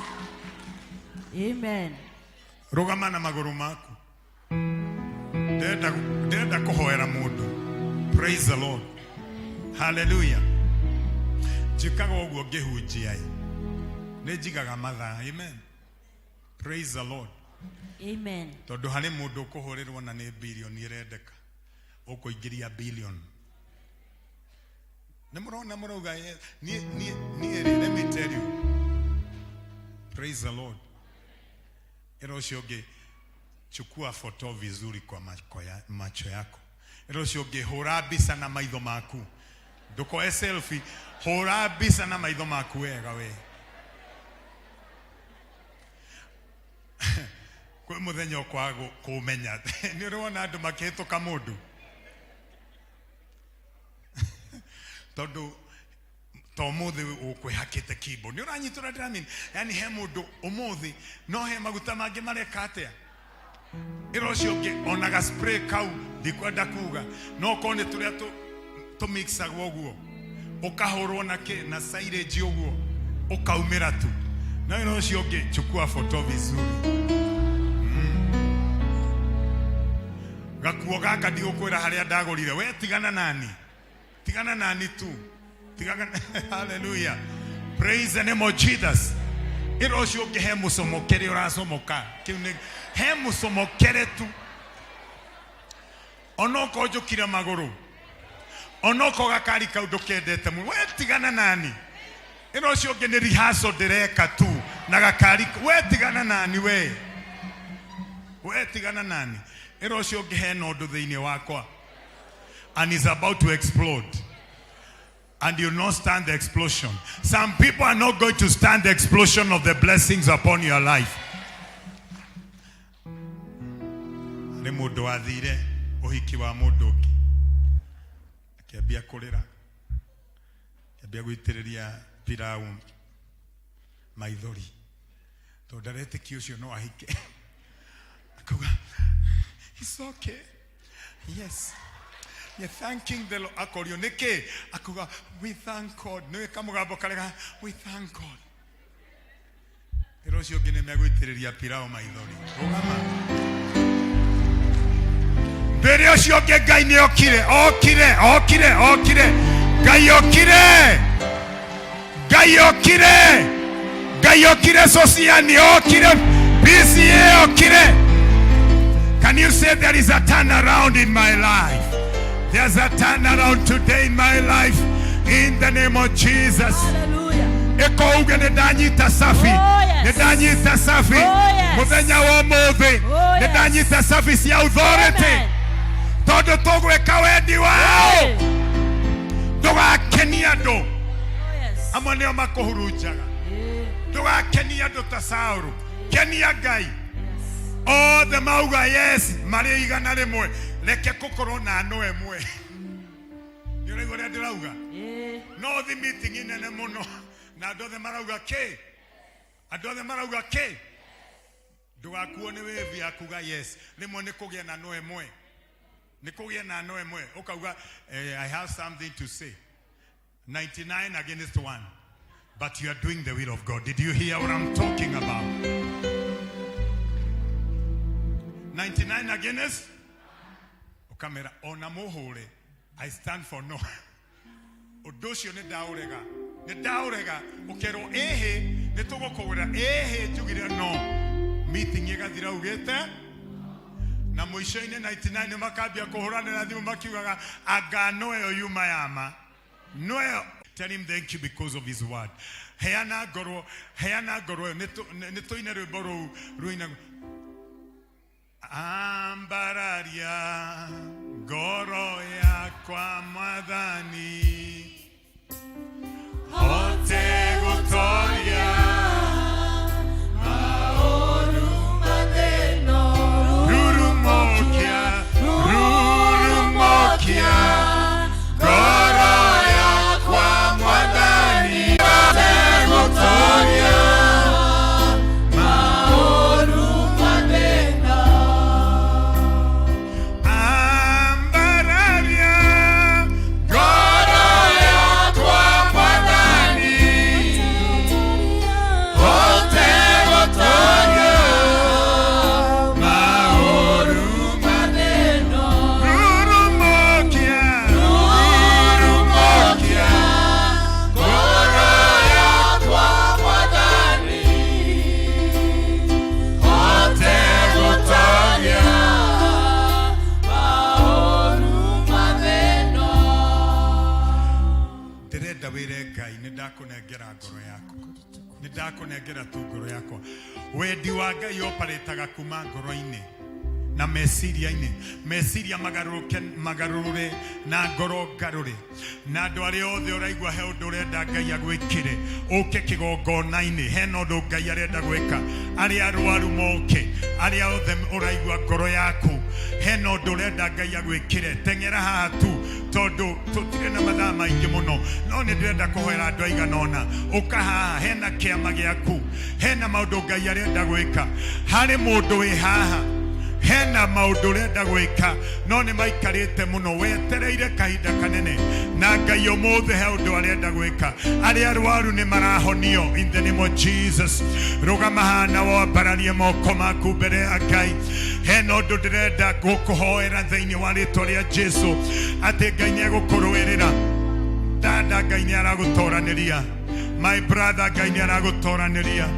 Amen. Rũgama na magũrũ maku. Ndĩrenda kũhoera mũndũ. Praise the Lord. Hallelujah. Njĩkaga ũguo ngĩhunjia ĩ. Nĩ njigaga mathaa. Amen. Praise the Lord. Amen. Tondũ harĩ mũndũ ũkũhũrĩrwo na nĩ bilioni ĩrendeka. Ũkũingĩria bilioni. Nĩ mũrona mũrauga, niĩ, niĩ, niĩ rĩ, let me tell you. Praise the Lord. Ĩra ũcio ũngĩ, chukua photo vizuri kwa macho yako. Ĩra ũcio ũngĩ, hũra mbica na maitho maku. Ndũkoe selfie, hũra mbica na maitho maku wega we. Kwĩ mũthenya ũkwaga kũmenya. Nĩ ũrĩ wona andũ makĩhĩtũka mũndũ? Tondũ to ũmũthĩ ũkwĩhakĩte kimbo. Nĩ ũranyita ũrĩa ndĩramini? Yaani he mũndũ ũmũthĩ no he maguta mangĩ mareka atĩa? Ĩra ũcio ũngĩ ona ga spray kau ndikwenda kuga, no korwo nĩ tũrĩa tũmixagwo ũguo, ũkahũrwo na kĩ, na silage ũguo, ũkaumĩra tu. No ĩno ũcio ũngĩ chukua foto vizuri. Gakuo gaka ndigũkwĩra harĩa ndagũrire. We tigana nani. Tigana nani tu. Tigana hallelujah. Praise the name of Jesus. Ĩra ũcio ũngĩ he mũcomokere ũracomoka. Kĩu nĩ he mũcomokere tu. Onokorwo njũkire magũrũ. Onokorwo gakari kau ndũkendete mũno. We tigana nani. Ĩra ũcio ũngĩ nĩ rehearsal ndĩreka tu na gakari. We tigana nani we. We tigana nani. Ĩra ũcio ũngĩ hena ũndũ thĩinĩ wakwa. And is about to explode. And you'll not stand the explosion. Some people are not going to stand the explosion of the blessings upon your life. Nĩ mũndũ wathire ũhiki wa mũndũ ũngĩ akĩambia kũrĩra, akĩambia gũitĩrĩria pilau maithori tondũ ndaretĩkia ũcio no ahike. Akauga it's okay, yes, you're thanking the Lord. Akorio nĩkĩ? Akauga we thank God. Nĩ kamũgambo karega we thank God. Ĩra ũcio ũngĩ nĩ megũitĩrĩria pilau maithori. Rũgama. Mbere ũcio ũngĩ Ngai nĩ okire, okire, okire, okire. Ngai okire. Ngai okire. Ngai okire Sosiani okire. PCA okire. Can you say there is a turnaround in my life? There's a turnaround today in my life in the name of Jesus. Ĩko uge nĩ ndanyita cabi. Oh, yes. Nĩ ndanyita cabi. Oh, yes. Mũthenya wa ũmũthĩ. Oh, Nĩ yes. ndanyita cabi cia authority. Amen. Tondũ tũgwĩka wendi wao. Ndũgakenie andũ. Oh, yes. Amwe nĩo makũhurunjaga. Ndũgakenie andũ ta Saũlũ. Kenia Ngai. Othe mauga yes marĩ 100. Reke kũkorwo na no ĩmwe. Nĩ ũraigua ũrĩa ndĩrauga? No thi meeting nene mũno na andũ othe marauga kĩ? Andũ othe marauga kĩ? Ndũgakuo nĩ wĩvi ya kuga yes. Rĩmwe nĩ kũgĩa na no ĩmwe. Nĩ kũgĩa na no ĩmwe. Ũkauga I have something to say. 99 against 1. But you are doing the will of God. Did you hear what I'm talking about? 99 against? Ũkamera ona mũhũre. I stand for no. Ũndũ ũcio nĩ ndaũrega. Nĩ ndaũrega. Ũkerwo ĩhĩ nĩ tũgũkũgũra ĩhĩ njugire no. Meeting ĩgathira ugĩte na mũico-inĩ 99 makambia kũhũranĩra thimũ makiugaga anga no ĩyo yuma ya ma. No ĩyo. Tell him thank you because of his word. Heana ngoro, heana ngoro ĩyo. Nĩ tũine rwĩmbo rũu rũina ambararia ngoro yakwa mwathani hote gũtoria maũru mathĩna rurumũkia rurumũkia ngoro yakwa mwathani hote gũtoria maũru mathĩna ambararia ngoro yakwa mwathani hote gũtoria maũru mathĩna rurumũkia rurumũkia ngoro yakwa mwathani hote gũtoria maũru mathĩna. Ndĩrenda wĩre Ngai nĩ ndakũnengera ngoro yakwa, nĩ ndakũnengera tu ngoro yakwa. Wendi wa Ngai oparĩtaga kuma ngoro-inĩ na meciria-inĩ. Meciria magarũrũke, magarũrũre na ngoro ngarũre. Na andũ arĩa othe ũraigua he ũndũ ũrenda Ngai agwĩkĩre, ũke kĩgongona-inĩ, hena ũndũ Ngai arenda gwĩka. Arĩa arwaru moke, arĩa othe ũraigua ngoro yaku hena ũndũ ũrenda Ngai agwĩkĩre, teng'era haha tu tondũ tũtirĩ na mathaa maingĩ mũno, no nĩ ndĩrenda kũhoera andũ aigana ũna. Ũka haha, hena kĩama gĩaku, hena maũndũ Ngai arenda gwĩka. Harĩ mũndũ wĩ haha, Hena maũndũ ũrenda gwĩka no nĩ maikarĩte mũno, wetereire kahinda kanene, na Ngai ũmũthĩ he ũndũ arenda gwĩka. Arĩa arwaru nĩ marahonio in the name of Jesus. Rũgama haha na wambararie moko maku mbere ya Ngai. Hena ũndũ ndĩrenda gũkũhoera thĩinĩ wa rĩtwa rĩa Jesu, atĩ Ngai nĩ egũkũrũĩrĩra. Dada, Ngai nĩ aragũtoranĩria. My brother, Ngai nĩ aragũtoranĩria.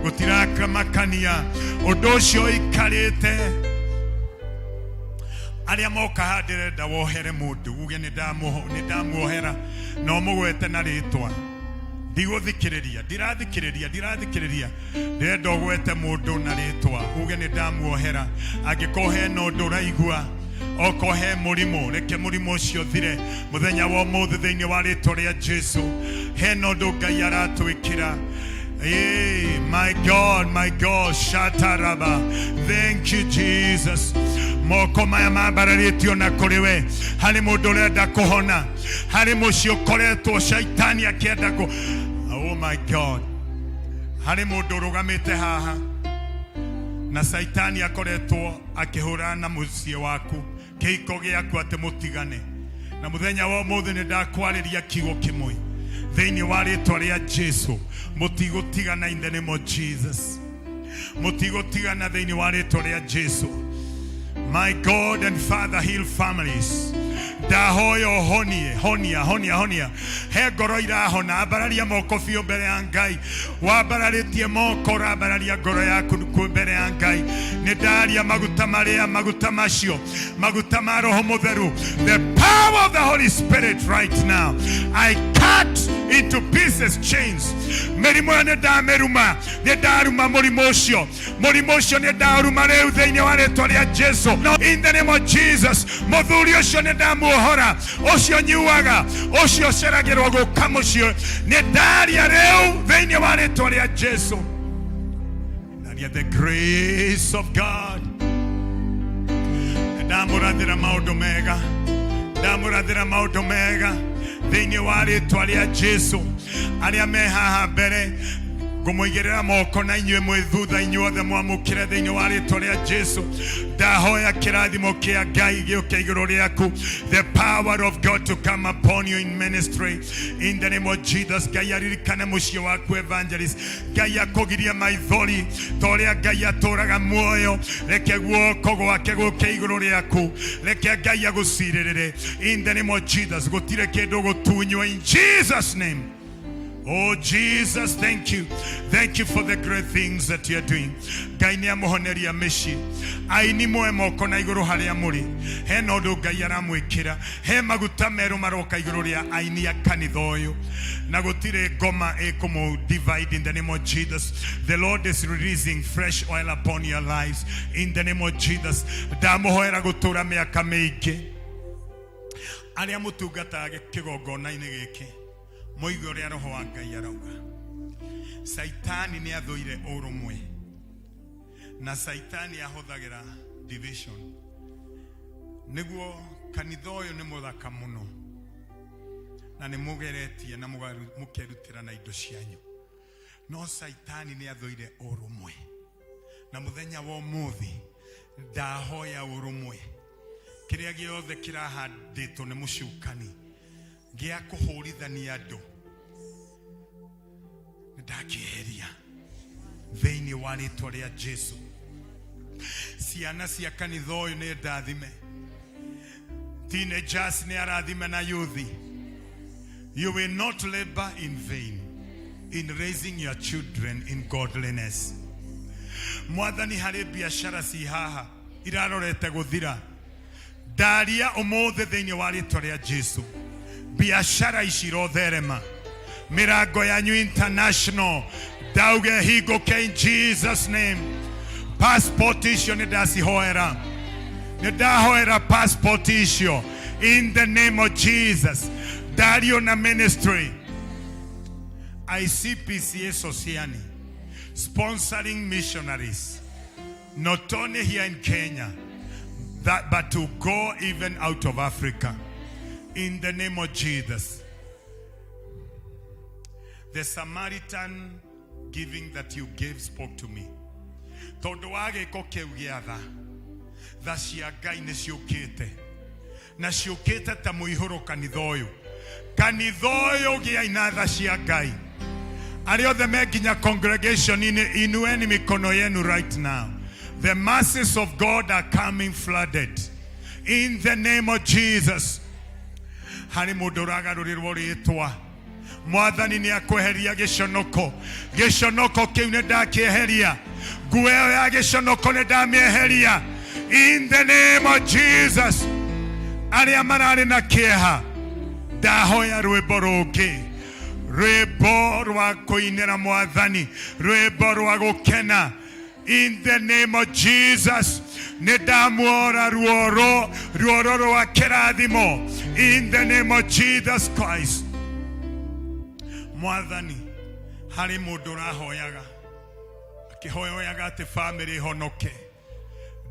Gũtirakamakania ũndũ ũcio ũikarĩte. Arĩa moka haha ndĩrenda wohere mũndũ uge nĩ ndamuohera, na ũmũgwete na rĩtwa. Ndigũthikĩrĩria, ndirathikĩrĩria, ndirathikĩrĩria. Ndĩrenda ũgwete mũndũ na rĩtwa uge nĩ ndamuohera. Angĩkorwo hena ũndũ ũraigua, okorwo he mũrimũ, reke mũrimũ ũcio ũthire mũthenya wa ũmũthĩ thĩinĩ wa rĩtwa rĩa Jesu. Hena ũndũ Ngai aratwĩkĩra. Hey, my God, my God, shataraba. Thank you, Jesus. Moko maya mambararĩtio na kũrĩ we. Harĩ mũndũ ũrenda kũhona, harĩ mũciĩ ũkoretwo shaitani akĩenda kũ. Oh my God. Harĩ mũndũ ũrũgamĩte haha na shaitani akoretwo akĩhũrana na mũciĩ waku, kĩhiko gĩaku, atĩ mũtigane. Na mũthenya wa ũmũthĩ nĩ ndakwarĩria kiugo kĩmwe thĩinĩ wa rĩtwa rĩa Jesu, mũtigũtigana in the name of Jesus. Mũtigũtigana thĩinĩ wa rĩtwa rĩa Jesu. My God and Father, heal families. Ndahoya ũhonie, honia, honia, honia. He ngoro irahona, ambararia moko biũ mbere ya Ngai. Wambararĩtie moko, ũrambararia ngoro yaku mbere ya Ngai. Nĩ ndaria maguta marĩa, maguta macio, maguta ma Roho Mũtheru, the power of the Holy Spirit right now. I cut into pieces chains. Mĩrimũ ĩyo nĩ ndamĩruma, nĩ ndaruma mũrimũ ũcio, mũrimũ ũcio nĩ ndaruma rĩu thĩinĩ wa rĩtwa rĩa Jesu. No, in the name of Jesus, mũthuri ũcio nĩ ndamuohora, ũcio nyuaga, ũcio ũceragĩrwo gũka mũciĩ, nĩ ndaria rĩu thĩinĩ wa rĩtwa rĩa Jesu. Ndaria the grace of God. Ndamũrathĩra maũndũ mega, ndamũrathĩra maũndũ mega thĩinĩ wa rĩtwa rĩa Jesu. Arĩa me haha mbere ngũmũigĩrĩra moko, na inyuĩ mwĩ thutha, inyuothe mwamũkĩre thĩinĩ wa rĩtwa rĩa Jesu. Ndahoya kĩrathimo kĩa Ngai gĩũke igũrũ rĩaku, the power of God to come upon you in ministry in the name of Jesus. Ngai aririkane mũciĩ waku, evangelist. Ngai akũgirie maithori ta ũrĩa Ngai atũraga muoyo. Reke guoko gwake gũke igũrũ rĩaku, reke Ngai agũcirĩrĩre in the name of Jesus. Gũtirĩ kĩndũ gũtunywo in Jesus name. Oh Jesus, thank you. Thank you for the great things that you are doing. Ngai nĩ amũhoneria mĩciĩ. Aini, moe moko na igũrũ harĩa mũrĩ. Hena ũndũ Ngai aramwĩkĩra. He maguta merũ maroka igũrũ rĩa aini a kanitha ũyũ. Na gũtirĩ ngoma ĩkũmũ divide in the name of Jesus. The Lord is releasing fresh oil upon your lives in the name of Jesus. Ndamũhoera gũtũra mĩaka mĩingĩ. Arĩa mũtungataga kĩgongona-inĩ gĩkĩ, mũigue ũrĩa Roho wa Ngai arauga. Saitani nĩ athũire ũrũmwe, na Saitani ahũthagĩra division nĩguo. Kanitha ũyũ nĩ mũthaka mũno na nĩ mũgeretie na mũkerutĩra na indo cianyu, no Saitani nĩ athũire ũrũmwe. Na mũthenya wa ũmũthĩ ndahoya ũrũmwe. Kĩrĩa gĩothe kĩrahandĩtwo nĩ mũcukani gĩa kũhũrithania andũ nĩ ndakĩeheria thĩinĩ wa rĩtwa rĩa Jesu. Ciana cia kanitha ũyũ nĩ ndathime, teenagers nĩ arathime na youth. You will not labor in vain in raising your children in godliness. Mwathani, harĩ biacara ci haha irarorete gũthira, ndaria ũmũthĩ thĩinĩ wa rĩtwa rĩa Jesu, biacara ici irotherema. Mĩrango yanyu international ndauge hingũke in Jesus name. Passport icio nĩ ndacihoera, nĩ ndahoera passport icio in the name of Jesus. Ndario na ministry. I see PCEA Sosiani sponsoring missionaries, not only here in Kenya, but to go even out of Africa. In the name of Jesus. The Samaritan giving that you gave spoke to me. Tondũ wa gĩko kĩu gĩa tha. Tha cia Ngai nĩ ciũkĩte na ciũkĩte ta mũihũro kanitha ũyũ. Kanitha ũyũ gĩai na tha cia Ngai. Arĩa othe me nginya congregation-inĩ, inueni mikono yenu right now. The mercies of God are coming flooded in the name of Jesus. Harĩ mũndũ ũragarũrĩrwo rĩtwa, mwathani nĩ akweheria gĩconoko. Gĩconoko kĩu nĩ ndakĩeheria, nguo ĩyo ya gĩconoko nĩ ndamĩeheria in the name of Jesus. Arĩa mararĩ na kĩeha, ndahoya rwĩmbo rũngĩ, rwĩmbo rwa kũinĩra mwathani, rwĩmbo rwa gũkena in the name of Jesus. Nĩ ndamuora ruoro, ruoro rwa kĩrathimo in the name of Jesus Christ. Mwathani, harĩ mũndũ ũrahoyaga akĩhoyaga atĩ famĩlĩ ĩhonoke,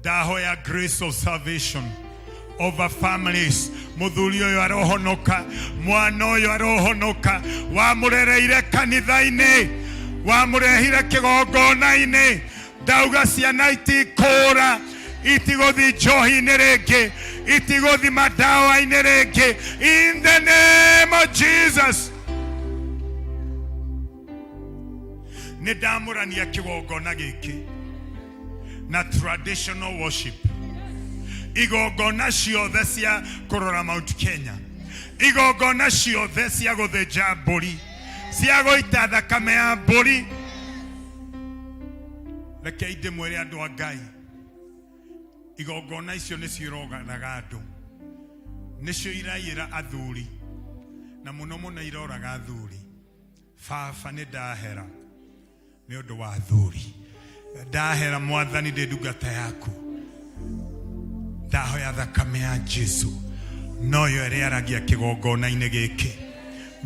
ndahoya grace of salvation over families. Muthuri ũyũ arohonoka, mwana ũyũ arohonoka, wamũrereire kanitha-inĩ, wamũrehire kĩgongona-inĩ, ndauga ciana itikũra, itigũthi njohi-inĩ rĩngĩ, itigũthi madawa-inĩ rĩngĩ in the name of Jesus. Nĩ ndamũrania kĩgongona gĩkĩ na traditional worship, igongona ciothe cia kũrora Mount Kenya, igongona ciothe cia gũthĩnja mbũri, cia gũita thakame ya mbũri. Rekei ndĩmwĩre andũ a Ngai, igongona icio nĩcio iroganaga andũ, nĩcio iraiyĩra athuri, na mũno mũno iroraga athuri. Baba, nĩ ndahera nĩ ũndũ wa athuri, ndahera mwathani, ndĩ ndungata yaku, ndahoya thakame ya Jesu noyo ĩrĩaragia kĩgongona-inĩ gĩkĩ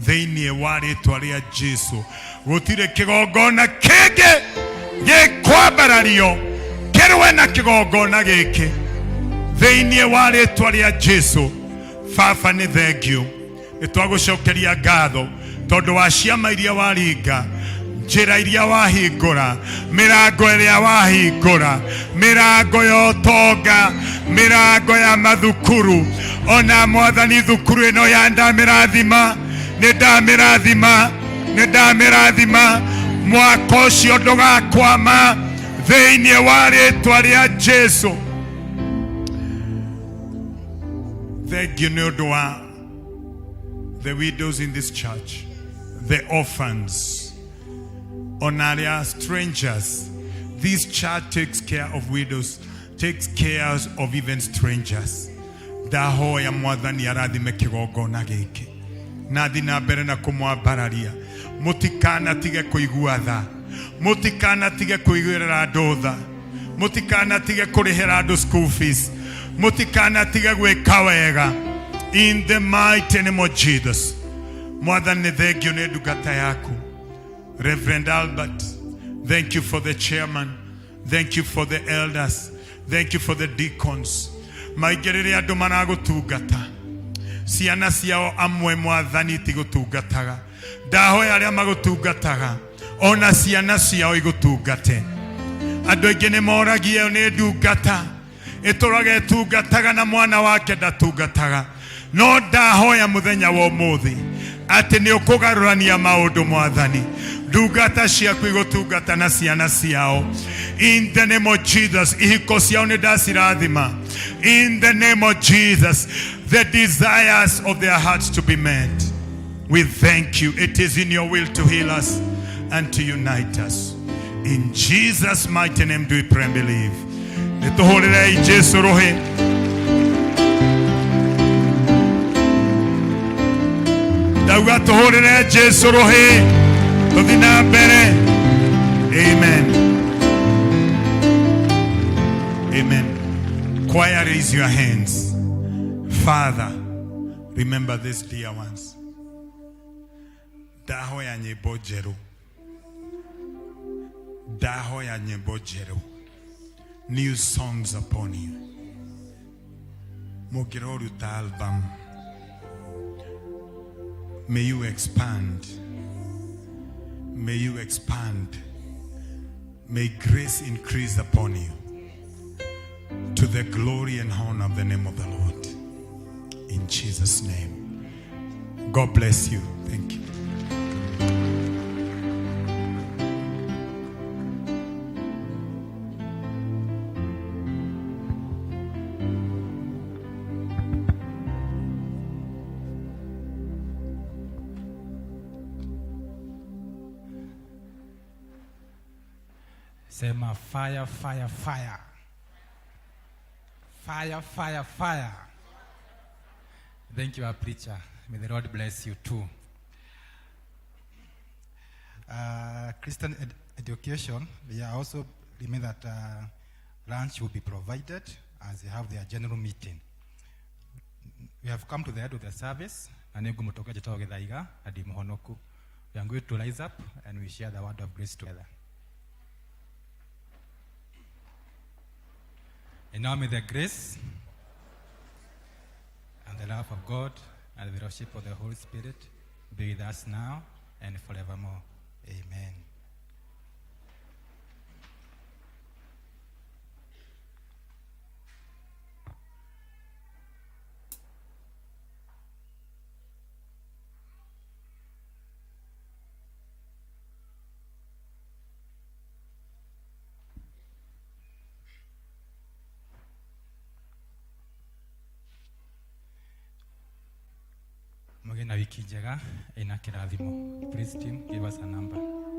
thĩinĩ wa rĩtwa rĩa Jesu. Gũtirĩ kĩgongona kĩngĩ gĩkwambarario kĩrũe na kĩgongona gĩkĩ thĩinĩ wa rĩtwa rĩa Jesu. Baba, nĩ thengiũ, nĩ twagũcokeria ngatho tondũ wa ciama iria waringa, njĩra iria wahingũra, mĩrango ĩrĩa wahingũra, mĩrango ya ũtonga, mĩrango ya mathukuru. Ona mwathani, thukuru ĩno ya ndamĩrathima, nĩ ndamĩrathima, nĩ ndamĩrathima. Mwaka ũcio ndũgakwama thĩinĩ wa rĩtwa rĩa Jesu. Thengiũ nĩ ũndũ wa the widows in this church, the orphans, onaria strangers. This church takes care of widows, takes care of even strangers. Ndahoya mwathani arathime kĩgongona gĩkĩ na thi na mbere na kũmwambararia. Mũtikanatige kũigua tha, mũtikanatige kũiguĩrĩra andũ tha, mũtikanatige kũrĩhĩra andũ school fees, mũtikanatige gwĩka wega in the mighty name of Jesus. Mwathani, nĩ thengio nĩ ndungata yaku Reverend Albert. Thank you for the chairman, thank you for the elders, thank you for the deacons. Maingĩ rĩrĩa andũ maragũtungata, ciana ciao amwe mwathani itigũtungataga. Ndahoya arĩa magũtungataga ona ciana ciao igũtungate. Andũ aingĩ nĩ moragia nĩ ndungata ĩtũraga ĩtungataga na mwana wake ndatungataga, no ndahoya mũthenya wa ũmũthĩ atĩ nĩ ũkũgarũrania maũndũ mwathani, ndungata ciaku igũtungata na ciana ciao in the name of Jesus. Ihiko ciao nĩ ndacirathima in the name of Jesus, the desires of their hearts to be met. We thank you. It is in your will to heal us and to unite us. In Jesus' mighty name do we pray and believe. Nĩtũhũrĩrei Jesu rũhĩ. Ndauga tũhũrĩre Jesu rũhĩ, tũthi na mbere. Amen, amen. Choir, raise your hands. Father, remember these dear ones. Ndahoya nyĩmbo njerũ, ndahoya nyĩmbo njerũ, new songs upon you. Mũngĩroruta album, may you expand, may you expand, may grace increase upon you to the glory and honor of the name of the Lord. In Jesus' name. God bless you. Thank you. Sema fire, fire, fire. Fire, fire, fire. Thank you, our preacher. May the Lord bless you too. Christian education, we are also remind that lunch will be provided as they have their general meeting. We have come to the end of the service. Na nĩngũmũtongoria njĩtagwo Gĩthaiga na ndĩ mũhonoku. We are going to rise up and we share the word of grace together. And now may the grace and the love of God and the fellowship of the Holy Spirit be with us now and forevermore. Amen. Mũgĩe na wiki njega ĩna kĩrathimo. Please team, give us a number.